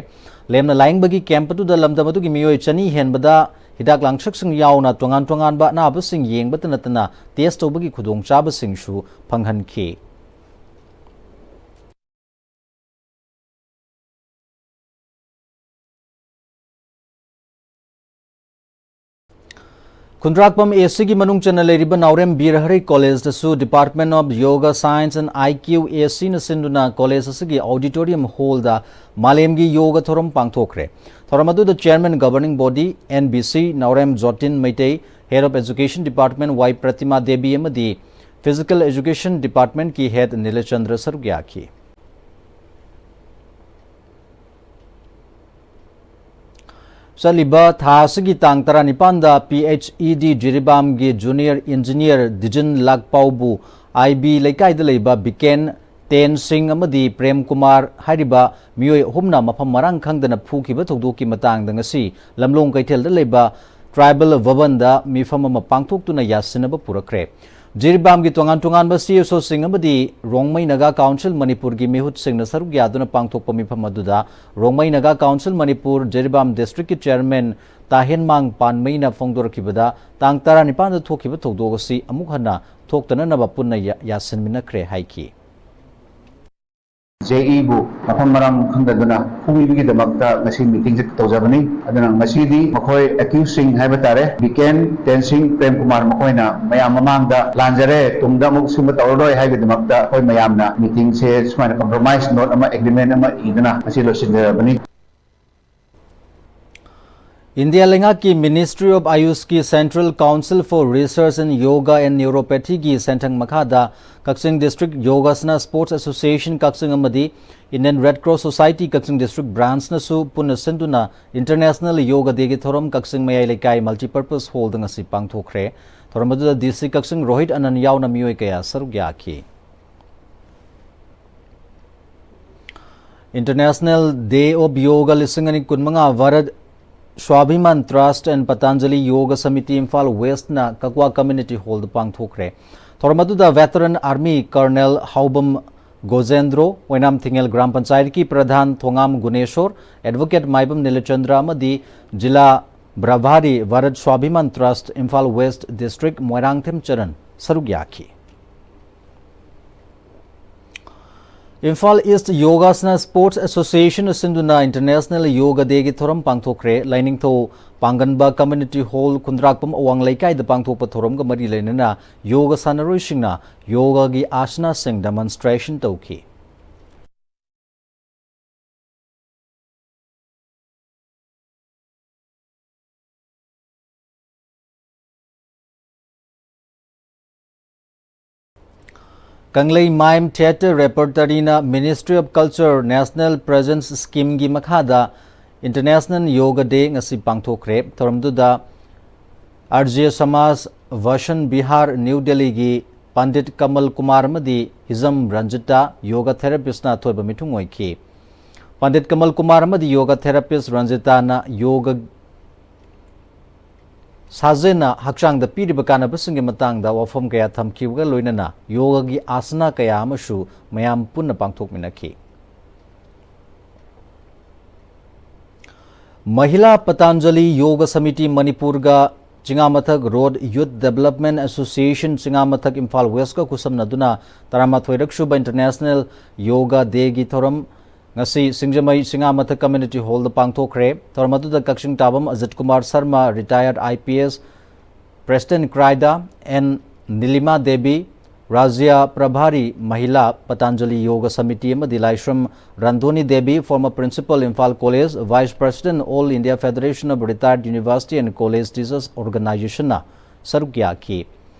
ꯂꯦꯝꯅ ꯂꯥꯌꯦꯡꯕꯒꯤ ꯀꯦꯝꯞ ꯑꯗꯨꯗ ꯂꯝꯗꯝ ꯑꯗꯨꯒꯤ ꯃꯤꯑꯣꯏ ꯆꯅꯤ ꯍꯦꯟꯕꯗ ꯍꯤꯗꯥꯛ ꯂꯥꯡꯊꯛꯁꯤꯡ ꯌꯥꯎꯅ ꯇꯣꯉꯥꯟ ꯇꯣꯉꯥꯟꯕ ꯑꯅꯥꯕꯁꯤꯡ ꯌꯦꯡꯕꯇ ꯅꯠꯇꯅ ꯇꯦꯁ ꯇꯧꯕꯒꯤ ꯈꯨꯗꯣꯡꯆꯥꯕꯁꯤꯡꯁꯨ ꯐꯪꯍꯟꯈꯤ꯫ ꯈꯨꯟꯗ꯭ꯔꯥꯛꯄꯝ ꯑꯦ ꯁꯤꯒꯤ ꯃꯅꯨꯡ ꯆꯟꯅ ꯂꯩꯔꯤꯕ ꯅꯥꯎꯔꯦꯝ ꯕꯤꯔ Harry ꯀꯣꯂꯦꯖꯇꯁꯨ Department of Yoga Science and I Q A Cꯅ ꯁꯤꯟꯗꯨꯅ ꯀꯣꯂꯦꯖ ꯑꯁꯤꯒꯤ auditorium hallꯗ ꯃꯥꯂꯦꯝꯒꯤ ꯌꯣꯒ ꯊꯧꯔꯝ ꯄꯥꯡꯊꯣꯛꯈ꯭ꯔꯦ꯫ ꯊꯧꯔꯝ ꯑꯗꯨꯗ Chairman Governing Body N B C Naorem ꯖꯣꯇꯤꯟ Meitei, Head of Education Department ꯋꯥꯏ ꯄ꯭ꯔꯇꯤꯃꯥ ꯗꯦꯕꯤ ꯑꯃꯗꯤ Physical Education Departmentꯀꯤ Head ꯅꯤꯂꯆꯟꯗ꯭ꯔ ꯁꯔꯨꯛ ꯌꯥꯈꯤ꯫ ꯆꯠꯂꯤꯕ ꯊꯥ ꯑꯁꯤꯒꯤ ꯇꯥꯡ ꯇꯔꯥꯅꯤꯄꯥꯟꯗ P H E D ꯖꯤꯔꯤꯕꯥꯝꯒꯤ junior engineer ꯗꯤꯖꯤꯟ ꯂꯥꯛꯄꯥꯎꯕꯨ I B ꯂꯩꯀꯥꯏꯗ ꯂꯩꯕ ꯕꯤꯀꯦꯟ, ꯇꯦꯟ ꯁꯤꯡ ꯑꯃꯗꯤ ꯄ꯭ꯔꯦꯝ ꯀꯨꯃꯥꯔ ꯍꯥꯏꯔꯤꯕ ꯃꯤꯑꯣꯏ ꯑꯍꯨꯝꯅ ꯃꯐꯝ ꯃꯔꯥꯡ ꯈꯪꯗꯅ ꯐꯨꯈꯤꯕ ꯊꯧꯗꯣꯛꯀꯤ ꯃꯇꯥꯡꯗ ꯉꯁꯤ ꯂꯝꯂꯣꯡ ꯀꯩꯊꯦꯜꯗ ꯂꯩꯕ Tribal Bhavanꯗ ꯃꯤꯐꯝ ꯑꯃ ꯄꯥꯡꯊꯣꯛꯇꯨꯅ ꯌꯥꯁꯤꯟꯅꯕ ꯄꯨꯔꯛꯈ꯭ꯔꯦ꯫ ꯖꯤꯔꯤꯕꯥꯝꯒꯤ ꯇꯣꯉꯥꯟ ꯇꯣꯉꯥꯟꯕ C S Oꯁꯤꯡ ꯑꯃꯗꯤ ꯔꯣꯡꯃꯩ ꯅꯥꯒꯥ ꯀꯥꯎꯟꯁꯤꯜ ꯃꯅꯤꯄꯨꯔꯒꯤ ꯃꯤꯍꯨꯠꯁꯤꯡꯅ ꯁꯔꯨꯛ ꯌꯥꯗꯨꯅ ꯄꯥꯡꯊꯣꯛꯄ ꯃꯤꯐꯝ ꯑꯗꯨꯗ ꯔꯣꯡꯃꯩ ꯅꯥꯒꯥ ꯀꯥꯎꯟꯁꯤꯜ ꯃꯅꯤꯄꯨꯔ ꯖꯤꯔꯤꯕꯥꯝ ꯗꯤꯁꯇ꯭ꯔꯤꯛꯀꯤ ꯆꯤꯌꯔꯃꯦꯟ ꯇꯥꯍꯦꯟꯃꯥꯡ ꯄꯥꯟꯃꯩꯅ ꯐꯣꯡꯗꯣꯔꯛꯈꯤꯕꯗ, ꯇꯥꯡ ꯇꯔꯥꯅꯤꯄꯥꯟꯗ ꯊꯣꯛꯈꯤꯕ ꯊꯧꯗꯣꯛ ꯑꯁꯤ ꯑꯃꯨꯛ ꯍꯟꯅ ꯊꯣꯛꯇꯅꯅꯕ ꯄꯨꯟꯅ ꯌꯥ-, ꯌꯥꯁꯤꯟꯃꯤꯟꯅꯈ꯭ꯔꯦ ꯍꯥꯏꯈꯤ꯫ ꯖꯦ ꯏꯕꯨ ꯃꯐꯝ ꯃꯔꯥꯡ ꯈꯪꯗꯗꯨꯅ ꯐꯨꯕꯤꯕꯒꯤꯗꯃꯛꯇ ꯉꯁꯤ ꯃꯤꯇꯤꯡꯁꯦ ꯇꯧꯖꯕꯅꯤ꯫ ꯑꯗꯨꯅ ꯉꯁꯤꯗꯤ ꯃꯈꯣꯏ ꯑꯦꯀ꯭ꯌꯨꯁꯁꯤꯡ ꯍꯥꯏꯕ ꯇꯥꯔꯦ, ꯕꯤꯀꯦꯟ, ꯇꯦꯟꯁꯤꯡ, ꯄ꯭ꯔꯦꯝ ꯀꯨꯃꯥꯔ, ꯃꯈꯣꯏꯅ ꯃꯌꯥꯝ ꯃꯃꯥꯡꯗ ꯂꯥꯟꯖꯔꯦ, ꯇꯨꯡꯗ ꯑꯃꯨꯛ ꯁꯤꯒꯨꯝꯕ ꯇꯧꯔꯔꯣꯏ ꯍꯥꯏꯕꯒꯤꯗꯃꯛꯇ ꯑꯩꯈꯣꯏ ꯃꯌꯥꯝꯅ ꯃꯤꯇꯤꯡꯁꯦ ꯁꯨꯃꯥꯏꯅ compromise note ꯑꯃ, agreement ꯑꯃ ꯏꯗꯨꯅ ꯉꯁꯤ ꯂꯣꯏꯁꯤꯟꯖꯔꯕꯅꯤ꯫ ꯏꯟꯗꯤꯌꯥ ꯂꯩꯉꯥꯛꯀꯤ Ministry of Ayushꯀꯤ Central Council for Research in Yoga and Neuropathyꯒꯤ ꯁꯦꯟꯊꯪ ꯃꯈꯥꯗ ꯀꯛꯆꯤꯡ District Yogasana Sports Association ꯀꯛꯆꯤꯡ ꯑꯃꯗꯤ Indian Red Cross Society ꯀꯛꯆꯤꯡ District Branchꯅꯁꯨ ꯄꯨꯟꯅ ꯁꯤꯟꯗꯨꯅ International Yoga Dayꯒꯤ ꯊꯧꯔꯝ ꯀꯛꯆꯤꯡ ꯃꯌꯥꯏ ꯂꯩꯀꯥꯏ Multipurpose Hallꯗ ꯉꯁꯤ ꯄꯥꯡꯊꯣꯛꯈ꯭ꯔꯦ꯫ ꯊꯧꯔꯝ ꯑꯗꯨꯗ D C ꯀꯛꯆꯤꯡ ꯔꯣꯍꯤꯠ ꯑꯅꯟ ꯌꯥꯎꯅ ꯃꯤꯑꯣꯏ ꯀꯌꯥ ꯁꯔꯨꯛ ꯌꯥꯈꯤ꯫ International Day of Yoga ꯂꯤꯁꯤꯡ ꯑꯅꯤ ꯀꯨꯟꯃꯉꯥ Bharat Swabhiman Trust and Patanjali Yoga Samiti Imphal Westꯅ Kakwa Community Hallꯗ ꯄꯥꯡꯊꯣꯛꯈ꯭ꯔꯦ꯫ ꯊꯧꯔꯝ ꯑꯗꯨꯗ Veteran Army Colonel Haobam Gojendro, Oinam Thingel gram ꯄꯟꯆꯥꯌꯠꯀꯤ ꯄ꯭ꯔꯙꯥꯟ ꯊꯣꯉꯥꯝ ꯒꯨꯅꯦꯁꯣꯔ, Advocate ꯃꯥꯏꯕꯝ ꯅꯤꯂꯆꯟꯗ꯭ꯔ ꯑꯃꯗꯤ zila prabhari Bharat Swabhiman trust Imphal west district Moirangthem Charan ꯁꯔꯨꯛ ꯌꯥꯈꯤ꯫ ꯏꯝꯐꯥꯜ ꯏꯁ꯭ꯠ ꯌꯣꯒꯥꯁꯅꯥ ꯁ꯭ꯄꯣꯔꯠꯁ ꯑꯦꯁꯣꯁꯤꯌꯦꯁꯟꯅ ꯁꯤꯟꯗꯨꯅ ꯏꯟꯇꯔꯅꯦꯁꯅꯦꯜ ꯌꯣꯒꯥ ꯗꯦꯒꯤ ꯊꯧꯔꯝ ꯄꯥꯡꯊꯣꯛꯈ꯭ꯔꯦ꯫ ꯂꯥꯏꯅꯤꯡꯊꯧ ꯄꯥꯡꯒꯟꯕ ꯀꯝꯃ꯭ꯌꯨꯅꯤꯇꯤ ꯍꯣꯜ, ꯈꯨꯟꯗ꯭ꯔꯥꯛꯄꯝ ꯑꯋꯥꯡ ꯂꯩꯀꯥꯏꯗ ꯄꯥꯡꯊꯣꯛꯄ ꯊꯧꯔꯝꯒ ꯃꯔꯤ ꯂꯩꯅꯅ ꯌꯣꯒꯥ ꯁꯥꯟꯅꯔꯣꯏꯁꯤꯡꯅ ꯌꯣꯒꯥꯒꯤ ꯑꯥꯁꯅꯥꯁꯤꯡ ꯗꯦꯃꯣꯟꯁꯇ꯭ꯔꯦꯁꯟ ꯇꯧꯈꯤ꯫ ꯀꯪꯂꯩ ꯃꯥꯏꯝ ꯊꯤꯌꯦꯇꯔ ꯔꯦꯄꯔꯇꯔꯤꯅ Ministry of Culture National Presence Schemeꯒꯤ ꯃꯈꯥꯗ International Yoga Day ꯉꯁꯤ ꯄꯥꯡꯊꯣꯛꯈ꯭ꯔꯦ꯫ ꯊꯧꯔꯝꯗꯨꯗ ꯑꯥꯔꯖꯦ ꯁꯃꯥꯖ, ꯚꯁꯟ ꯕꯤꯍꯥꯔ, ꯅ꯭ꯌꯨ ꯗꯦꯜꯂꯤꯒꯤ ꯄꯟꯗꯤꯠ ꯀꯃꯜ ꯀꯨꯃꯥꯔ ꯑꯃꯗꯤ ꯍꯤꯖꯝ ꯔꯟꯖꯤꯇꯥ ꯌꯣꯒꯥ ꯊꯦꯔꯥꯄꯤꯁ꯭ꯠꯅ ꯑꯊꯣꯏꯕ ꯃꯤꯊꯨꯡ ꯑꯣꯏꯈꯤ꯫ ꯄꯟꯗꯤꯠ ꯀꯃꯜ ꯀꯨꯃꯥꯔ ꯑꯃꯗꯤ ꯌꯣꯒꯥ ꯊꯦꯔꯥꯄꯤꯁ꯭ꯠ ꯔꯟꯖꯤꯇꯥꯅ ꯌꯣꯒꯥ ꯁꯥꯖꯦꯜꯅ ꯍꯛꯆꯥꯡꯗ ꯄꯤꯔꯤꯕ ꯀꯥꯟꯅꯕꯁꯤꯡꯒꯤ ꯃꯇꯥꯡꯗ ꯋꯥꯐꯝ ꯀꯌꯥ ꯊꯝꯈꯤꯕꯒ ꯂꯣꯏꯅꯅ ꯌꯣꯒꯥꯒꯤ ꯑꯥꯁꯅꯥ ꯀꯌꯥ ꯑꯃꯁꯨ ꯃꯌꯥꯝ ꯄꯨꯟꯅ ꯄꯥꯡꯊꯣꯛꯃꯤꯟꯅꯈꯤ꯫ ꯃꯍꯤꯂꯥ ꯄꯇꯥꯟꯖꯂꯤ ꯌꯣꯒ ꯁꯃꯤꯇꯤ ꯃꯅꯤꯄꯨꯔꯒ Chingamathak road youth development association Chingamathak Imphal ꯋꯦꯁ꯭ꯠꯀ ꯈꯨꯠꯁꯝꯅꯗꯨꯅ ꯇꯔꯥꯃꯥꯊꯣꯏꯔꯛ ꯁꯨꯕ ꯏꯟꯇꯔꯅꯦꯁꯅꯦꯜ ꯌꯣꯒꯥ ꯗꯦꯒꯤ ꯊꯧꯔꯝ ꯉꯁꯤ ꯁꯤꯡꯖꯃꯩ ꯆꯤꯉꯥꯃꯊꯛ ꯀꯝꯃ꯭ꯌꯨꯅꯤꯇꯤ ꯍꯣꯜꯗ ꯄꯥꯡꯊꯣꯛꯈ꯭ꯔꯦ꯫ ꯊꯧꯔꯝ ꯑꯗꯨꯗ Kakching Tabam Ajit Kumar Sharma, retired I P S, president ꯀ꯭ꯔꯥꯏꯗꯥ ꯑꯦꯟ ꯅꯤꯂꯤꯃꯥ ꯗꯦꯕꯤ, ꯔꯥꯖ꯭ꯌ ꯄ꯭ꯔꯚꯥꯔꯤ ꯃꯍꯤꯂꯥ ꯄꯇꯥꯟꯖꯂꯤ ꯌꯣꯒ ꯁꯃꯤꯇꯤ ꯑꯃꯗꯤ ꯂꯥꯏꯁ꯭ꯔꯝ Randhoni Devi, former principal Imphal College, vice president All India Federation of Retired University and College Teachers Organizationꯅ ꯁꯔꯨꯛ ꯌꯥꯈꯤ꯫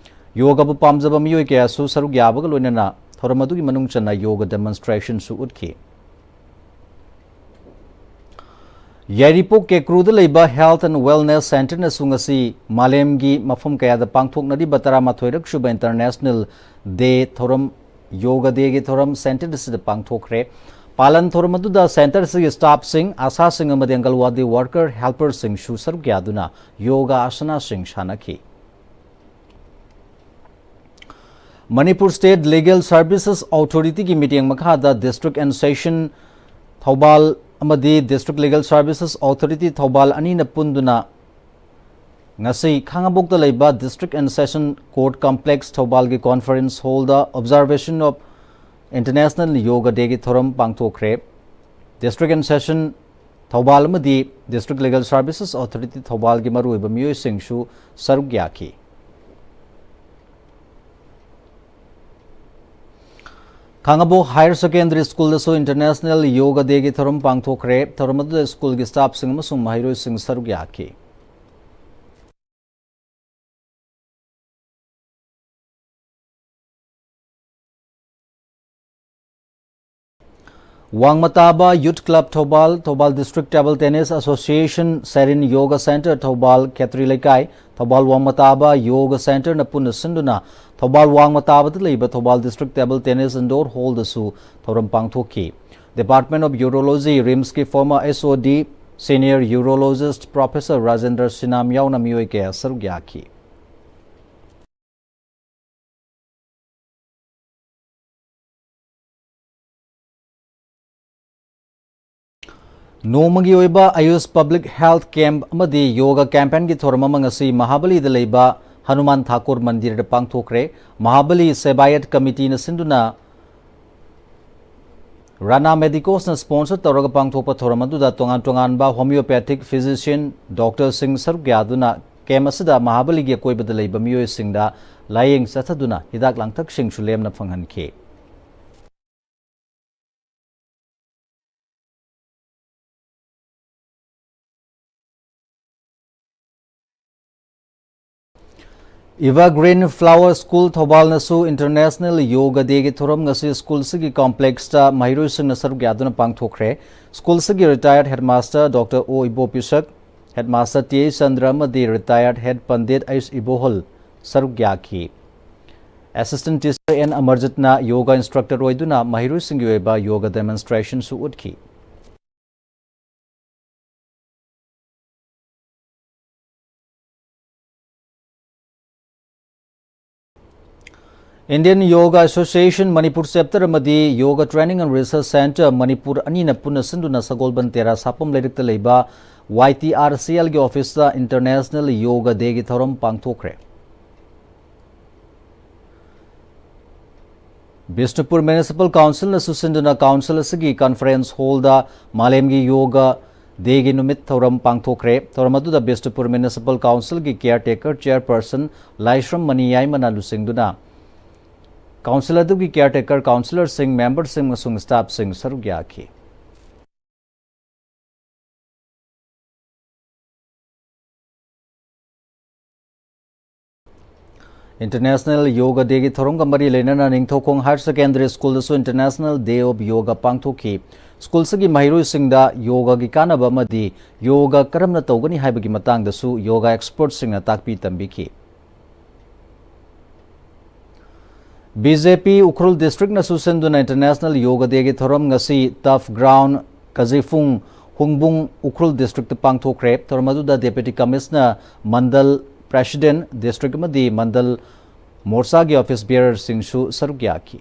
ꯌꯣꯒꯕꯨ ꯄꯥꯝꯖꯕ ꯃꯤꯑꯣꯏ ꯀꯌꯥꯁꯨ ꯁꯔꯨꯛ ꯌꯥꯕꯒ ꯂꯣꯏꯅꯅ ꯊꯧꯔꯝ ꯑꯗꯨꯒꯤ ꯃꯅꯨꯡ ꯆꯟꯅ ꯌꯣꯒ ꯗꯦꯃꯣꯟꯁꯇ꯭ꯔꯦꯁꯟꯁꯨ ꯎꯠꯈꯤ꯫ ꯌꯥꯏꯔꯤꯄꯣꯛ ꯀꯦꯀ꯭ꯔꯨꯗ ꯂꯩꯕ Health and Wellness Centreꯅꯁꯨ ꯉꯁꯤ ꯃꯥꯂꯦꯝꯒꯤ ꯃꯐꯝ ꯀꯌꯥꯗ ꯄꯥꯡꯊꯣꯛꯅꯔꯤꯕ ꯇꯔꯥꯃꯥꯊꯣꯏꯔꯛ ꯁꯨꯕ International Day ꯊꯧꯔꯝ, ꯌꯣꯒ ꯗꯦꯒꯤ ꯊꯧꯔꯝ centre ꯑꯁꯤꯗ ꯄꯥꯡꯊꯣꯛꯈ꯭ꯔꯦ꯫ ꯄꯥꯂꯟ ꯊꯧꯔꯝ ꯑꯗꯨꯗ ꯁꯦꯟꯇꯔ ꯑꯁꯤꯒꯤ ꯁ꯭ꯇꯥꯐꯁꯤꯡ, ꯑꯥꯁꯥꯁꯤꯡ ꯑꯃꯗꯤ ꯑꯪꯒꯜꯋꯥꯗꯤ ꯋꯥꯔꯀꯔ ꯍꯦꯜꯄꯔꯁꯤꯡꯁꯨ ꯁꯔꯨꯛ ꯌꯥꯗꯨꯅ ꯌꯣꯒꯥ ꯑꯥꯁꯅꯥꯁꯤꯡ ꯁꯥꯟꯅꯈꯤ꯫ ꯃꯅꯤꯄꯨꯔ ꯁ꯭ꯇꯦꯠ ꯂꯤꯒꯦꯜ ꯁꯔꯚꯤꯁꯦꯁ ꯑꯣꯊꯣꯔꯤꯇꯤꯒꯤ ꯃꯤꯠꯌꯦꯡ ꯃꯈꯥꯗ ꯗꯤꯁꯇ꯭ꯔꯤꯛ ꯑꯦꯟ ꯁꯦꯁꯟ ꯊꯧꯕꯥꯜ ꯑꯃꯗꯤ district legal services authority Thoubal ꯑꯅꯤꯅ ꯄꯨꯟꯗꯨꯅ ꯉꯁꯤ ꯈꯥꯉꯕꯣꯛꯇ ꯂꯩꯕ district and session court complex ꯊꯧꯕꯥꯜꯒꯤ ꯀꯣꯟꯐꯔꯦꯟꯁ ꯍꯣꯜꯗ ꯑꯣꯕꯖꯥꯔꯚꯦꯁꯟ ꯑꯣꯐ ꯏꯟꯇꯔꯅꯦꯁꯅꯦꯜ ꯌꯣꯒꯥ ꯗꯦꯒꯤ ꯊꯧꯔꯝ ꯄꯥꯡꯊꯣꯛꯈ꯭ꯔꯦ꯫ ꯗꯤꯁꯇ꯭ꯔꯤꯛ ꯑꯦꯟ ꯁꯦꯁꯟ ꯊꯧꯕꯥꯜ ꯑꯃꯗꯤ ꯗꯤꯁꯇ꯭ꯔꯤꯛ ꯂꯤꯒꯦꯜ ꯁꯔꯚꯤꯁꯦꯁ ꯑꯣꯊꯣꯔꯤꯇꯤ ꯊꯧꯕꯥꯜꯒꯤ ꯃꯔꯨꯑꯣꯏꯕ ꯃꯤꯑꯣꯏꯁꯤꯡꯁꯨ ꯁꯔꯨꯛ ꯌꯥꯈꯤ꯫ ꯈꯥꯉꯕꯣꯛ ꯍꯥꯌꯔ ꯁꯦꯀꯦꯟꯗꯔꯤ ꯁ꯭ꯀꯨꯜꯗꯁꯨ ꯏꯟꯇꯔꯅꯦꯁꯅꯦꯜ ꯌꯣꯒꯥ ꯗꯦꯒꯤ ꯊꯧꯔꯝ ꯄꯥꯡꯊꯣꯛꯈ꯭ꯔꯦ꯫ ꯊꯧꯔꯝ ꯑꯗꯨꯗ ꯁ꯭ꯀꯨꯜꯒꯤ ꯁ꯭ꯇꯥꯐꯁꯤꯡ ꯑꯃꯁꯨꯡ ꯃꯍꯩꯔꯣꯏꯁꯤꯡ ꯁꯔꯨꯛ ꯌꯥꯈꯤ꯫ Wangmataba youth club Thoubal, Thoubal district table tennis association, Sherin yoga centre Thoubal, Khetri Leikai, Thoubal ꯋꯥꯡꯃꯇꯥꯕ yoga ꯁꯦꯟꯇꯔꯅ ꯄꯨꯟꯅ ꯁꯤꯟꯗꯨꯅ ꯊꯧꯕꯥꯜ ꯋꯥꯡꯃꯇꯥꯕꯗ ꯂꯩꯕ Thoubal district table tennis indoor ꯍꯣꯜꯗꯁꯨ ꯊꯧꯔꯝ ꯄꯥꯡꯊꯣꯛꯈꯤ꯫ ꯗꯤꯄꯥꯔꯠꯃꯦꯟ ꯑꯣꯐ ꯌꯨꯔꯣꯂꯣꯖꯤ, ꯔꯤꯝꯁꯀꯤ former H O D, senior urologist professor Rajendra Sinam ꯌꯥꯎꯅ ꯃꯤꯑꯣꯏ ꯀꯌꯥ ꯁꯔꯨꯛ ꯌꯥꯈꯤ꯫ ꯅꯣꯡꯃꯒꯤ ꯑꯣꯏꯕ ꯑꯌꯨꯁ ꯄꯕ꯭ꯂꯤꯛ ꯍꯦꯜꯊ ꯀꯦꯝꯞ ꯑꯃꯗꯤ ꯌꯣꯒꯥ ꯀꯦꯝꯄꯦꯟꯒꯤ ꯊꯧꯔꯝ ꯑꯃ ꯉꯁꯤ ꯃꯍꯥꯕꯂꯤꯗ ꯂꯩꯕ ꯍꯅꯨꯃꯥꯟ ꯊꯥꯀꯨꯔ ꯃꯟꯗꯤꯔꯗ ꯄꯥꯡꯊꯣꯛꯈ꯭ꯔꯦ꯫ ꯃꯍꯥꯕꯂꯤ ꯁꯦꯕꯥꯌꯠ ꯀꯃꯤꯇꯤꯅ ꯁꯤꯟꯗꯨꯅ ꯔꯥꯅꯥ ꯃꯦꯗꯤꯀꯣꯁꯅ ꯁ꯭ꯄꯣꯟꯁꯔ ꯇꯧꯔꯒ ꯄꯥꯡꯊꯣꯛꯄ ꯊꯧꯔꯝ ꯑꯗꯨꯗ ꯇꯣꯉꯥꯟ ꯇꯣꯉꯥꯟꯕ ꯍꯣꯃꯤꯌꯣꯄꯦꯊꯤꯛ ꯐꯤꯖꯤꯁꯤꯌꯟ ꯗꯣꯛꯇꯔꯁꯤꯡ ꯁꯔꯨꯛ ꯌꯥꯗꯨꯅ ꯀꯦꯝꯞ ꯑꯁꯤꯗ ꯃꯍꯥꯕꯂꯤꯒꯤ ꯑꯀꯣꯏꯕꯗ ꯂꯩꯕ ꯃꯤꯑꯣꯏꯁꯤꯡꯗ ꯂꯥꯌꯦꯡ ꯆꯠꯊꯗꯨꯅ ꯍꯤꯗꯥꯛ ꯂꯥꯡꯊꯛꯁꯤꯡꯁꯨ ꯂꯦꯝꯅ ꯐꯪꯍꯟꯈꯤ꯫ ꯏꯚꯔꯒ꯭ꯔꯤꯟ ꯐ꯭ꯂꯥꯋꯔ ꯁ꯭ꯀꯨꯜ ꯊꯧꯕꯥꯜꯅꯁꯨ ꯏꯟꯇꯔꯅꯦꯁꯅꯦꯜ ꯌꯣꯒꯥ ꯗꯦꯒꯤ ꯊꯧꯔꯝ ꯉꯁꯤ ꯁ꯭ꯀꯨꯜꯁꯤꯒꯤ ꯀꯣꯝꯄ꯭ꯂꯦꯛꯁꯇ ꯃꯍꯩꯔꯣꯏꯁꯤꯡꯅ ꯁꯔꯨꯛ ꯌꯥꯗꯨꯅ ꯄꯥꯡꯊꯣꯛꯈ꯭ꯔꯦ꯫ ꯁ꯭ꯀꯨꯜꯁꯤꯒꯤ ꯔꯤꯇꯥꯌꯔꯗ ꯍꯦꯗꯃꯥꯁꯇꯔ ꯗꯣꯛꯇꯔ ꯑꯣ ꯏꯕꯣꯄꯤꯁꯛ, ꯍꯦꯗꯃꯥꯁꯇꯔ ꯇꯤ ꯑꯩꯆ ꯆꯟꯗ꯭ꯔ ꯑꯃꯗꯤ ꯔꯤꯇꯥꯌꯔꯗ ꯍꯦꯗ ꯄꯟꯗꯤꯠ ꯑꯩꯆ ꯏꯕꯣꯍꯜ ꯁꯔꯨꯛ ꯌꯥꯈꯤ꯫ Assistant Teacher N Amarjitna yoga instructor ꯑꯣꯏꯗꯨꯅ ꯃꯍꯩꯔꯣꯏꯁꯤꯡꯒꯤ ꯑꯣꯏꯕ yoga demonstrationꯁꯨ ꯎꯠꯈꯤ꯫ Indian Yoga Association Manipur Chapter ꯑꯃꯗꯤ Yoga Training and Research Centre Manipur ꯑꯅꯤꯅ ꯄꯨꯟꯅ ꯁꯤꯟꯗꯨꯅ ꯁꯒꯣꯜꯕꯟ ꯇꯦꯔꯥ ꯁꯥꯄꯝ ꯂꯩꯔꯛꯇ ꯂꯩꯕ Y T R C Lꯒꯤ officeꯇ International Yoga Dayꯒꯤ ꯊꯧꯔꯝ ꯄꯥꯡꯊꯣꯛꯈ꯭ꯔꯦ꯫ ꯕꯤꯁꯅꯨꯄꯨꯔ Municipal Councilꯅ ꯁꯨꯁꯤꯟꯗꯨꯅ council ꯑꯁꯤꯒꯤ conference hallꯗ ꯃꯥꯂꯦꯝꯒꯤ Yoga Dayꯒꯤ ꯅꯨꯃꯤꯠ ꯊꯧꯔꯝ ꯄꯥꯡꯊꯣꯛꯈ꯭ꯔꯦ꯫ ꯊꯧꯔꯝ ꯑꯗꯨꯗ ꯕꯤꯁꯅꯨꯄꯨꯔ Municipal Councilꯒꯤ caretaker chairperson ꯂꯥꯏꯁ꯭ꯔꯝ ꯃꯅꯤꯌꯥꯏꯃꯅ ꯂꯨꯆꯤꯡꯗꯨꯅ council ꯑꯗꯨꯒꯤ caretaker councillorꯁꯤꯡ, memberꯁꯤꯡ ꯑꯃꯁꯨꯡ staffꯁꯤꯡ ꯁꯔꯨꯛ ꯌꯥꯈꯤ꯫ International Yoga Dayꯒꯤ ꯊꯧꯔꯝꯒ ꯃꯔꯤ ꯂꯩꯅꯅ Ningthoukhong Higher Secondary Schoolꯗꯁꯨ International Day of Yoga ꯄꯥꯡꯊꯣꯛꯈꯤ꯫ Schoolꯁꯤꯒꯤ ꯃꯍꯩꯔꯣꯏꯁꯤꯡꯗ yogaꯒꯤ ꯀꯥꯟꯅꯕ ꯑꯃꯗꯤ yoga ꯀꯔꯝꯅ ꯇꯧꯒꯅꯤ ꯍꯥꯏꯕꯒꯤ ꯃꯇꯥꯡꯗꯁꯨ yoga expertꯁꯤꯡꯅ ꯇꯥꯛꯄꯤ ꯇꯝꯕꯤꯈꯤ꯫ B J P Ukhrul districtꯅ ꯁꯨꯁꯤꯟꯗꯨꯅ International Yoga Dayꯒꯤ ꯊꯧꯔꯝ ꯉꯁꯤ Turf Ground, ꯀꯖꯤꯐꯨꯡ, ꯍꯨꯡꯕꯨꯡ, ꯎꯈ꯭ꯔꯨꯜ districtꯇ ꯄꯥꯡꯊꯣꯛꯈ꯭ꯔꯦ꯫ ꯊꯧꯔꯝ ꯑꯗꯨꯗ Deputy Commissioner, Mandal President, district ꯑꯃꯗꯤ Mandal Morchaꯒꯤ office bearerꯁꯤꯡꯁꯨ ꯁꯔꯨꯛ ꯌꯥꯈꯤ꯫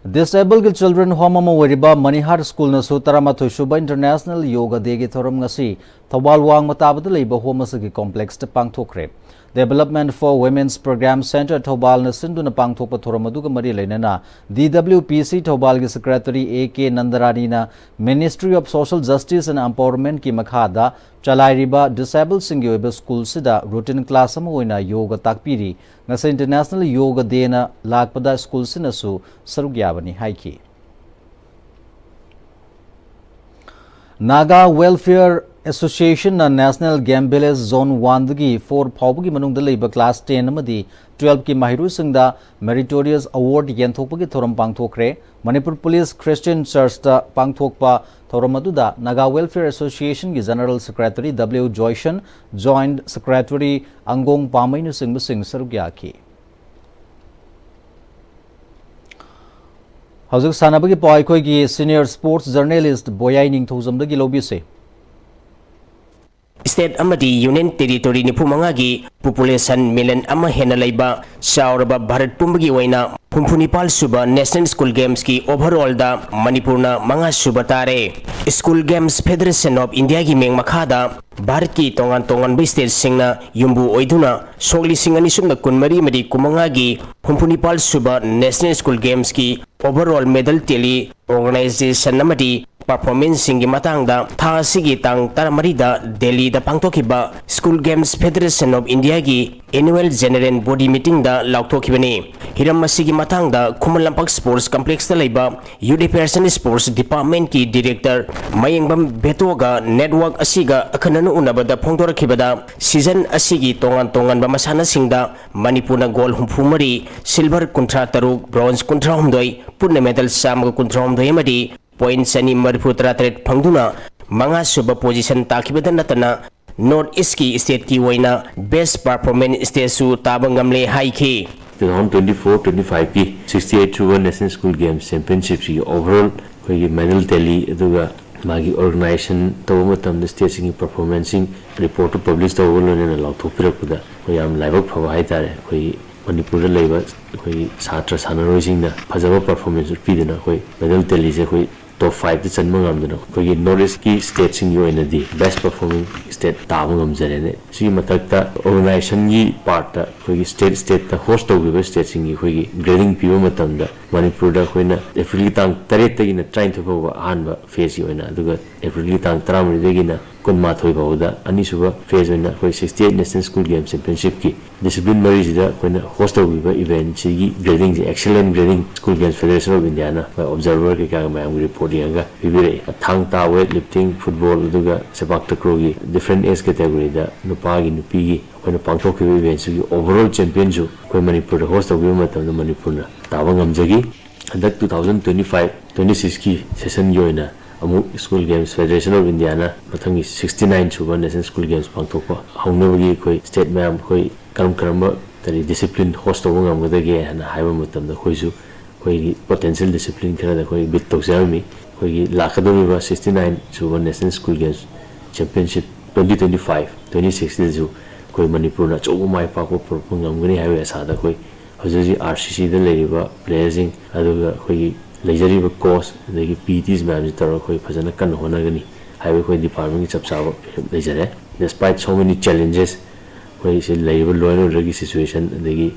Disabledꯒꯤ children home ꯑꯃ ꯑꯣꯏꯔꯤꯕ ꯃꯅꯤꯍꯥꯔ Schoolꯅꯁꯨ ꯇꯔꯥꯃꯥꯊꯣꯏ ꯁꯨꯕ International Yoga Dayꯒꯤ ꯊꯧꯔꯝ ꯉꯁꯤ ꯊꯧꯕꯥꯜ ꯋꯥꯡꯃ ꯇꯥꯕꯗ ꯂꯩꯕ home ꯑꯁꯤꯒꯤ complexꯇ ꯄꯥꯡꯊꯣꯛꯈ꯭ꯔꯦ꯫ Development for Women's Program Centre ꯊꯧꯕꯥꯜꯅ ꯁꯤꯟꯗꯨꯅ ꯄꯥꯡꯊꯣꯛꯄ ꯊꯧꯔꯝ ꯑꯗꯨꯒ ꯃꯔꯤ ꯂꯩꯅꯅ D W P C ꯊꯧꯕꯥꯜꯒꯤ secretary A K ꯅꯟꯗꯔꯥꯅꯤꯅ Ministry of Social Justice and Empowermentꯀꯤ ꯃꯈꯥꯗ ꯆꯂꯥꯏꯔꯤꯕ disabledꯁꯤꯡꯒꯤ ꯑꯣꯏꯕ schoolꯁꯤꯗ routine class ꯑꯃ ꯑꯣꯏꯅ yoga ꯇꯥꯛꯄꯤꯔꯤ꯫ ꯉꯁꯤ International Yoga Dayꯅ ꯂꯥꯛꯄꯗ schoolꯁꯤꯅꯁꯨ ꯁꯔꯨꯛ ꯌꯥꯕꯅꯤ ꯍꯥꯏꯈꯤ꯫ Naga Welfare Associationꯅ National Game Village Zone Oneꯗꯒꯤ Four ꯐꯥꯎꯕꯒꯤ ꯃꯅꯨꯡꯗ ꯂꯩꯕ class ten ꯑꯃꯗꯤ twelveꯀꯤ ꯃꯍꯩꯔꯣꯏꯁꯤꯡꯗ Meritorious Award ꯌꯦꯟꯊꯣꯛꯄꯒꯤ ꯊꯧꯔꯝ ꯄꯥꯡꯊꯣꯛꯈ꯭ꯔꯦ꯫ ꯃꯅꯤꯄꯨꯔ Police Christian Churchꯇ ꯄꯥꯡꯊꯣꯛꯄ ꯊꯧꯔꯝ ꯑꯗꯨꯗ Naga Welfare Association ꯒꯤ General Secretary W ꯖꯣꯏꯁꯟ, Joint Secretary ꯑꯪꯒꯣꯡ ꯄꯥꯝꯃꯩꯅꯆꯤꯡꯕꯁꯤꯡ ꯁꯔꯨꯛ ꯌꯥꯈꯤ꯫ ꯍꯧꯖꯤꯛ ꯁꯥꯟꯅꯕꯒꯤ ꯄꯥꯎ ꯑꯩꯈꯣꯏꯒꯤ senior sports journalist ꯕꯣꯌꯥꯏ ꯅꯤꯡꯊꯧꯖꯝꯗꯒꯤ ꯂꯧꯕꯤꯁꯦ꯫ State ꯑꯃꯗꯤ Union Territory ꯅꯤꯐꯨ ꯃꯉꯥꯒꯤ population million ꯑꯃ ꯍꯦꯟꯅ ꯂꯩꯕ ꯆꯥꯎꯔꯕ ꯚꯥꯔꯠ ꯄꯨꯝꯕꯒꯤ ꯑꯣꯏꯅ ꯍꯨꯝꯐꯨ ꯅꯤꯄꯥꯜ ꯁꯨꯕ National School Gamesꯀꯤ overallꯗ ꯃꯅꯤꯄꯨꯔꯅ ꯃꯉꯥ ꯁꯨꯕ ꯇꯥꯔꯦ꯫ School Games Federation of Indiaꯒꯤ ꯃꯤꯡ ꯃꯈꯥꯗ ꯚꯥꯔꯠꯀꯤ ꯇꯣꯉꯥꯟ ꯇꯣꯉꯥꯟꯕ stateꯁꯤꯡꯅ ꯌꯨꯝꯕꯨ ꯑꯣꯏꯗꯨꯅ ꯁꯣꯛ ꯂꯤꯁꯤꯡ ꯑꯅꯤ ꯁꯨꯞꯅ ꯀꯨꯟꯃꯔꯤ ꯑꯃꯗꯤ ꯀꯨꯟꯃꯉꯥꯒꯤ ꯍꯨꯝꯐꯨ ꯅꯤꯄꯥꯜ ꯁꯨꯕ National School Gamesꯀꯤ overall medal tally, organization ꯑꯃꯗꯤ performanceꯁꯤꯡꯒꯤ ꯃꯇꯥꯡꯗ ꯊꯥ ꯑꯁꯤꯒꯤ ꯇꯥꯡ ꯇꯔꯥꯃꯔꯤꯗ ꯗꯦꯜꯂꯤꯗ ꯄꯥꯡꯊꯣꯛꯈꯤꯕ School Games Federation of Indiaꯒꯤ annual general body meetingꯗ ꯂꯥꯎꯊꯣꯛꯈꯤꯕꯅꯤ꯫ ꯍꯤꯔꯝ ꯑꯁꯤꯒꯤ ꯃꯇꯥꯡꯗ ꯈꯨꯃꯟ ꯂꯝꯄꯥꯛ Sports Complexꯇ ꯂꯩꯕ Youth Affairs and Sports Departmentꯀꯤ Director Mayengbam ꯕꯦꯇꯣꯒ network ꯑꯁꯤꯒ ꯑꯈꯟꯅꯅ ꯎꯅꯕꯗ ꯐꯣꯡꯗꯣꯔꯛꯈꯤꯕꯗ, season ꯑꯁꯤꯒꯤ ꯇꯣꯉꯥꯟ ꯇꯣꯉꯥꯟꯕ ꯃꯁꯥꯟꯅꯁꯤꯡꯗ ꯃꯅꯤꯄꯨꯔꯅ gold ꯍꯨꯝꯐꯨ ꯃꯔꯤ, silver ꯀꯨꯟꯊ꯭ꯔꯥ ꯇꯔꯨꯛ, bronze ꯀꯨꯟꯊ꯭ꯔꯥ ꯍꯨꯝꯗꯣꯏ, ꯄꯨꯟꯅ medal ꯆꯥꯝꯃꯒ ꯀꯨꯟꯊ꯭ꯔꯥ ꯍꯨꯝꯗꯣꯏ ꯑꯃꯗꯤ point ꯆꯅꯤ ꯃꯔꯤꯐꯨ ꯇꯔꯥ ꯇꯔꯦꯠ ꯐꯪꯗꯨꯅ ꯃꯉꯥ ꯁꯨꯕ position ꯇꯥꯈꯤꯕꯗ ꯅꯠꯇꯅ, North Eastꯀꯤ stateꯀꯤ ꯑꯣꯏꯅ best performance stateꯁꯨ ꯇꯥꯕ ꯉꯝꯂꯦ ꯍꯥꯏꯈꯤ꯫ Two thousand twenty-four twenty-fiveꯀꯤ sixty-eight ꯁꯨꯕ National School Games Championshipꯁꯤꯒꯤ overall ꯑꯩꯈꯣꯏꯒꯤ medal tally, ꯑꯗꯨꯒ ꯃꯥꯒꯤ organization ꯇꯧꯕ ꯃꯇꯝꯗ stateꯁꯤꯡꯒꯤ performanceꯁꯤꯡ reportꯇꯨ publish ꯇꯧꯕꯒ ꯂꯣꯏꯅꯅ ꯂꯥꯎꯊꯣꯛꯄꯤꯔꯛꯄꯗ ꯑꯩꯈꯣꯏ ꯌꯥꯝ ꯂꯥꯏꯕꯛ ꯐꯕ ꯍꯥꯏꯇꯥꯔꯦ꯫ ꯑꯩꯈꯣꯏꯒꯤ ꯃꯅꯤꯄꯨꯔꯗ ꯂꯩꯕ ꯑꯩꯈꯣꯏꯒꯤ ꯁꯥꯇ꯭ꯔ ꯁꯥꯟꯅꯔꯣꯏꯁꯤꯡꯅ ꯐꯖꯕ performance ꯎꯠꯄꯤꯗꯨꯅ ꯑꯩꯈꯣꯏ medal tallyꯁꯦ ꯑꯩꯈꯣꯏ top fiveꯇ ꯆꯟꯕ ꯉꯝꯗꯨꯅ ꯑꯩꯈꯣꯏꯒꯤ North Eastꯀꯤ stateꯁꯤꯡꯒꯤ ꯑꯣꯏꯅꯗꯤ best performing state ꯇꯥꯕ ꯉꯝꯖꯔꯦꯅꯦ꯫ ꯁꯤꯒꯤ ꯃꯊꯛꯇ organizationꯒꯤ partꯇ ꯑꯩꯈꯣꯏꯒꯤ state stateꯇ host ꯇꯧꯈꯤꯕ stateꯁꯤꯡꯒꯤ ꯑꯩꯈꯣꯏꯒꯤ grading ꯄꯤꯕ ꯃꯇꯝꯗ ꯃꯅꯤꯄꯨꯔꯗ ꯑꯩꯈꯣꯏꯅ Aprilꯒꯤ ꯇꯥꯡ ꯇꯔꯦꯠꯇꯒꯤꯅ ꯇꯔꯥꯅꯤꯊꯣꯏ ꯐꯥꯎꯕ ꯑꯍꯥꯟꯕ phaseꯀꯤ ꯑꯣꯏꯅ, ꯑꯗꯨꯒ Aprilꯒꯤ ꯇꯥꯡ ꯇꯔꯥꯃꯔꯤꯗꯒꯤꯅ ꯀꯨꯟꯃꯥꯊꯣꯏ ꯐꯥꯎꯕꯗ ꯑꯅꯤꯁꯨꯕ phase ꯑꯣꯏꯅ ꯑꯩꯈꯣꯏ sixty-eight National School Games Championshipꯀꯤ discipline ꯃꯔꯤꯁꯤꯗ ꯑꯩꯈꯣꯏꯅ host ꯇꯧꯈꯤꯕ eventꯁꯤꯒꯤ gradingꯁꯦ excellent grading School Games Federation of Indiaꯅ ꯑꯩꯈꯣꯏ observer ꯀꯩꯀꯥꯒ ꯃꯌꯥꯝꯒꯤ report ꯌꯦꯡꯉꯒ ꯄꯤꯕꯤꯔꯛꯏ꯫ ꯊꯥꯡ ꯇꯥ, weight lifting, football, ꯑꯗꯨꯒ ꯁꯦꯄꯥꯛ ꯇꯀ꯭ꯔꯣꯒꯤ different age categoryꯗ ꯅꯨꯄꯥꯒꯤ, ꯅꯨꯄꯤꯒꯤ ꯑꯩꯈꯣꯏꯅ ꯄꯥꯡꯊꯣꯛꯈꯤꯕ eventꯁꯤꯒꯤ overall championꯁꯨ ꯑꯩꯈꯣꯏ ꯃꯅꯤꯄꯨꯔꯗ host ꯇꯧꯈꯤꯕ ꯃꯇꯝꯗ ꯃꯅꯤꯄꯨꯔꯅ ꯇꯥꯕ ꯉꯝꯖꯈꯤ꯫ ꯍꯟꯗꯛ two thousand twenty-five twenty-sixꯀꯤ seasonꯒꯤ ꯑꯣꯏꯅ ꯑꯃꯨꯛ School Games Federation of Indiaꯅ ꯃꯊꯪꯒꯤ sixty nine ꯁꯨꯕ National School Games ꯄꯥꯡꯊꯣꯛꯄ ꯍꯧꯅꯕꯒꯤ ꯑꯩꯈꯣꯏ state ꯃꯌꯥꯝ ꯑꯩꯈꯣꯏ ꯀꯔꯝ ꯀꯔꯝꯕ ꯀꯔꯤ discipline host ꯇꯧꯕ ꯉꯝꯒꯗꯒꯦ ꯍꯥꯏꯅ ꯍꯥꯏꯕ ꯃꯇꯝꯗ ꯑꯩꯈꯣꯏꯁꯨ ꯑꯩꯈꯣꯏꯒꯤ potential discipline ꯈꯔꯗ ꯑꯩꯈꯣꯏ bid ꯇꯧꯖꯔꯝꯃꯤ꯫ ꯑꯩꯈꯣꯏꯒꯤ ꯂꯥꯛꯀꯗꯧꯔꯤꯕ sixty nine ꯁꯨꯕ National School Games Championship twenty twenty five twenty sixꯇꯁꯨ ꯑꯩꯈꯣꯏ ꯃꯅꯤꯄꯨꯔꯅ ꯑꯆꯧꯕ ꯃꯥꯏ ꯄꯥꯛꯄ ꯄꯨꯔꯛꯄ ꯉꯝꯒꯅꯤ ꯍꯥꯏꯕꯒꯤ ꯑꯁꯥꯗ ꯑꯩꯈꯣꯏ ꯍꯧꯖꯤꯛ ꯍꯧꯖꯤꯛ RCCꯗ ꯂꯩꯔꯤꯕ playerꯁꯤꯡ, ꯑꯗꯨꯒ ꯑꯩꯈꯣꯏꯒꯤ ꯂꯩꯖꯔꯤꯕ coach, ꯑꯗꯒꯤ PETs ꯃꯌꯥꯝꯁꯤ ꯇꯧꯔꯒ ꯑꯩꯈꯣꯏ ꯐꯖꯅ ꯀꯟꯅ ꯍꯣꯠꯅꯒꯅꯤ ꯍꯥꯏꯕ ꯑꯩꯈꯣꯏ departmentꯀꯤ ꯆꯞ ꯆꯥꯕ ꯐꯤꯔꯦꯞ ꯂꯩꯖꯔꯦ꯫ Despite so many challenges, ꯑꯩꯈꯣꯏ ꯁꯤ ꯂꯩꯔꯤꯕ law and orderꯒꯤ situation, ꯑꯗꯒꯤ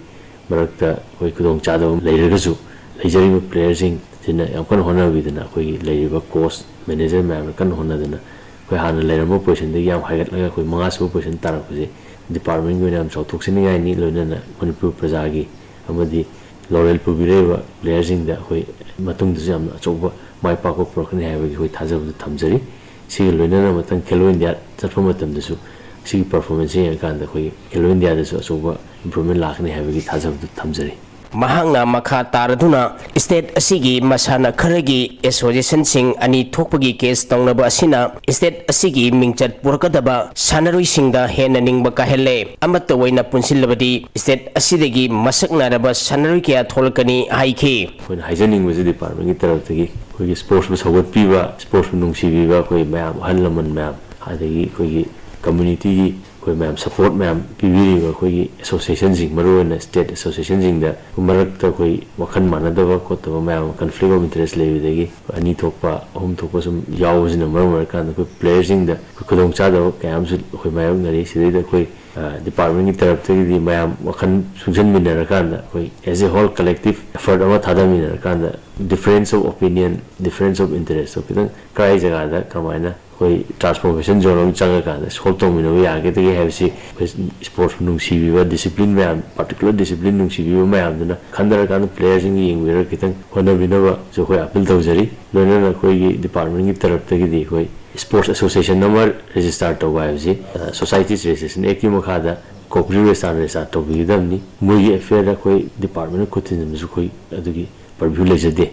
ꯃꯔꯛꯇ ꯑꯩꯈꯣꯏ ꯈꯨꯗꯣꯡꯆꯥꯗꯕ ꯂꯩꯔꯒꯁꯨ, ꯂꯩꯖꯔꯤꯕ playerꯁꯤꯡꯁꯤꯅ ꯌꯥꯝ ꯀꯟꯅ ꯍꯣꯠꯅꯕꯤꯗꯅ, ꯑꯩꯈꯣꯏꯒꯤ ꯂꯩꯔꯤꯕ coach, manager ꯃꯌꯥꯝꯅ ꯀꯟꯅ ꯍꯣꯠꯅꯗꯅ, ꯑꯩꯈꯣꯏ ꯍꯥꯟꯅ ꯂꯩꯔꯝꯕ positionꯗꯒꯤ ꯌꯥꯝ ꯍꯥꯏꯒꯠꯂꯒ ꯑꯩꯈꯣꯏ ꯃꯉꯥ ꯁꯨꯕ position ꯇꯥꯔꯛꯄꯁꯦ departmentꯀꯤ ꯑꯣꯏꯅ ꯌꯥꯝ ꯆꯥꯎꯊꯣꯛꯆꯅꯤꯡꯉꯥꯏꯅꯤ, ꯂꯣꯏꯅꯅ ꯃꯅꯤꯄꯨꯔ ꯄ꯭ꯔꯖꯥꯒꯤ ꯑꯃꯗꯤ laurel ꯄꯨꯕꯤꯔꯛꯏꯕ playerꯁꯤꯡꯗ ꯑꯩꯈꯣꯏ ꯃꯇꯨꯡꯗꯁꯨ ꯌꯥꯝꯅ ꯑꯆꯧꯕ ꯃꯥꯏ ꯄꯥꯛꯄ ꯄꯨꯔꯛꯀꯅꯤ ꯍꯥꯏꯕꯒꯤ ꯑꯩꯈꯣꯏ ꯊꯥꯖꯕꯗꯨ ꯊꯝꯖꯔꯤ꯫ ꯁꯤꯒ ꯂꯣꯏꯅꯅ ꯃꯊꯪ Khelo India ꯆꯠꯄ ꯃꯇꯝꯗꯁꯨ ꯁꯤꯒꯤ performance ꯌꯦꯡꯉꯀꯥꯟꯗ ꯑꯩꯈꯣꯏꯒꯤ Khelo Indiaꯗꯁꯨ ꯑꯆꯧꯕ improvement ꯂꯥꯛꯀꯅꯤ ꯍꯥꯏꯕꯒꯤ ꯊꯥꯖꯕꯗꯨ ꯊꯝꯖꯔꯤ꯫ ꯃꯍꯥꯛꯅ ꯃꯈꯥ ꯇꯥꯔꯗꯨꯅ state ꯑꯁꯤꯒꯤ ꯃꯁꯥꯟꯅ ꯈꯔꯒꯤ associationꯁꯤꯡ ꯑꯅꯤ ꯊꯣꯛꯄꯒꯤ case ꯇꯧꯅꯕ ꯑꯁꯤꯅ state ꯑꯁꯤꯒꯤ ꯃꯤꯡꯆꯠ ꯄꯨꯔꯛꯀꯗꯕ ꯁꯥꯟꯅꯔꯣꯏꯁꯤꯡꯗ ꯍꯦꯟꯅ ꯅꯤꯡꯕ ꯀꯥꯏꯍꯜꯂꯦ꯫ ꯑꯃꯠꯇ ꯑꯣꯏꯅ ꯄꯨꯟꯁꯤꯜꯂꯕꯗꯤ state ꯑꯁꯤꯗꯒꯤ ꯃꯁꯛ ꯅꯥꯏꯔꯕ ꯁꯥꯟꯅꯔꯣꯏ ꯀꯌꯥ ꯊꯣꯛꯂꯛꯀꯅꯤ ꯍꯥꯏꯈꯤ꯫ ꯑꯩꯈꯣꯏꯅ ꯍꯥꯏꯖꯅꯤꯡꯕꯁꯦ departmentꯀꯤ ꯇꯔꯞꯇꯒꯤ ꯑꯩꯈꯣꯏꯒꯤ sportsꯄꯨ ꯁꯧꯒꯠꯄꯤꯕ, sportsꯄꯨ ꯅꯨꯡꯁꯤꯕꯤꯕ ꯑꯩꯈꯣꯏ ꯃꯌꯥꯝ, ꯑꯍꯜ ꯂꯃꯟ ꯃꯌꯥꯝ, ꯑꯗꯒꯤ ꯑꯩꯈꯣꯏꯒꯤ communityꯒꯤ ꯑꯩꯈꯣꯏ ꯃꯌꯥꯝ support ꯃꯌꯥꯝ ꯄꯤꯕꯤꯔꯤꯕ ꯑꯩꯈꯣꯏꯒꯤ associationꯁꯤꯡ, ꯃꯔꯨꯑꯣꯏꯅ state associationꯁꯤꯡꯗ ꯃꯔꯛꯇ ꯑꯩꯈꯣꯏ ꯋꯥꯈꯜ ꯃꯥꯟꯅꯗꯕ ꯈꯣꯠꯇꯕ ꯃꯌꯥꯝ, conflict of interest ꯂꯩꯕꯗꯒꯤ ꯑꯅꯤ ꯊꯣꯛꯄ, ꯑꯍꯨꯝ ꯊꯣꯛꯄ ꯁꯨꯝ ꯌꯥꯎꯕꯁꯤꯅ ꯃꯔꯝ ꯑꯣꯏꯔꯀꯥꯟꯗ ꯑꯩꯈꯣꯏ playerꯁꯤꯡꯗ ꯑꯩꯈꯣꯏ ꯈꯨꯗꯣꯡꯆꯥꯗꯕ ꯀꯌꯥ ꯑꯃꯁꯨ ꯑꯩꯈꯣꯏ ꯃꯥꯌꯣꯛꯅꯔꯤ꯫ ꯁꯤꯗꯩꯗ ꯑꯩꯈꯣꯏ, ꯑ, departmentꯀꯤ ꯇꯔꯞꯇꯒꯤꯗꯤ ꯃꯌꯥꯝ ꯋꯥꯈꯜ ꯁꯨꯡꯁꯟꯃꯤꯟꯅꯔꯀꯥꯟꯗ, ꯑꯩꯈꯣꯏ as a whole collective effort ꯑꯃ ꯊꯥꯗꯃꯤꯟꯅꯔꯀꯥꯟꯗ difference of opinion, difference of interestꯇꯣ ꯈꯤꯇꯪ ꯀꯔꯥꯏ ꯖꯒꯥꯗ ꯀꯃꯥꯏꯅ ꯑꯩꯈꯣꯏ transformation zone ꯑꯃ ꯆꯪꯉꯀꯥꯟꯗ solve ꯇꯧꯃꯤꯟꯅꯕ ꯌꯥꯒꯗꯒꯦ ꯍꯥꯏꯕꯁꯤ ꯑꯩꯈꯣꯏ sports ꯅꯨꯡꯁꯤꯕꯤꯕ, discipline ꯃꯌꯥꯝ, particular discipline ꯅꯨꯡꯁꯤꯕꯤꯕ ꯃꯌꯥꯝꯗꯨꯅ ꯈꯟꯊꯔꯀꯥꯟꯗ playerꯁꯤꯡꯒꯤ ꯌꯦꯡꯕꯤꯔꯒ ꯈꯤꯇꯪ ꯍꯣꯠꯅꯕꯤꯅꯕꯁꯨ ꯑꯩꯈꯣꯏ appeal ꯇꯧꯖꯔꯤ꯫ ꯂꯣꯏꯅꯅ ꯑꯩꯈꯣꯏꯒꯤ departmentꯀꯤ ꯇꯔꯞꯇꯒꯤꯗꯤ ꯑꯩꯈꯣꯏ sports association ꯑꯃ register ꯇꯧꯕ ꯍꯥꯏꯕꯁꯤ, ꯑ, Societies Registration Actꯀꯤ ꯃꯈꯥꯗ cooperatives register, register ꯇꯧꯕꯤꯒꯗꯕꯅꯤ꯫ ꯃꯣꯏꯒꯤ affairꯗ ꯑꯩꯈꯣꯏ departmentꯅ ꯈꯨꯠ ꯊꯤꯟꯖꯤꯟꯕꯁꯨ ꯑꯩꯈꯣꯏ ꯑꯗꯨꯒꯤ purview ꯂꯩꯖꯗꯦ꯫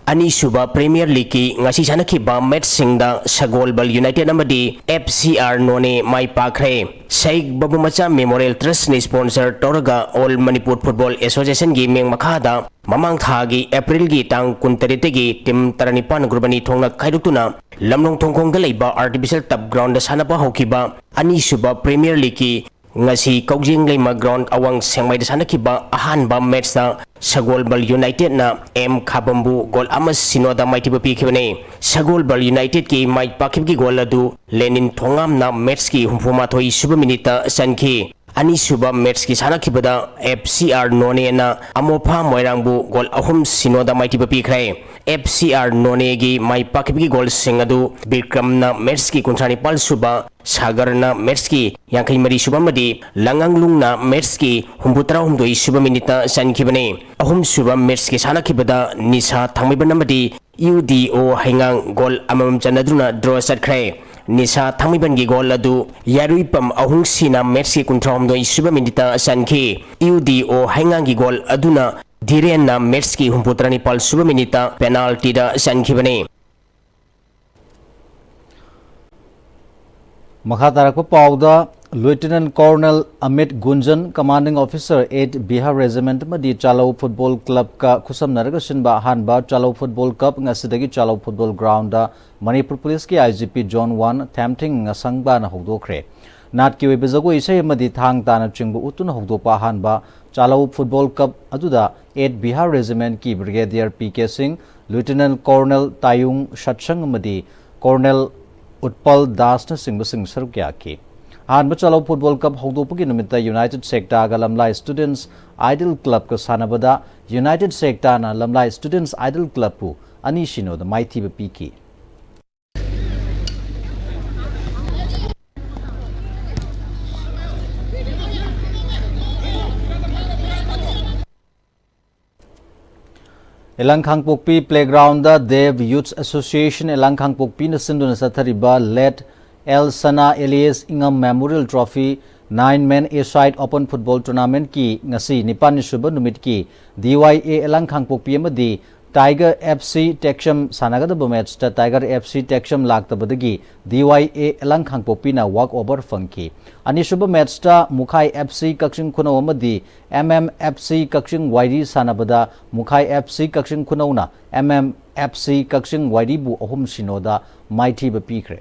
ꯑꯅꯤꯁꯨꯕ Premier Leagueꯀꯤ ꯉꯁꯤ ꯁꯥꯟꯅꯈꯤꯕ ꯃꯦꯠꯁꯁꯤꯡꯗ ꯁꯒꯣꯜꯕꯜ United ꯑꯃꯗꯤ F C R ꯅꯣꯅꯦ ꯃꯥꯏ ꯄꯥꯛꯈ꯭ꯔꯦ꯫ ꯁꯍꯤꯗ ꯕꯥꯕꯨ ꯃꯆꯥ Memorial Trustꯅ sponsor ꯇꯧꯔꯒ All Manipur Football Associationꯒꯤ ꯃꯤꯡ ꯃꯈꯥꯗ ꯃꯃꯥꯡ ꯊꯥꯒꯤ Aprilꯒꯤ ꯇꯥꯡ ꯀꯨꯟꯇꯔꯦꯠꯇꯒꯤ team ꯇꯔꯥꯅꯤꯄꯥꯟ group ꯑꯅꯤ ꯊꯣꯛꯅ ꯈꯥꯏꯗꯣꯛꯇꯨꯅ ꯂꯝꯂꯣꯡ ꯊꯣꯡꯈꯣꯡꯗ ꯂꯩꯕ artificial turf groundꯗ ꯁꯥꯟꯅꯕ ꯍꯧꯈꯤꯕ ꯑꯅꯤꯁꯨꯕ Premier Leagueꯀꯤ ꯉꯁꯤ ꯀꯧꯖꯦꯡ ꯂꯩꯃ ground ꯑꯋꯥꯡ ꯁꯦꯡꯃꯥꯏꯗ ꯁꯥꯟꯅꯈꯤꯕ ꯑꯍꯥꯟꯕ ꯃꯦꯠꯁꯇ ꯁꯒꯣꯜꯕꯜ Unitedꯅ M ꯈꯥꯕꯝꯕꯨ goal ꯑꯃ ꯁꯤꯅꯣꯗ ꯃꯥꯏꯊꯤꯕ ꯄꯤꯈꯤꯕꯅꯤ꯫ ꯁꯒꯣꯜꯕꯜ Unitedꯀꯤ ꯃꯥꯏ ꯄꯥꯛꯈꯤꯕꯒꯤ goal ꯑꯗꯨ ꯂꯦꯅꯤꯟ ꯊꯣꯉꯥꯝꯅ ꯃꯦꯠꯁꯀꯤ ꯍꯨꯝꯐꯨ ꯃꯥꯊꯣꯏ ꯁꯨꯕ ꯃꯤꯅꯤꯠꯇ ꯆꯟꯈꯤ꯫ ꯑꯅꯤꯁꯨꯕ ꯃꯦꯠꯁꯀꯤ ꯁꯥꯟꯅꯈꯤꯕꯗ F C R ꯅꯣꯅꯦꯅ ꯑꯃꯣꯐꯥ ꯃꯣꯏꯔꯥꯡꯕꯨ goal ꯑꯍꯨꯝ ꯁꯤꯅꯣꯗ ꯃꯥꯏꯊꯤꯕ ꯄꯤꯈ꯭ꯔꯦ꯫ F C R ꯅꯣꯅꯦꯒꯤ ꯃꯥꯏ ꯄꯥꯛꯈꯤꯕꯒꯤ goalꯁꯤꯡ ꯑꯗꯨ ꯕꯤꯀ꯭ꯔꯝꯅ ꯃꯦꯠꯁꯀꯤ ꯀꯨꯟꯊ꯭ꯔꯥ ꯅꯤꯄꯥꯜ ꯁꯨꯕ, ꯁꯥꯒꯔꯅ ꯃꯦꯠꯁꯀꯤ ꯌꯥꯡꯈꯩ ꯃꯔꯤ ꯁꯨꯕ ꯑꯃꯗꯤ ꯂꯉꯥꯡꯂꯨꯡꯅ ꯃꯦꯠꯁꯀꯤ ꯍꯨꯝꯐꯨ ꯇꯔꯥꯍꯨꯝꯗꯣꯏ ꯁꯨꯕ ꯃꯤꯅꯤꯠꯇ ꯆꯟꯈꯤꯕꯅꯤ꯫ ꯑꯍꯨꯝꯁꯨꯕ ꯃꯦꯠꯁꯀꯤ ꯁꯥꯟꯅꯈꯤꯕꯗ ꯅꯤꯁꯥ ꯊꯥꯡꯃꯩꯕꯟ ꯑꯃꯗꯤ U D O ꯍꯩꯉꯥꯡ goal ꯑꯃꯃꯝ ꯆꯟꯅꯗꯨꯅ draw ꯆꯠꯈ꯭ꯔꯦ꯫ ꯅꯤꯁꯥ ꯊꯥꯡꯃꯩꯕꯟꯒꯤ goal ꯑꯗꯨ ꯌꯥꯔꯨꯏꯄꯝ ꯑꯍꯨꯡꯁꯤꯅ ꯃꯦꯠꯁꯀꯤ ꯀꯨꯟꯊ꯭ꯔꯥꯍꯨꯝꯗꯣꯏ ꯁꯨꯕ ꯃꯤꯅꯤꯠꯇ ꯆꯟꯈꯤ꯫ U D O ꯍꯩꯉꯥꯡꯒꯤ goal ꯑꯗꯨꯅ ꯙꯤꯔꯦꯟꯅ ꯃꯦꯠꯁꯀꯤ ꯍꯨꯝꯐꯨ ꯇꯔꯥꯅꯤꯄꯥꯜ ꯁꯨꯕ ꯃꯤꯅꯤꯠꯇ penaltyꯗ ꯆꯟꯈꯤꯕꯅꯤ꯫ ꯃꯈꯥ ꯇꯥꯔꯛꯄ ꯄꯥꯎꯗ, Lieutenant Colonel Amit Gunjan, Commanding Officer, eight Bihar Regiment ꯑꯃꯗꯤ ꯆꯥꯂꯧ Football Clubꯀ ꯈꯨꯠꯁꯝꯅꯔꯒ ꯁꯤꯟꯕ ꯑꯍꯥꯟꯕ ꯆꯥꯂꯧ Football Cup ꯉꯁꯤꯗꯒꯤ ꯆꯥꯂꯧ Football Groundꯗ ꯃꯅꯤꯄꯨꯔ ꯄꯨꯂꯤꯁꯀꯤ I G P Zone One ꯊꯦꯝꯊꯤꯡ ꯉꯁꯪꯕꯥꯅ ꯍꯧꯗꯣꯛꯈ꯭ꯔꯦ꯫ ꯅꯥꯠꯀꯤ ꯑꯣꯏꯕ ꯖꯒꯣꯏ ꯏꯁꯩ ꯑꯃꯗꯤ ꯊꯥꯡ ꯇꯥꯅꯆꯤꯡꯕ ꯎꯠꯇꯨꯅ ꯍꯧꯗꯣꯛꯄ ꯑꯍꯥꯟꯕ ꯆꯥꯂꯧ Football Cup ꯑꯗꯨꯗ eight Bihar Regimentꯀꯤ Brigadier P K Singh, Lieutenant Colonel ꯇꯥꯌꯨꯡ ꯁꯠꯁꯪ ꯑꯃꯗꯤ Colonel ꯎꯠꯄꯜ ꯗꯥꯁꯅꯆꯤꯡꯕꯁꯤꯡ ꯁꯔꯨꯛ ꯌꯥꯈꯤ꯫ ꯑꯍꯥꯟꯕ ꯆꯥꯂꯧ Football Cup ꯍꯧꯗꯣꯛꯄꯒꯤ ꯅꯨꯃꯤꯠꯇ United ꯁꯦꯛꯇꯥꯒ ꯂꯝꯂꯥꯏ Students Idol Clubꯀ ꯁꯥꯟꯅꯕꯗ United ꯁꯦꯛꯇꯥꯅ ꯂꯝꯂꯥꯏ Students Idol Clubꯄꯨ ꯑꯅꯤ ꯁꯤꯅꯣꯗ ꯃꯥꯏꯊꯤꯕ ꯄꯤꯈꯤ꯫ ꯏꯂꯪ ꯈꯥꯡꯄꯣꯛꯄꯤ Playgroundꯗ Dev Youth Association ꯏꯂꯪ ꯈꯥꯡꯄꯣꯛꯄꯤꯅ ꯁꯤꯟꯗꯨꯅ ꯆꯠꯊꯔꯤꯕ Late L Sana alias ꯏꯉꯝ Memorial Trophy nine Man A-side Open Football Tournamentꯀꯤ ꯉꯁꯤ ꯅꯤꯄꯥꯟꯅꯤ ꯁꯨꯕ ꯅꯨꯃꯤꯠꯀꯤ D Y A ꯏꯂꯪ ꯈꯥꯡꯄꯣꯛꯄꯤ ꯑꯃꯗꯤ Tiger F C Teksham ꯁꯥꯟꯅꯒꯗꯕ ꯃꯦꯠꯁꯇ Tiger F C Teksham ꯂꯥꯛꯇꯕꯗꯒꯤ D Y A ꯑꯦꯂꯥꯡ ꯈꯥꯡꯄꯣꯛꯄꯤꯅ walk over ꯐꯪꯈꯤ꯫ ꯑꯅꯤꯁꯨꯕ ꯃꯦꯠꯁꯇ ꯃꯨꯈꯥꯏ F C ꯀꯛꯆꯤꯡ ꯈꯨꯅꯧ ꯑꯃꯗꯤ M M F C ꯀꯛꯆꯤꯡ ꯋꯥꯏꯔꯤ ꯁꯥꯟꯅꯕꯗ ꯃꯨꯈꯥꯏ F C ꯀꯛꯆꯤꯡ ꯈꯨꯅꯧꯅ M M F C ꯀꯛꯆꯤꯡ ꯋꯥꯏꯔꯤꯕꯨ ꯑꯍꯨꯝ ꯁꯤꯅꯣꯗ ꯃꯥꯏꯊꯤꯕ ꯄꯤꯈ꯭ꯔꯦ꯫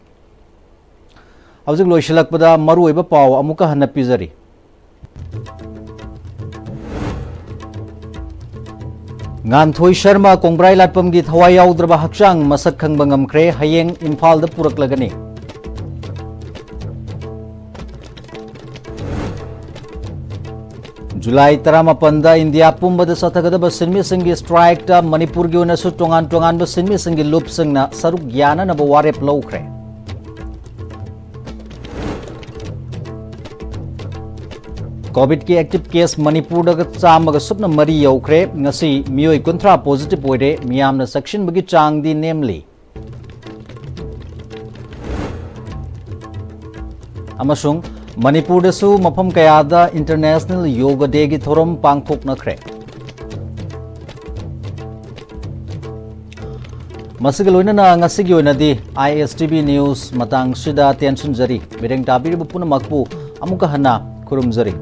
ꯍꯧꯖꯤꯛ ꯂꯣꯏꯁꯤꯜꯂꯛꯄꯗ ꯃꯔꯨꯑꯣꯏꯕ ꯄꯥꯎ ꯑꯃꯨꯛꯀ ꯍꯟꯅ ꯄꯤꯖꯔꯤ꯫ ꯉꯥꯟꯊꯣꯏ ꯁꯔꯃ ꯀꯣꯡꯕ꯭ꯔꯥꯏ ꯂꯥꯠꯄꯝꯒꯤ ꯊꯋꯥꯏ ꯌꯥꯎꯗ꯭ꯔꯕ ꯍꯛꯆꯥꯡ ꯃꯁꯛ ꯈꯪꯕ ꯉꯝꯈ꯭ꯔꯦ, ꯍꯌꯦꯡ ꯏꯝꯐꯥꯜꯗ ꯄꯨꯔꯛꯂꯒꯅꯤ꯫ ꯖꯨꯂꯥꯏ ꯇꯔꯥꯃꯥꯄꯟꯗ ꯏꯟꯗꯤꯌꯥ ꯄꯨꯝꯕꯗ ꯆꯠꯊꯒꯗꯕ ꯁꯤꯟꯃꯤꯁꯤꯡꯒꯤ ꯁ꯭ꯇ꯭ꯔꯥꯏꯛꯇ ꯃꯅꯤꯄꯨꯔꯒꯤ ꯑꯣꯏꯅꯁꯨ ꯇꯣꯉꯥꯟ ꯇꯣꯉꯥꯟꯕ ꯁꯤꯟꯃꯤꯁꯤꯡꯒꯤ ꯂꯨꯞꯁꯤꯡꯅ ꯁꯔꯨꯛ ꯌꯥꯅꯅꯕ ꯋꯥꯔꯦꯞ ꯂꯧꯈ꯭ꯔꯦ꯫ ꯀꯣꯚꯤꯗꯀꯤ ꯑꯦꯛꯇꯤꯚ ꯀꯦꯁ ꯃꯅꯤꯄꯨꯔꯗ ꯆꯥꯝꯃꯒ ꯁꯨꯞꯅ ꯃꯔꯤ ꯌꯧꯈ꯭ꯔꯦ꯫ ꯉꯁꯤ ꯃꯤꯑꯣꯏ ꯀꯨꯟꯊ꯭ꯔꯥ ꯄꯣꯖꯤꯇꯤꯚ ꯑꯣꯏꯔꯦ꯫ ꯃꯤꯌꯥꯝꯅ ꯆꯦꯛꯁꯤꯟꯕꯒꯤ ꯆꯥꯡꯗꯤ ꯅꯦꯝꯂꯤ꯫ ꯑꯃꯁꯨꯡ ꯃꯅꯤꯄꯨꯔꯗꯁꯨ ꯃꯐꯝ ꯀꯌꯥꯗ ꯏꯟꯇꯔꯅꯦꯁꯅꯦꯜ ꯌꯣꯒ ꯗꯦꯒꯤ ꯊꯧꯔꯝ ꯄꯥꯡꯊꯣꯛꯅꯈ꯭ꯔꯦ꯫ ꯃꯁꯤꯒ ꯂꯣꯏꯅꯅ ꯉꯁꯤꯒꯤ ꯑꯣꯏꯅꯗꯤ I S T V news ꯃꯇꯥꯡꯁꯤꯗ ꯇꯦꯟꯁꯤꯟꯖꯔꯤ꯫ ꯃꯤꯠꯌꯦꯡ ꯇꯥꯕꯤꯔꯤꯕ ꯄꯨꯝꯅꯃꯛꯄꯨ ꯑꯃꯨꯛꯀ ꯍꯟꯅ ꯈꯨꯔꯨꯝꯖꯔꯤ꯫